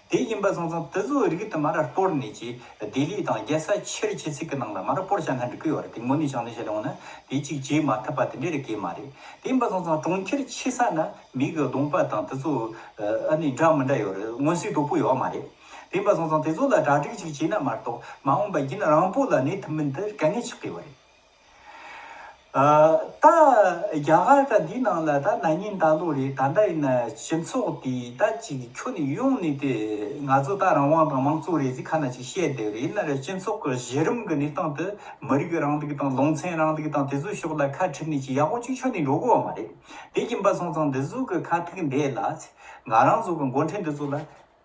དེ་ཡིན་པ་སོང་ཙང་དེ་ཚོའི་རིགས་དུ་མ་ར་སྤོར་ནས་ཀྱི་ལྡི་ལི་དང་རྒྱལ་ས་ཆེར་ཆེ་ཚིག་གི་ནང་ལ་མ་ར་སྤོར་བྱ་ན་འགྲིག་གི་ཡོད་རེད། དེ་དངོས་གནས་བྱུང་ནས་བཤད་ཡོང་ན་དེ་གཅིག་བྱེད་མ་ཐུབ་པ་དེ་འདྲ་རེ་གང་ཡང་མ་རེད། དེ་ཡིན་པ་སོང་ཙང་གྲོང་ཁྱེར་ཆེ་ས་ན་མི་གི་གདོང་པ་དང་དེ་ཚོ་ཨ་ནི་འདྲ་མི་འདྲ་ཡོད་རེད། མངོན་གསལ་དོད་པོ་ཡོད་མ་རེད། དེ་ཡིན་པ་སོང་ཙང་དེ་ཚོ་ལ་གྲ་སྒྲིག་ཅིག་བྱས་ན་མ་གཏོགས་མ་འོངས་པ་རྒྱུན་རིང་པོ་ལ་གནས་ཐུབ་མིན་དེ་དཀའ་ངལ་ཆགས་ཀྱི་ཡོད་རེད། ཨ། ད་རྒྱ་གར་ད་འདིའི་ནང་ལ་ད་ན་ནིང་ད་ལོ་རེད། ད་ལྟ་ཡིན་ན་སྤྱི་ཚོགས་དེ་ད་ཅིག་ཁྱོན་ནས་ཡོང་ནས་དེ་ང་ཚོ་ད་རང་དབང་དང་དམངས་གཙོ་རེད་ཟེར་ཁ་ན་ཅིག་བཤད་བསྡད་རེད། ཡིན་ན་རེད། སྤྱི་ཚོགས་ཀྱི་གཞི་རིམ་གྱི་གནས་སྟངས་དེ་མི་རིགས་རིང་ལུགས་དང་ལུང་ཚན་རིང་ལུགས་དང་དེ་ཚོའི་ཕྱོགས་ལ་ཁ་ཁྲིད་ནས་ཅིག་ཡག་པོ་ཅིག་ཁྱོན་ནས་འགྲོ་གི་ཡོད་མ་རེད། དེ་ཡིན་པ་སོང་ཙང་འདི་ཚོ་གི་ཁ་ཐུག་འདི་ལ་ང་རང་ཚོ་གི་འགོ་ཁྲིད་འདི་ཚོ་ལ་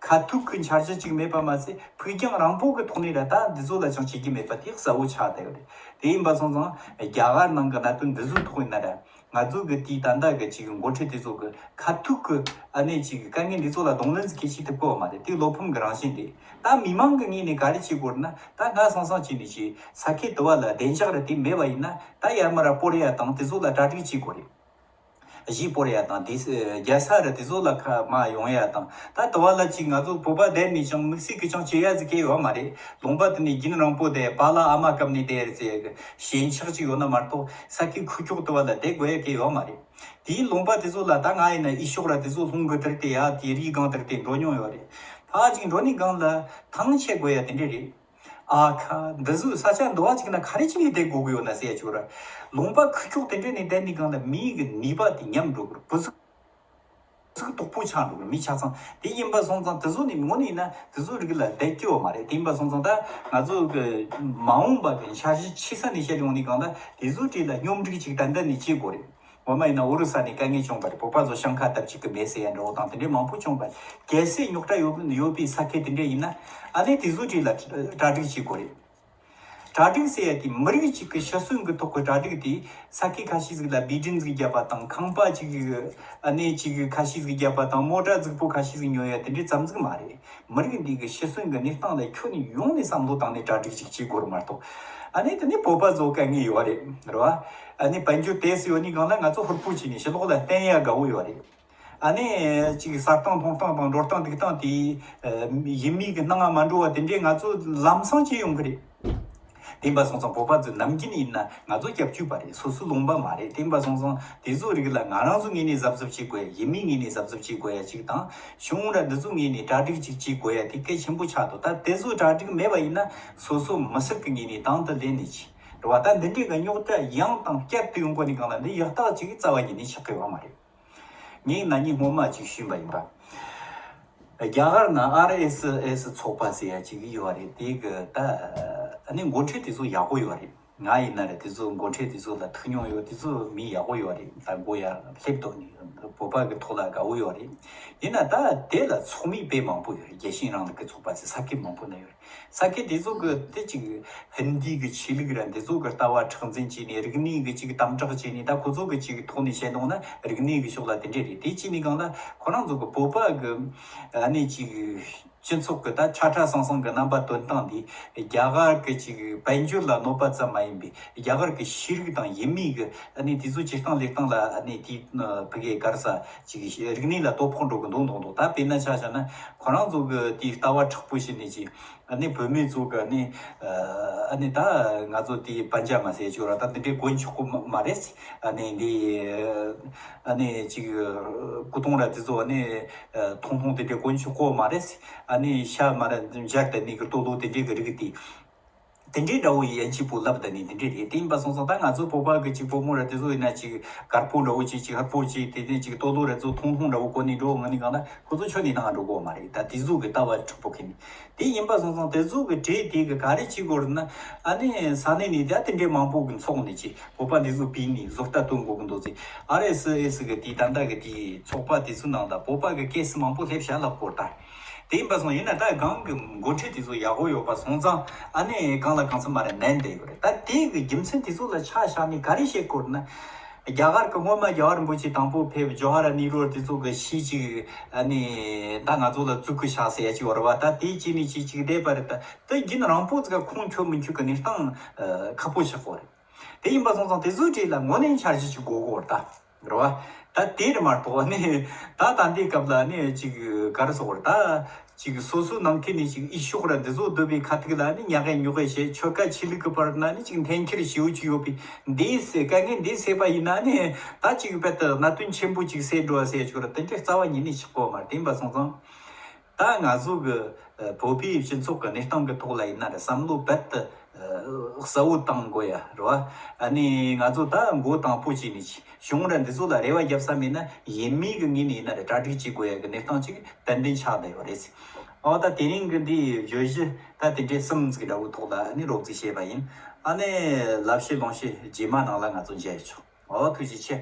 ཁ་ཐུག་གི་འཆར་གཞི་གཅིག་མེད་པ་མ་ཟད། ཕུགས་རྒྱང་རིང་པོ་གི་ཐོག་ནས་ར་ད་འདི་ཚོ་ལ་ཅང་བྱེད་ཀྱི་མེད་པ་དེ་གསལ་བོ་ཆགས་བསྡད་ཡོད་རེད། དེ་ཡིན་པ་སོང་ཙང་རྒྱ་གར་ནང་གི་གནད་དོན་འདི་ཚོའི་ཐོག་ཡིན་ན་ར་ང་ཚོ་གི་དེའི་ད་ལྟ་གི་ཅིག་འགོ་ཁྲིད་དེ་ཚོ་གི་ཁ་ཐུག་གི་ཨ་ནེ་ཅིག་དཀའ་ངལ་འདི་ཚོ་ལ་གདོང་ལེན་ཟིག་གི་བྱེད་ཐུབ་ཀྱི་ཡོད་མ་རེད། དེ་བློ་ཕམ་གི་རང་བཞིན་རེད། ད་མི་མང་གི་ངོས་ནས་ག་རེ་བྱེད་དགོས་རེད་ན། ད་སྔ་སང་སང་བྱས་ནས་ཅིག་ས་ཁུལ་དུ་བ་ལ་བདེ་འཇགས་རེ་དེ་མེད་པ་ཡིན་ན། ད་ཡར་མར་སྤོར་ཡ་དང་དེ་ཚོ་ལ་གྲ་སྒྲིག་བྱེད་དགོས་རེད། གཞིས་སྤོར་ཡ་དང་དེ་རྒྱལ་ས་རུ་དེ་ཚོ་ལ་ཁ་མ་ཡོང་ཡ་དང་། ད་དུ་བ་ལ་ཅིག་ང་ཚོ་བོད་པ་བསྡད་ནས་ཀྱང་དམིགས་བསལ་གྱི་ཅང་བྱེད་ཡ་ཟིག་གི་ཡོད་མ་རེད། ལུང་པ་དེ་ནས་རྒྱུན་རིང་པོ་བསྡད། པཱ་ལགས་ཨ་མ་སྐབས་ནས་བསྡད་རེད་ཟེར་ཡ་གི་ཞེན་ཆགས་ཅིག་ཡོད་ན་མ་གཏོགས་ས་ཁུལ་ཁུལ་ཁྱོག་དུ་བ་ལ་བསྡད་དགོས་ཡ་གི་ཡོད་མ་རེད། དེའི་ལུང་པ་དེ་ཚོ་ལ་ད་ང་ཡིན་ན་ཨི་ཤོག་ར་དེ་ཚོ་ལྷུང་གི་དེར་དེ་ཡ་དེ་རིའི་སྒང་དེར་དེ་འགྲོ་མྱོང་ཡོད་རེད། ཕ་ཅིག་འགྲོ་ནས་སྒང་ལ་ཐང་ཆད་དགོས་ཡ་དེ་འདྲ་རེད། ཨ་ཁ། འདི་ཟུག་ས་ཆ་འདི་བ་ཅིག་ན་ག་རེ་ཅིག་ནས་བསྡད་དགོས་ཀྱི་ཡོད་ན་ཟེར་ཡ་ཅིག་ར། ལུང་པ་ཁུ་ཁྱོག་དེ་འདྲ་ནས་བསྡད་ནས་སྒང་ལ་མིའི་གི་ནུས་པ་དེ་ཉམས་འགྲོ་གི་རེད། བུ་ཟུག་ཟུག་དོག་པོ་ཆགས་འགྲོ་གི་རེད། མི་ཆ་ཚང་དེ་ཡིན་པ་སོང་ཙང་དེ་ཚོ་ནི་ངོ་ནས་ཡིན་ན་དེ་ཚོ་རིགས་ལ་བསྡད་ཀྱི་ཡོད་མ་རེད། དེ་ཡིན་པ་སོང་ཙང་ད་ང་ཚོ་གི་མ་འོངས་པ་གི་འཆར་གཞི་ཆེ་ས་ནས་བཤད་ཡོང་ནས་སྒང་ལ་དེ་ཚོ་གྲས་ལ་སྙོམས་སྒྲིག་ཅིག་ཏན་ཏན་ནས་བྱེད་དགོས་རེད། ངོ་མ་ཡིན་ན་ཨོ་རི་ས་ནས་དཀའ་ངལ་བྱུང་བ་རེད། བོད་པ་ཚོ་ཤང་ཁ་བཏབ་ཅིག་གི་མེད་ཟེར་ཡ་འདྲ་བོ་དང་དེ་འདྲའི་མང་པོ་བྱུང་བ་རེད། གལ་སྲིད་རྙོག་དྲ་ཡོད་ཡོད་པའི་ས་ཁུལ་དེ་འདྲ་ཡིན་ན། ཨ་ནི་དེ་ཚོའི་གྲས་ལ་གྲ་སྒྲིག་བྱེད་དགོས་རེད། གྲ་སྒྲིག་ཟེར་ཡ་དེ་མི་རིགས་གཅིག་གི་ཕྱི་གསོན་གྱི་ཐོག་གི་གྲ་སྒྲིག་དེ། ས་ཁུལ་ཁ་ཤས་ཟིག་ལ་སྦིས་སྒྲིག་ཟིག་བརྒྱབ་པ་དང་། ཁང་པ་གཅིག་གི་ཨ་ནི་གཅིག་གི་ཁ་ཤས་ཟིག་བརྒྱབ་པ་དང་། མོ་ཊ་རྫིག་པོ་ཁ་ཤས་ཟིག་ཉོ་ཡ་དེ་འདྲའི་ཙམ་ཟིག་མ་རེད། མི་རིགས་འདི་གི་ཕྱི་གསོན་གྱི་གནས་སྟངས་ལ་ཁྱོན་ནས་ཡོང་ནས་བསམ་བློ་བཏང་ནས་གྲ་སྒྲིག་ཅིག་བྱེད་དགོས་རེད་མ་གཏོགས། ཨ་ནི་དེ་ནི་བོད་པ་ཚོ་དཀའ་ངལ་ཡོད་རེད། རེད་བ། ཨ་ནི་དཔལ་འབྱོར་དེ་སུ་ཡོད་ནི་སྒང་ལ་ང་ཚོ་ཧུར་པོ་བྱས་ནས་ཕྱི་ལོགས་ལ་བསྟན་ཡ་དགའ་བོ་ཡོད་རེད། ཨ་ནི་ཅིག་ཟ་སྟངས་འཐུང་སྟངས་དང་འགྲོ་སྟངས་འདུག་སྟངས་དེ་ཡིན་མིན་གྱི་སྣང་བ་མ་འགྲོ་བ་དེ་འདྲས་ང་ཚོ་ལམ་སང་བྱེད་ཡོང་གི་རེད། དེ་ཡིན་པ་སོང་ཙང་བོད་པ་ཚོ་ནམ་རྒྱུན་ཡིན་ན་ང་ཚོ་སྐྱབས་བཅོལ་བ་རེད། སོ་སོའི་ལུང་པ་མ་རེད། དེ་ཡིན་པ་སོང་ཙང་དེ་ཚོ་རིགས་ལ་ང་རང་ཚོ་ངོས་ནས་གཟབ་གཟབ་བྱེད་དགོས་ཡ། ཡིན་མིན་ངོས་ནས་གཟབ་གཟབ་བྱེད་དགོས་ཡ་གཅིག་དང་། གཞུང་ར་འདི་ཚོ་ངོས་ནས་གྲ་སྒྲིག་ཅིག་བྱེད་དགོས་ཡ་དེ་གལ་ཆེན་པོ་ཆགས་འདུག་ད་དེ་ཚོ་གྲ་སྒྲིག་མེད་པ་ཡིན་ན་སོ་སོ་མི་སེར་གྱི་ངོས་ནས་དང་དུ་ལེན་ནས་ཅི་རེད་བ། ད་འདི་འདྲའི་གི་རྙོག་དྲ་ཡང་དང་བསྐྱར་དུ་ཡོང་གོ་ནི་སྒང་ལ་འདི་ཡག་རྟགས་ཅིག་རྩ་བ་ཉིད་ནས་ཆགས་ཀྱི་ཡོད་མ་རེད། ངས་ན་ནིང་སྔོན་མ་ཅིག་ཞུས་པ་ཡིན་པ། རྒྱ་གར་ན་ཨར་ཨེས་ཨེས་ཚོགས་པ་ཟེར་ཡ་ཅིག་ཡོད་རེད། དེ་གི་ད་ཨ་ནི་འགོ་ཁྲིད་དེ་ཚོ་ཡག་པོ་ཡོད་རེད། ང་ཡིན་ན་རེད། དེ་ཚོ་འགོ་ཁྲིད་དེ་ཚོ་ལ་ཐུག་མྱོང་ཡོད། དེ་ཚོ་མི་ཡག་པོ་ཡོད་རེད། ད་མགོ་ཡ་སླེབས་དོ་ནི་བོད་པ་གི་ཐོག་ལ་དགའ་བོ་ཡོད་རེད། ཡིན་ན་ད་དེ་ལ་ཚོགས་མི་དཔེ་མང་པོ་ཡོད་རེད། རྒྱལ་སྤྱིའི་རིང་ལུགས་ཀྱི་ཚོགས་པ་ཚོ་ས་ཁུལ་མང་པོ་ན་ཡོད་རེད། ས་ཁུལ་དེ་ཚོ་གི་དེ་ཅིག་ཧིན་དི་གི་ཆོས་ལུགས་ར་འདི་ཚོ་གི་ལྟ་བ་མཁྲེགས་འཛིན་བྱས་ནས། རིག་གནས་གི་ཅིག་དམ་དྲག་བྱས་ནས། ད་ཁོ་ཚོ་གི་ཅིག་ཐོག་ནས་བཤད་འདུག་ན་རིག་གནས་གི་ཕྱོགས་ལ་དེ་འདྲས་རེད། དེ་བྱས་ནས་སྒང་ལ་ཁོ་རང་ཚོ་གི་བོད་པ་གི་ཨ་ནི་ཅིག་སྤྱི་ཚོགས་གི་ད་ཆ་ཕྲ་སང་སང་གི་རྣམ་པ་སྟོན་སྟངས་འདི་རྒྱ་གར་གི་ཅིག་དཔལ་འབྱོར་ལ་གནོད་པ་ཙམ་མ་ཡིན་པའི་རྒྱ་གར་གི་ཤེས་རིག་དང་ཡུལ་མི་གི་ཨ་ནི་དེ་ཚོ་སྤྱིར་བཏང་ལས་སྟངས་ལ་ཨ་ནི་དེ་ཕ་གིའི་ག་རེ་ཟ་ཅིག་རིག་གནས་ལ་དོ་ཕོག་འགྲོ་གི་འདུག་འདུག་འདུག་ད་དཔེར་ན་ཆ་བཞག་ན་ཁོ་རང་ཚོ་གི་དེའི་ལྟ་བ་མཁྲེགས་པོ་བྱས་ནས་ཅིག་ཨ་ནི་བོད་མི་ཚོ་གི་ཨ་ནི་ཨ་ནི་ད་ང་ཚོ་དེའི་པན་ཇ་མ་ཟེར་ཅིག་ཡོད་ར། ད་དེ་འདྲའི་གོན་ཆོག་གི་མ་མ་རེད། ཨ་ནི་འདི་ཨ་ནི་ཅིག་སྐུ་གདུང་ར་དེ་ཚོ་ཨ་ནི་ཐུང་ཐུང་དེ་འདྲའི་གོན་ཆོག་གི་མ་རེད། ཨ་ནི་ཤ་མ་ར་འཇར་དེ་ནི་གི་ལྟོ་ལོ་དེ་འདྲའི་གི་རིགས་དེ། དེ་འདྲའི་འདྲ་བོ་ཡི་ཡན་ཆད་པོ་ལབ་ད་ནི་དེ་འདྲའི་རེད། དེ་ཡིན་པ་སོང་ཙང་ད་ང་ཚོ་བོད་པ་གི་ཅིག་བུ་མོ་ར་དེ་ཚོ་ཡིན་ན་ཅིག་དཀར་པོ་འདྲ་བོ་ཅིག་ཅིག་ཧར་པོ་ཅིག་དེ་ནས་ཅིག་ལྟོ་ལོ་ར་ཚོ་ཐུང་ཐུང་འདྲ་བོ་གོན་ནས་འགྲོ་ང་ནི་གང་ན་ཁོ་ཚོ་ཁྱོན་ནས་ནང་འགྲོ་གོ་མ་རེད། ད་དེ་ཚོ་གི་ལྟ་བ་མཁྲེགས་པོ་ཁེ་ནི་དེ་ཡིན་པ་སོང་ཙང་དེ་ཚོ་གི་གྲས་དེ་གི་ག་རེ་བྱེད་དགོས་རེད་ན། ཨ་ནི་ས་གནས་ནས་ད་དེ་འདྲའི་མང་པོ་གི་ཚོགས་ནས་ཅིག་བོད་པ་འདི་ཚོ་བིས་ནས་བཟོ་ལྟ་སྟོན་དགོས་གི་འདུག་ཟེར། ཨར་ཨེས་ཨེས་གི་དེ་ད་ལྟ་གི་དེ་ཚོགས་པ་དེ་ཚོ་ནང་ད་བོད་པ་གི་ཀེ་སི་མང་པོ་སླེབས་བཞག་ལབ་དགོས་ད། དེ་ཡིན་པ་སོང་ཡིན་ན་ད་གང་གི་འགོ་ཁྲིད་དེ་ཚོ་ཡག་པོ་ཡོད་པ་སོང་ཙང་ཨ་ནི་གང་ལ་གང་འཚམ་མ་རེད་ནན་བསྡད་ཡོད་རེད། ད་དེ་གི་རྒྱུ་མཚན་དེ་ཚོ་ལ་ཆ་བཞག་ནས་ག་རེ་བཤད་དགོས་ན། རྒྱ་གར་གི་སྔོན་མ་རྒྱལ་བ་རིན་པོ་ཆེ་དང་པོ་ཕེབས་ཇོ་ཧར་ལལ་ནེ་རུ་དེ་ཚོ་གི་ཤི་ཅིག་ཨ་ནི་ད་ང་ཚོ་ལ་བཙུགས་ཀི་ཤག་ཟེར་ཡ་ཅིག་ཡོད་རེད་བ། ད་དེ་ཅི་ནས་ཅི་ཅིག་བསྡད་པ་རེད། ད་དེ་རྒྱུན་རིང་པོ་ཙི་ག་ཁུངས་འཁྱོལ་མི་འཁྱོལ་གི་གནས་སྟངས་ཁག་པོ་ཆགས་ཡོད་རེད། དེ་ཡིན་པ་སོང་ཙང་དེ་ཚོའི་གྲས་ལ་དངོས་གནས་འཆར་གཞི་ཅིག་དགོས་ཀྱི་ཡོད་རེད་ད། རེད་བ། ད་དེ་རེད་མ་གཏོགས་ནི་ད་ད་ལྟའི་སྐབས་ལ་ནི་ཅིག་ག་རེ་ཟེར་དགོས་རེད་ད། ཅིག་སོ་སོའི་ནང་ཁུལ་ནས་ཅིག་ཨི་ཤོག་ར་འདི་ཚོ་སྡོད་པའི་ཁ་ཐུག་ལ་ནི་ཉག་གེ་ཉོག་གེ་བྱས། ཆོལ་ཁ་ཆོས་ལུགས་ཀྱི་བར་ན་ནི་ཅིག་འཐེན་འཁྱེར་ཞེ་པོ་ཅིག་ཡོད་པའི་འདི་སེ་དཀའ་ངལ་འདི་སེལ་བ་ཡིན་ན་ནི་ད་ཅིག་རྦད་དེ་གནད་དོན་ཆེན་པོ་ཅིག་སེལ་འགྲོ་བ་ཟེར་ཆོག་ར། དེ་འདྲ་རྩ་བ་ཉིད་ནས་ཆགས་ཀྱི་ཡོད་མ་རེད། དེ་ཡིན་པ་སོང་ཙང་ད་ང་ཚོ་གི་བོད་པའི་སྤྱི་ཚོགས་ཀྱི་གནས་སྟངས་ཀྱི་ཐོག་ལ་ཡིན་ན་ར་བསམ་བློ་རྦད་དེ་ གསལ་བོ་བཏང་དགོས་ཡ་རེད་བ། ཨ་ནི་ང་ཚོ་ད་མགོ་དང་པོ་བྱས་ནས་གཞུང་ར་འདི་ཚོ་ལ་རེ་བ་རྒྱབ་ས་མེད་ན་ཡིན་མིན་གྱི་ངོས་ནས་ཡིན་ན་རེ་གྲ་སྒྲིག་བྱེད་དགོས་ཡ་གི་གནས་སྟངས་ཅིག་ཏན་ཏན་ཆགས་བསྡད་ཡོད་རེད། ཨོ་ད་དེ་རིང་གི་འདིའི་བརྗོད་གཞི་ད་དེ་འདྲའི་གསུམ་ཟིག་འདྲ་བོའི་ཐོག་ལ་ཨ་ནི་རོབ་ཙམ་བཤད་པ་ཡིན། ཨ་ནི་ལབ་བཤད་ལུང་བཤད་རྗེས་མ་ནང་ལ་ང་ཚོ་མཇལ་ཆོག་ཨོ་ཐུགས་རྗེ་ཆེ།